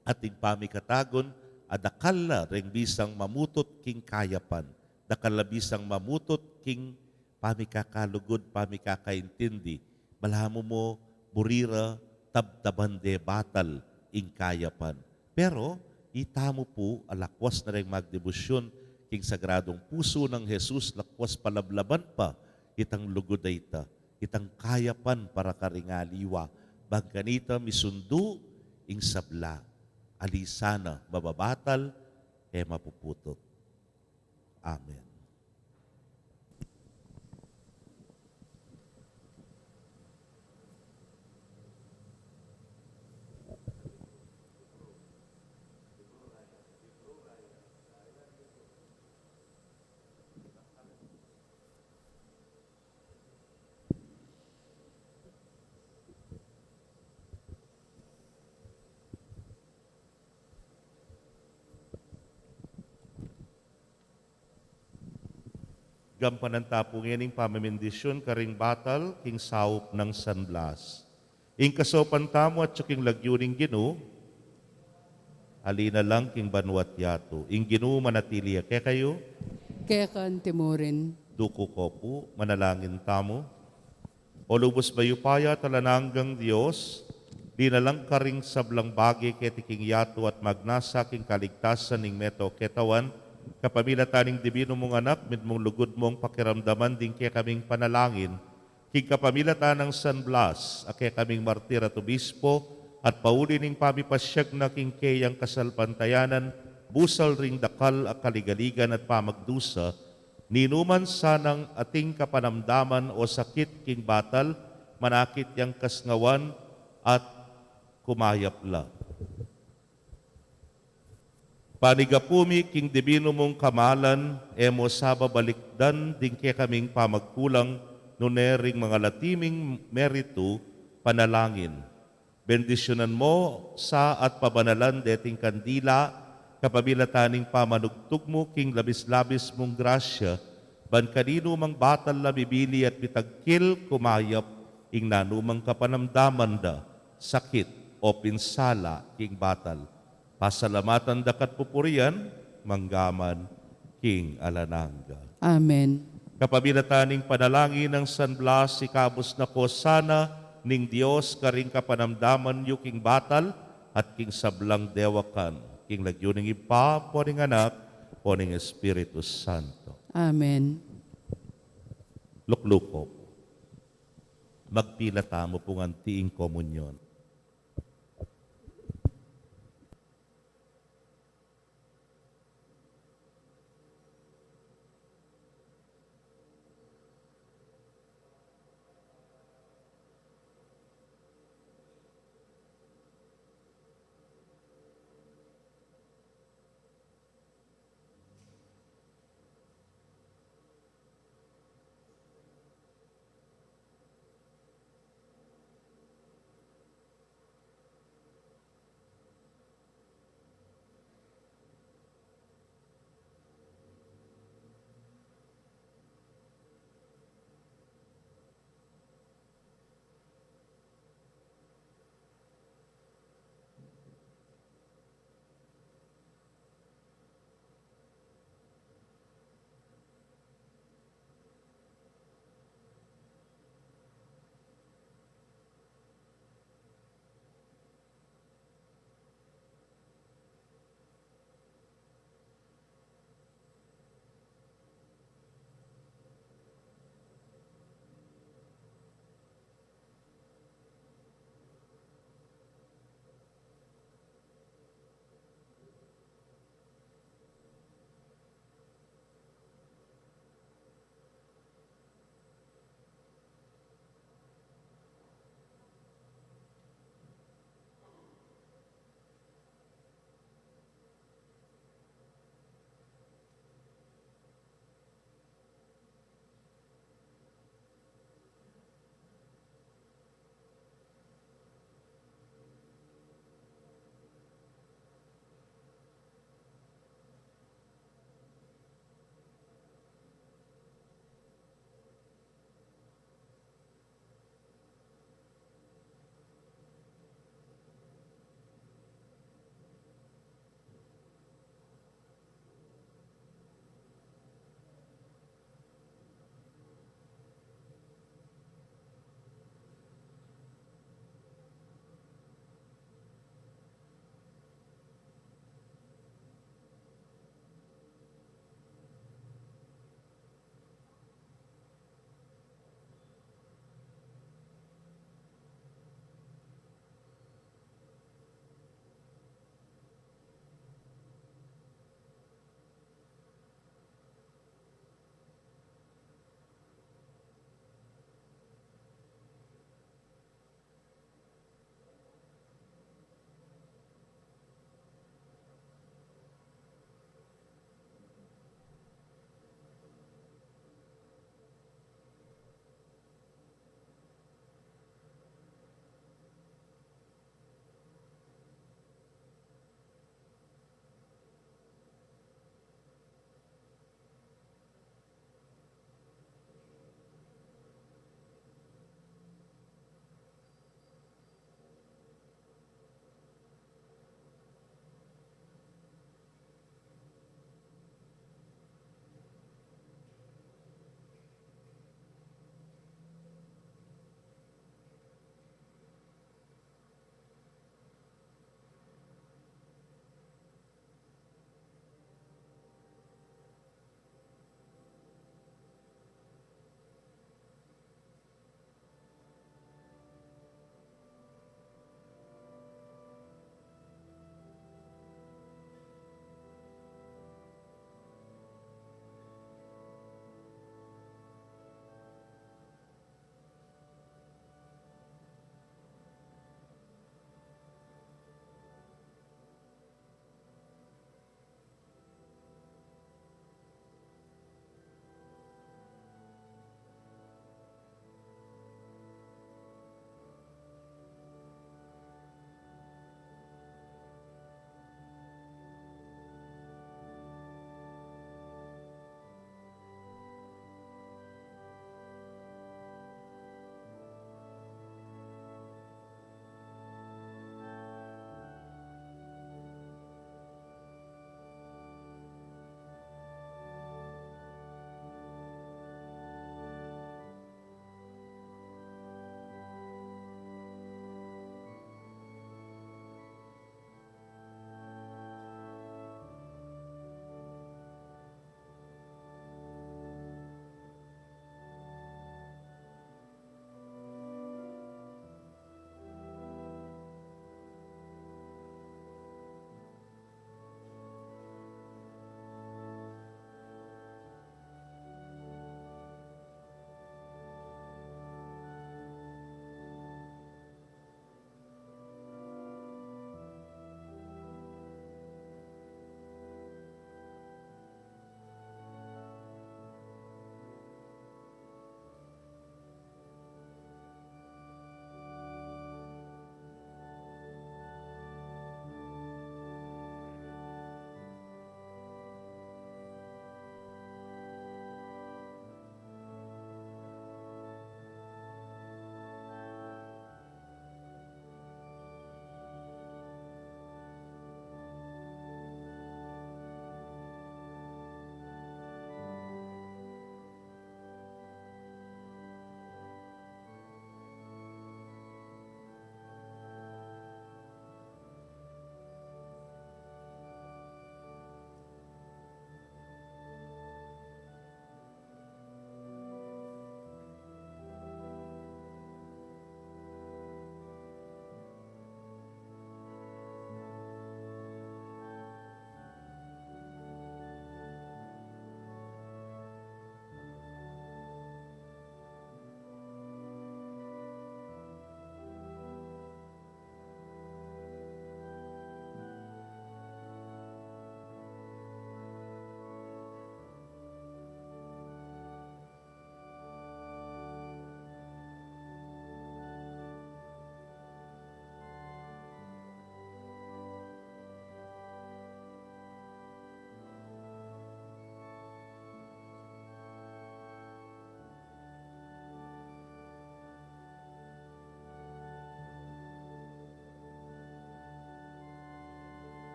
ating pamikatagun, a dakal la reng bisang mamutut king kayapan, dakal la bisang mamutut king pamikakalugud, pamikakaintindi, balamu mu buri ra tabtaban de batal ing kayapan. Pero itamu pu a lakwas na reng magdebosyun king Sagradung Pusu nang Jesus, lakwas palablaban pa itang lugud a ita, itang kayapan para karing aliwa, bang kanita misundu ing sabla, ali sana mababatal, e mapuputut. Amen. Gampanan ta pu ngeni ing pamamindisyun karing batal king saup nang San Blas. Ing kasaupan tamu atyu king lagyu ning Ginu, ali na lang king banua't yatu. Ing Ginu manatili ya kekayu. Keka anti murin. Duku ko pu, manalangin tamu. O lubus mayupaya at alang anggang Dios, dinalang karing sablang bage keti king yatu at magnasa king kaligtasan ning meto ketawan, kapamilatan ning dibinu mung Anak, mitmung lugud mung pakiramdaman ding kekaming panalangin, king kapamilatan nang San Blas, a kekaming martir at obispo, at pauli ning pamipasyag na king keyang kasalpantayanan, busal ring dakal a kaligaligan at pamagdusa, ninuman sanang ating kapanamdaman o sakit king batal, manakit yang kasngawan at kumayap la. Panigapu mi king dibinu mung kamalan, e mu sa babalikdan ding kekaming pamagkulang, nune ring mangalati ming meritu, panalangin. Bendisyunan mu sa at pabanalan deting kandila, kapamilatan ning pamanugtug mu king labis-labis mung grasya, ban kaninumang batal la mibili at mitagkil, kumayap ing nanumang kapanamdaman da, sakit, o pinsala king batal. Pasalamatan da ka't pupurian, manggaman king alang angga. Amen. Kapamilatan ning panalangin nang San Blas, ikabus na ko sana ning Dios karing kapanamdaman yu king batal, at king sablang dewakan, king lagyu ning Ibpa, ampo ning Anak, ampo ning Espiritu Santo. Amen. Lukluko. Magpila tamu pung anti ing komunyon.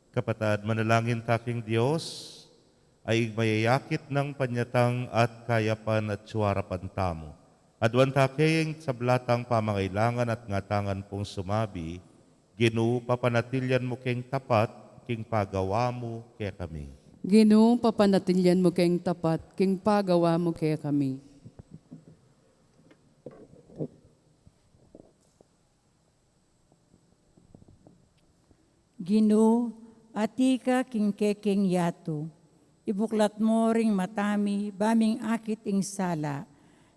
Kapatad, manalangin ta king Dios, a ing mayayakit nang panyatang at kayapan at suarapan tamu. Aduan ta kaya ing sabla tang pamangailangan at ngatangan pung sumabi, Ginu, papanatilian mu keng tapat king pagawa mu kekami. Ginu, papanatilian mu keng tapat king pagawa mu kekami. Ginu, atiu ka king kekeng yatu, ibuklat mu ring mata mi ba ming akit ing sala,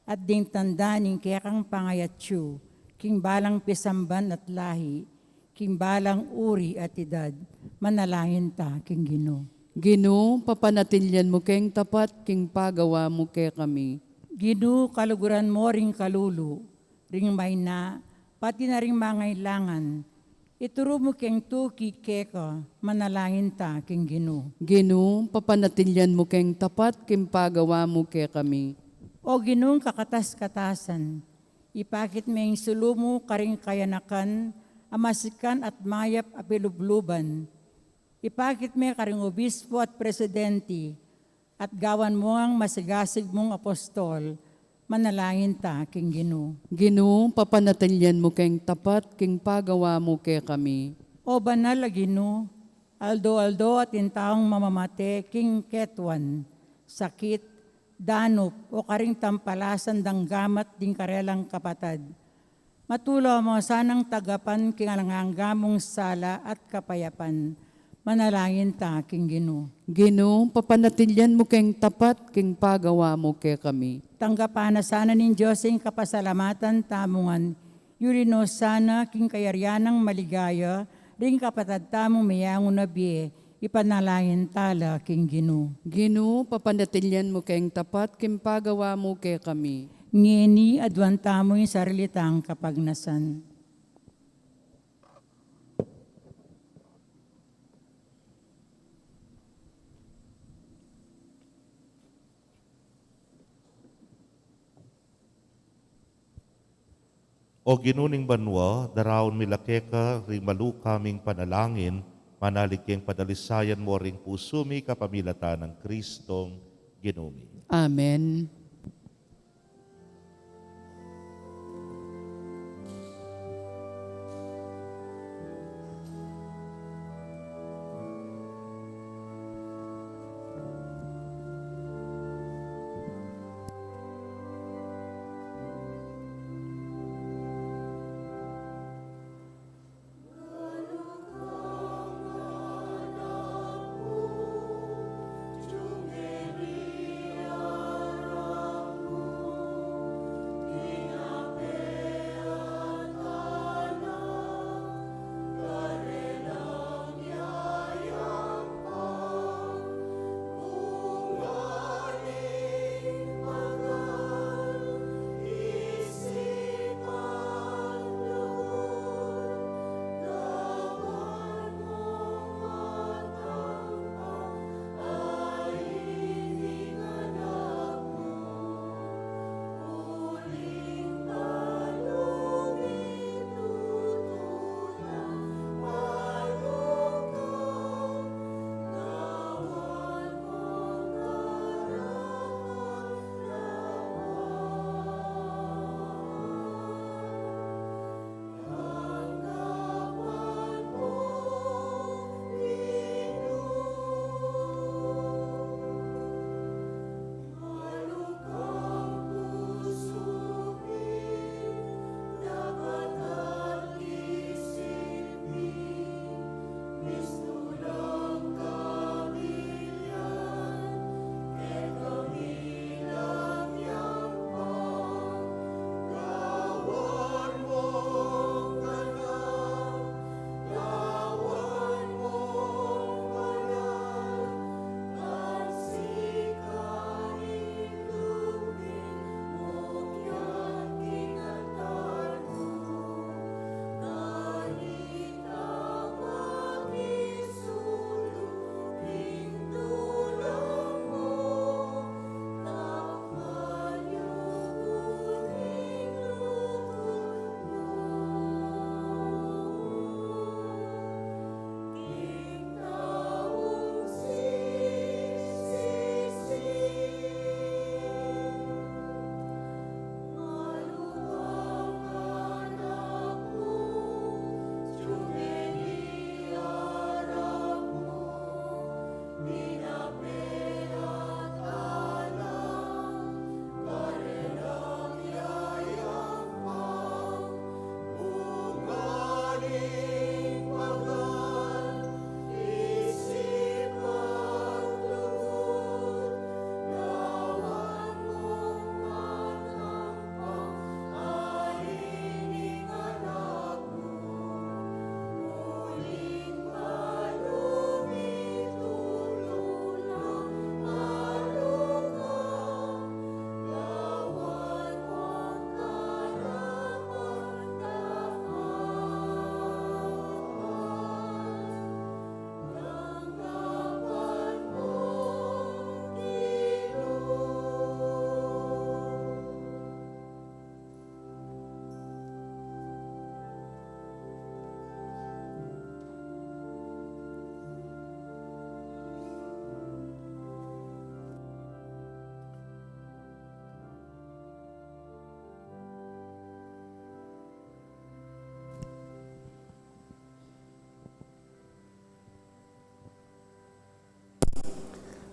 at ding tanda ning kekang pangayatsu king balang pisamban at lahi, king balang uri at idad. Manalangin ta king Ginu. Ginu, papanatilian mu keng tapat king pagawa mu kekami. Ginu, kaluguran mu ring kalulu, ring maina, pati na ring mangailangan. Ituru mu keng tuki keka. Manalangin ta king Ginu. Ginu, papanatilian mu keng tapat king pagawa mu kekami. O Ginung kakatas-katasan, ipakit me ing sulu mu karing kayanakan a masikan at mayap a pilubluban. Ipakit me karing obispo at presidente, at gawan mu ngang masigasig mung apostol. Manalangin ta king Ginu. Ginu, papanatilian mu keng tapat king pagawa mu kekami. O banal a Ginu, aldo-aldo atin taung mamamate king ketuan, sakit, danup, o karing tampalasan dang gamat ding karelang kapatad. Matula mu sanang tagapan king alang angga mung sala at kapayapan. Manalangin ta king Ginu. Ginu, papanatilian mu keng tapat king pagawa mu kekami. Tanggapan na sana ning Dios ing kapasalamatan tamu ngan, yuli no sana king kayarian nang maligaya ring kapatad tamung meyangu na bie. Ipanalangin ta la king Ginu. Ginu, papanatilian mu keng tapat king pagawa mu kekami. Ngeni, aduan tamu ing sarili tang kapagnasan. O Ginu ning banua, daraun mi la keka ring maluka ming panalangin, manalig keng padalisayan mu ring pusu mi kapamilatan nang Kristong Ginu mi. Amen.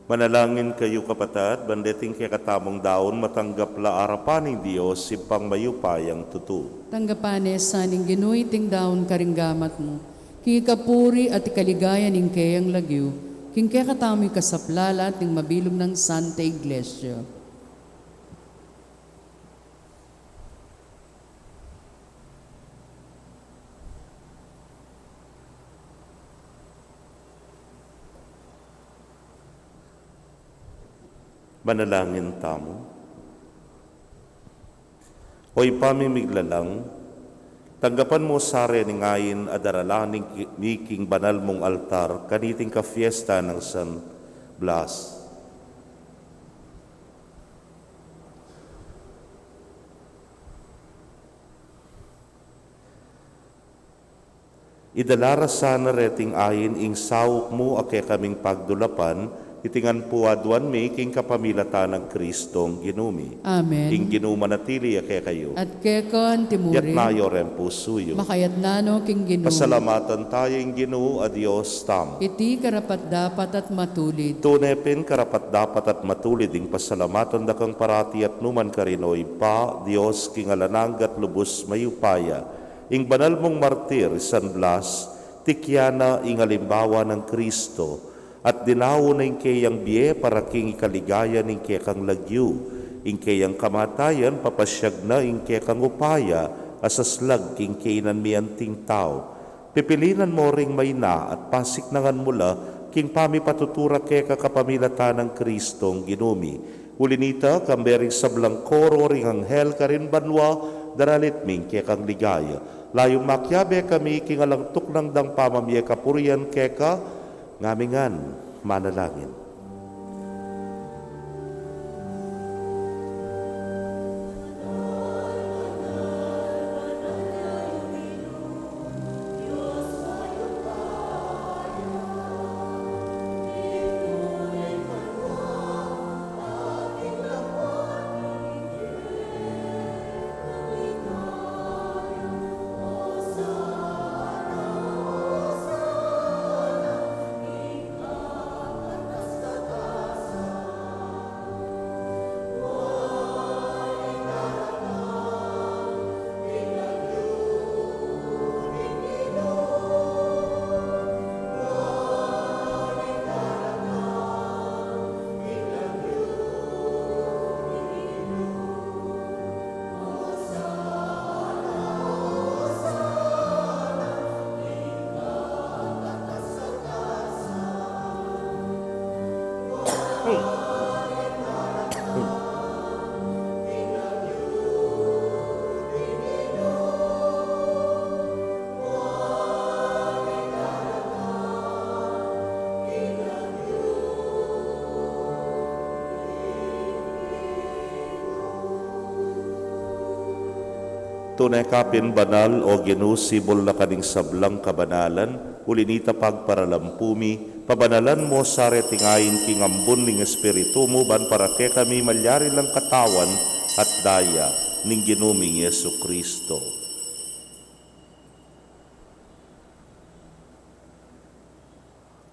Manalangin kayu, kapatad, ban deting kekatamung daun matanggap la arapan ning Dios, Ibpang mayupayang tutu. Tanggapan ne sa ning Ginu iting daun karing gamat mu, king ikapuri at ikaligaya ning keyang lagyu, king kekatamung ikasaplalan at ning mabilug nang Santa Iglesia. Manalangin tamu. O Ibpa ming miglalang, tanggapan mu sa rening ain a daralan mi king banal mung altar kaniting kafiesta nang San Blas. Idala ra sana reting ain ing saup mu a kekaming pagdulapan, iti ngan pu aduan mi king kapamilatan nang Kristong Ginu mi. Amen. Ing Ginu manatili ya kekayu. At keka antimurin. Yatna yu reng pusu yu. Makayatna no king Ginu. Pasalamatan taya ing Ginu a Dios tamu. Iti karapat-dapat at matulid. Tune pin karapat-dapat at matulid ing pasalamatan da kang parati at nukarin man, O Ibpa, Dios king alang angga at lubus mayupaya. Ing banal mung martir i San Blas, tikyan na ing alimbawa nang Kristo, at dinaun na ing keyang bie para king ikaligaya ning kekang lagyu. Ing keyang kamatayan papasiag na ing kekang upaya a saslag king kainan mi anting tau. Pipilinan mu ring maina at pasiknangan mu la king pamipatutu ra keka kapamilatan nang Kristong Ginu mi. Uli na nita, kambe ring sablang koro ring anghel karin banua, daralit mi ing kekang ligaya. Layun makiabe kami king alang tuknang dang pamamie kapurian keka, ngamingan manalangin. Tune ka pin banal, O Ginu, sibul na ka ning sablang kabanalan, uli na nita pagparalampu mi, pabanalan mu sa reting ain king ambun ning Espiritu mu, ban para kekami malyari lang katawan at daya ning Ginu ming Jesucristo.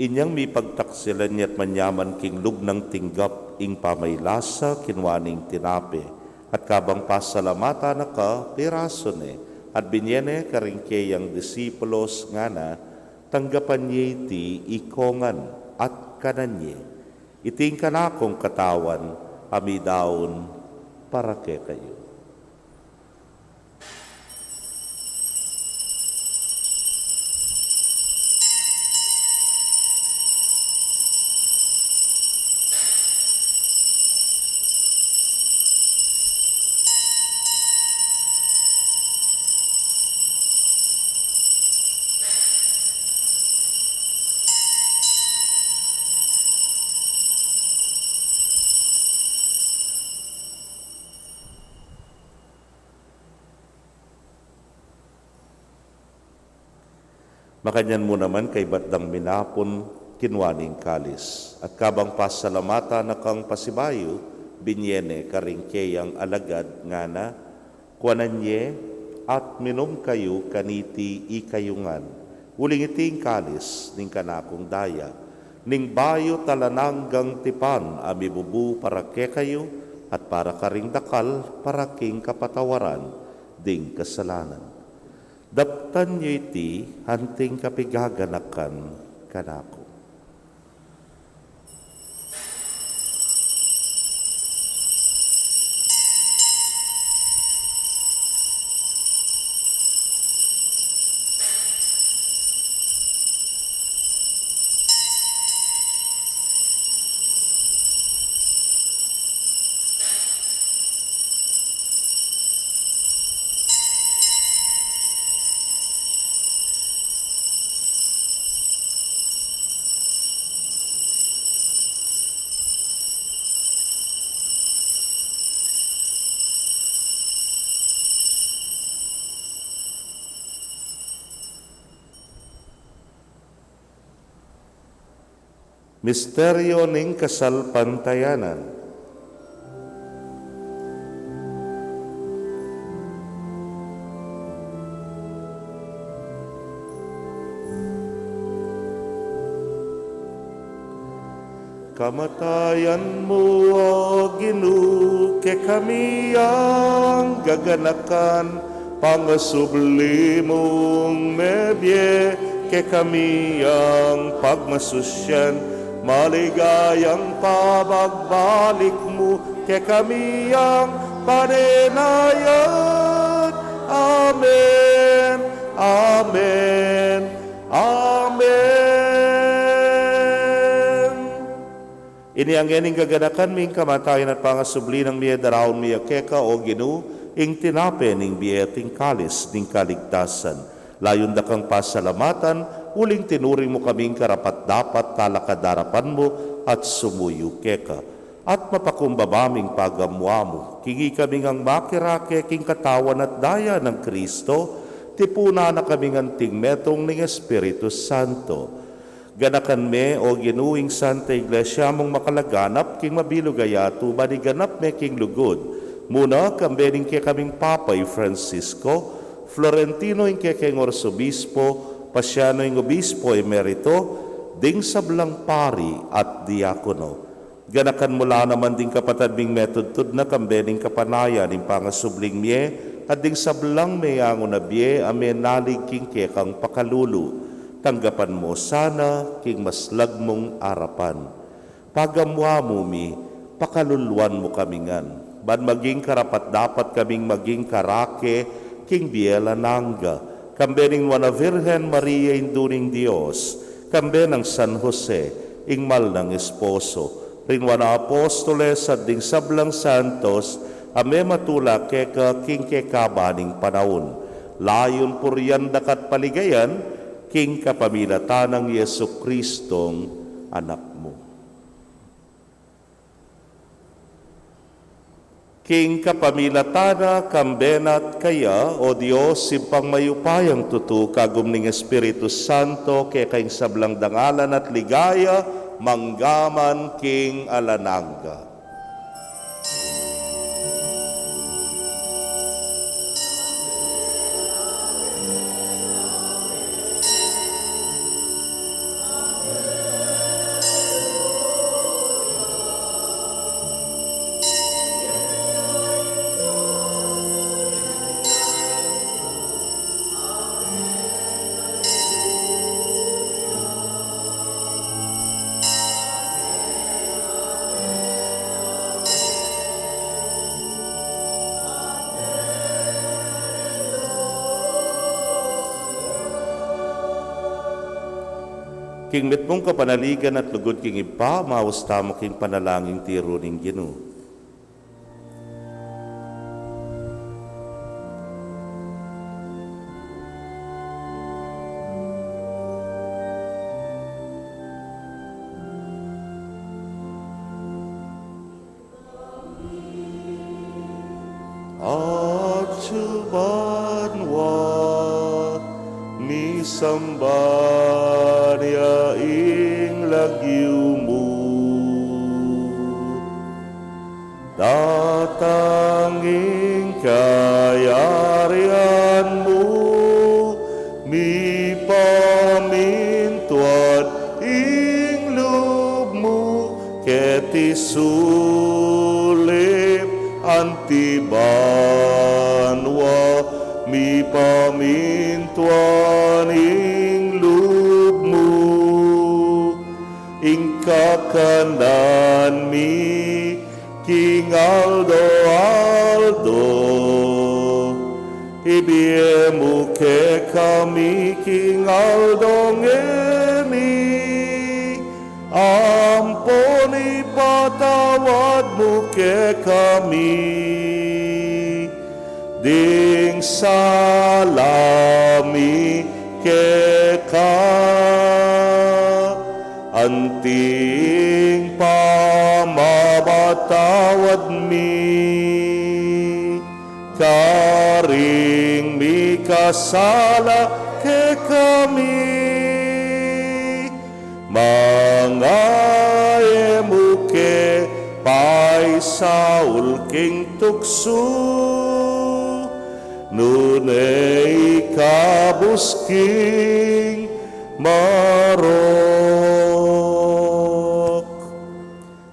Inyang mipagtaksilan ya at manyaman king lub nang tinggap ing pamailasa, kinua ne ing tinape, at kabang pasalamatan na ka, pirasu ne, at binye ne karing keyang disipulos, ngana: Tanggapan ye iti ikongan, at kanan ye. Iti ing kanakung katawan a midaun para kekayu. Makanyan mu naman, kaybat dang minapun, kinua ne ing kalis, at kabang pasalamatan na kang pasibayu, binye ne karing keyang alagad, ngana: Kuanan ye at minum kayu kaniti ikayu ngan, uling iti ing kalis ning kanakung daya, Ning bayu at alang anggang tipan, a mibubu para kekayu at para karing dakal para king kapatawaran ding kasalanan. Daptan yu iti anting kapigaganakan kanaku. Misteryo ning kasalpantayanan. Kamatayan mu, O Ginu, kekami yang gaganakan, pangasubli mung mebie kekami yang pagmasusian, maligayang pabagbalik mu kekami yang panenayan. Amen. Amen. Amen. Ini ngeni ing gaganakan mi, ing kamatayan at pangasubli nang mie, daraun mi keka, O Ginu, ing tinape ning bie at ing kalis ning kaligtasan. Layun da kang pasalamatan, uling tinuring mu kaming karapat-dapat talakad king arapan mu at sumuyu keka. At mapakumbaba ming pagamu-amu, king ikami ngang makirake king katawan at daya nang Kristo, tipunan na kaming anting metung ning Espiritu Santo. Ganakan me, O Ginu, ing Santa Iglesia mung makalaganap king mabilug a yatu, ban iganap me king lugud mu na, kambe ning kekaming Papa i Francisco, Florentino ing kekeng Arsobispo, Paciano ing Obispo Emerito, ding sablang pari at diakono. Ganakan mu la naman ding kapatad ming metudtud na kambe ning kapanayan ning pangasubling mie, at ding sablang meyangu na bie a menalig king kekang pakalulu. Tanggapan mu sana king maslag mung arapan. Pagamu-amu mi, pakaluluan mu kami ngan, ban maging karapat-dapat kaming maging karake king bie alang angga, kambe ning Nuan a Virgen Maria, Indu ning Dios, kambe nang San Jose, ing mal nang esposo, ring Nuan a Apostoles at ding sablang santos a mematula keka king kekaban ning panaun. Layun purian da ka at paligayan king kapamilatan nang Jesucristong Anak mu. King kapamilatan na, kambe na at kaya, O Dios, Ibpang mayupayang tutu, kagum ning Espiritu Santo, keka ing sablang dangalan at ligaya, mangga man king alang angga. King mitmung kapanaligan at lugud king Ibpa, maus tamu king panalangin tiru ning Ginu. Atsu banua, misamban ya ing lagyu mu. Datang ing kayarian mu, mipamintuan ing lugud Ulip anti banua, mipamintuan ing lub mu, ing kakanan mi king aldo-aldo, ibie mu kekami king aldo ngeni, ampon ipatawad mu kekami ding sala mi keka, anting pamamatawad mi karing mikasala kekami. Manga e mu ke paisaul king tuksu, nune ikabus king marok.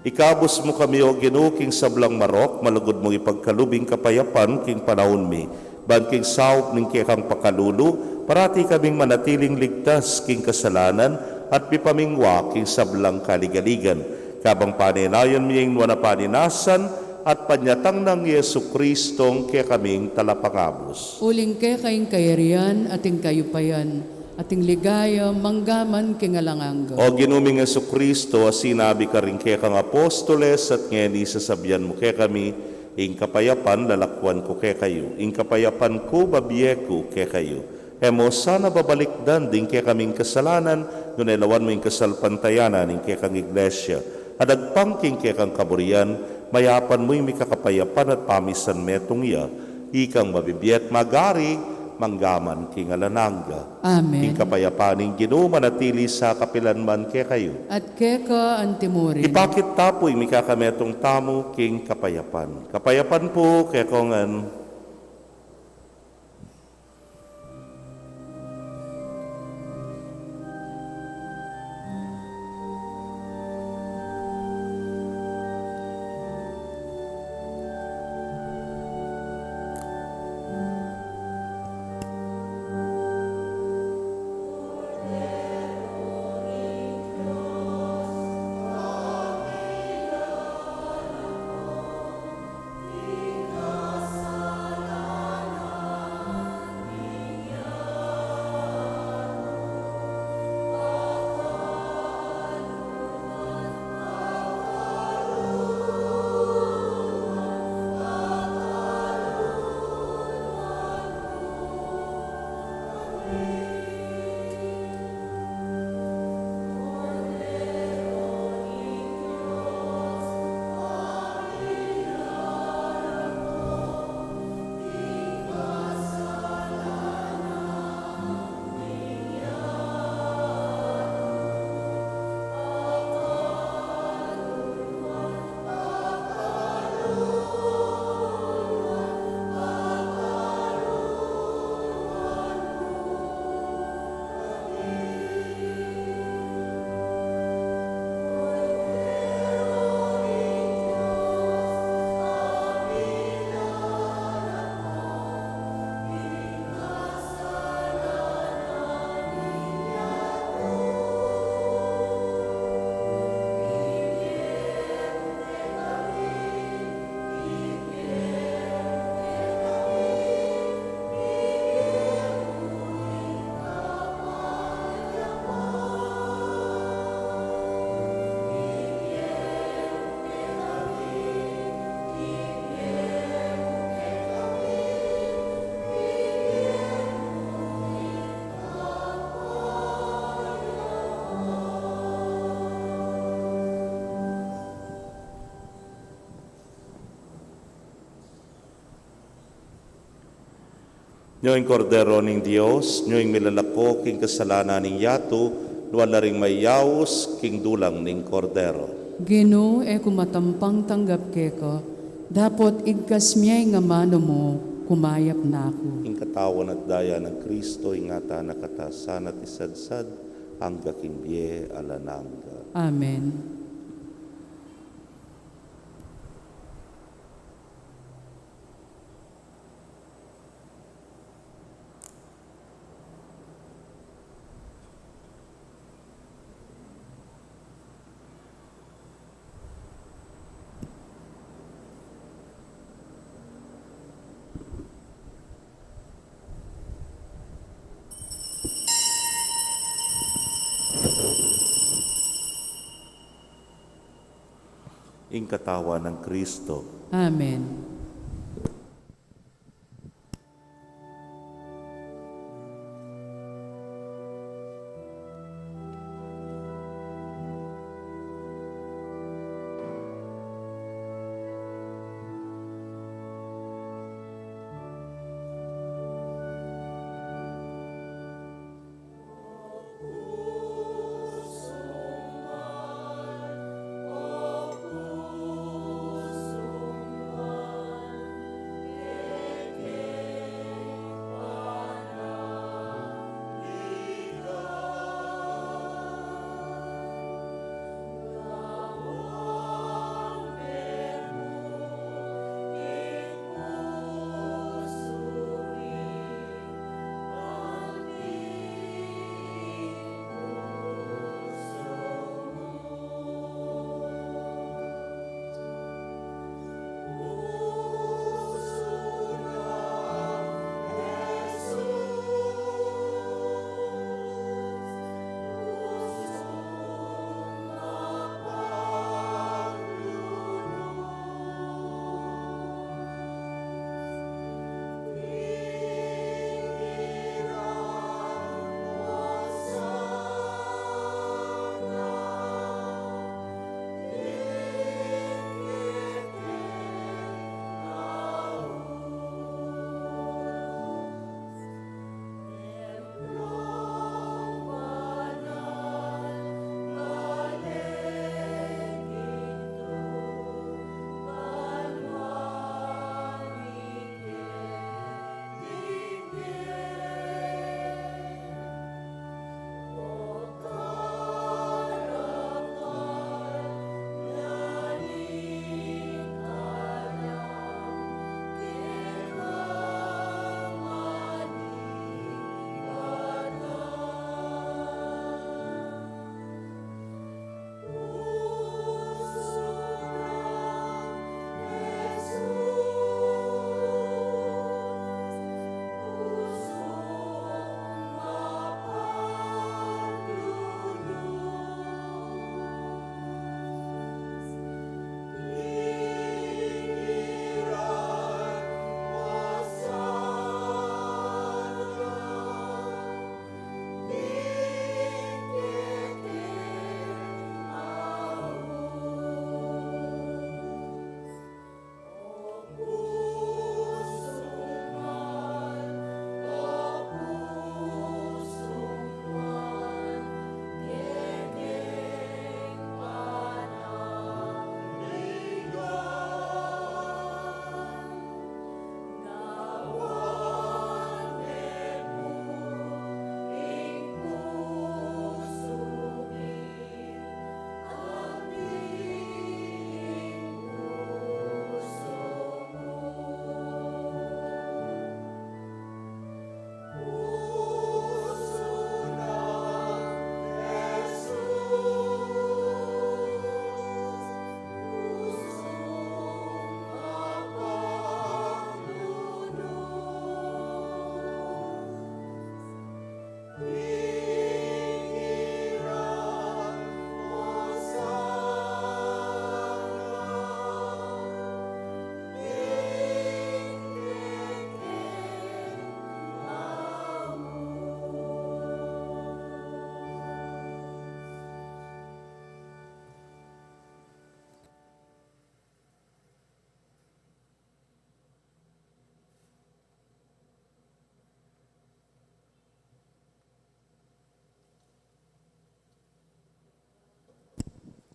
Ikabus mu kami, O Ginu, king sablang marok, malugud mung ipagkalub ing kapayapan king panaun mi. Ban king saup ning kekang pakalulu, parati kaming manatiling ligtas king kasalanan at mipamingwa king sablang kaligaligan. Kabang panenayan mi ing nuan a paninasan at panyatang nang Jesu Kristong kekaming talapangabus. Uling keka ing kayarian at ing kayupayan at ing ligaya manggaman king alang angga. O Ginu ming Jesu Kristo, a sinabi karing kekang apostoles, at ngeni sasabian mu kekami, ing kapayapan lalakwan ku kekayu, ing kapayapan ku babie ku kekayu. E mu sana babalikdan ding kekaming kasalanan, nune lawan mu ing kasalpantayanan ning kekang iglesia. At agpang king kekang kaburian, mayapan mu ing mikakapayapan at pamisan metung ya, ikang mabibie at magari manggaman king alang angga. Amen. Ing kapayapan ning Ginu manatili sa kapilan man kekayu. At keka antimurin. Ipakit ta pu ing mikakametung tamu king kapayapan. Kapayapan pu kekongan. Nyo ing Kordero ning Dios, nyo ing milalako king kasalanan ning yatu, nuan la ring mayaus king dulang ning Kordero. Ginu, e ku matampang tanggap keka, dapot igkas mie ing amanu mu, kumayap na ku. Ing katawan at daya nang Kristo, ingatan na katamu sana at isadsad, angga king bie alang angga. Amen. Ing katawan nang Kristo. Amen.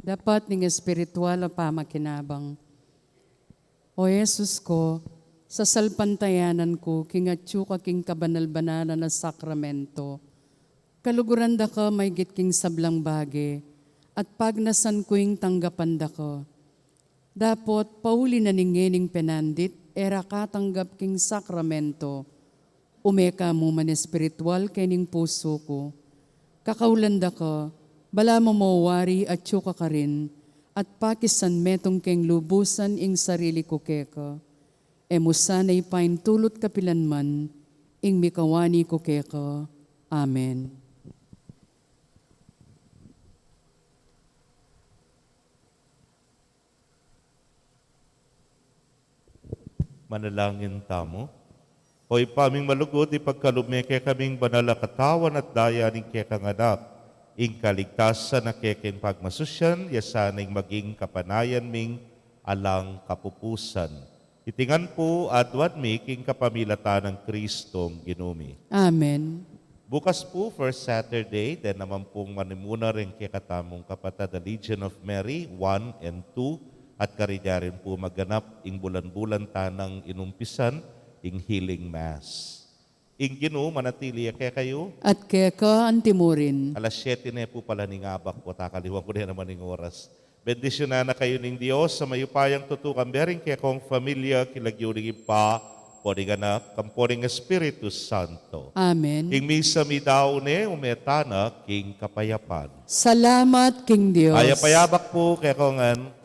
Dapat ning espiritual a pamakinabang. O Jesus ko, sasalpantayanan ku king atyu ka king kabanal-banalan a sakramento. Kaluguran da ka maygit king sablang bage, at pagnasan ku ing tanggapan da ka. Dapot pauli na ning ngening penandit, e ra katanggap king sakramento, ume ka mu man espiritual kening pusu ku. Kakaulan da ka, balamu mo wari atyu ka karin, at pakisan metung keng lubusan ing sarili ku keka. E mu sana ipaintulut kapilan man ing mikawani ku keka. Amen. Manalangin tamu. O Ibpa ming malugud, ipagkalub me kekaming banal a katawan at daya ning kekang Anak, ing kaligtasan a kekeng pagmasusyan, ya sana ing maging kapanayan ming alang kapupusan. Iti ngan pu aduan mi king kapamilatan nang Kristong Ginu mi. Amen. Bukas pu, first Saturday, den naman pung manimuna ring kekatamung kapatad a Legion of Mary one and two, at karin ya rin pu maganap ing bulan-bulan tanang inumpisan, ing healing mass. Ing Ginu manatili ya kekayu. At keka antimurin. Alas siyete ne pu pala ning abak pu, takaliwan ku ne naman ing oras. Bendisyunan na kayu ning Dios a mayupayang tutu, kambe ring kekong familia, king lagyu ning Ibpa, ampo ning Anak, ampo ning Espiritu Santo. Amen. Ing misa midaun ne, ume tana king kapayapan. Salamat king Dios. Mayap a abak pu kekongan.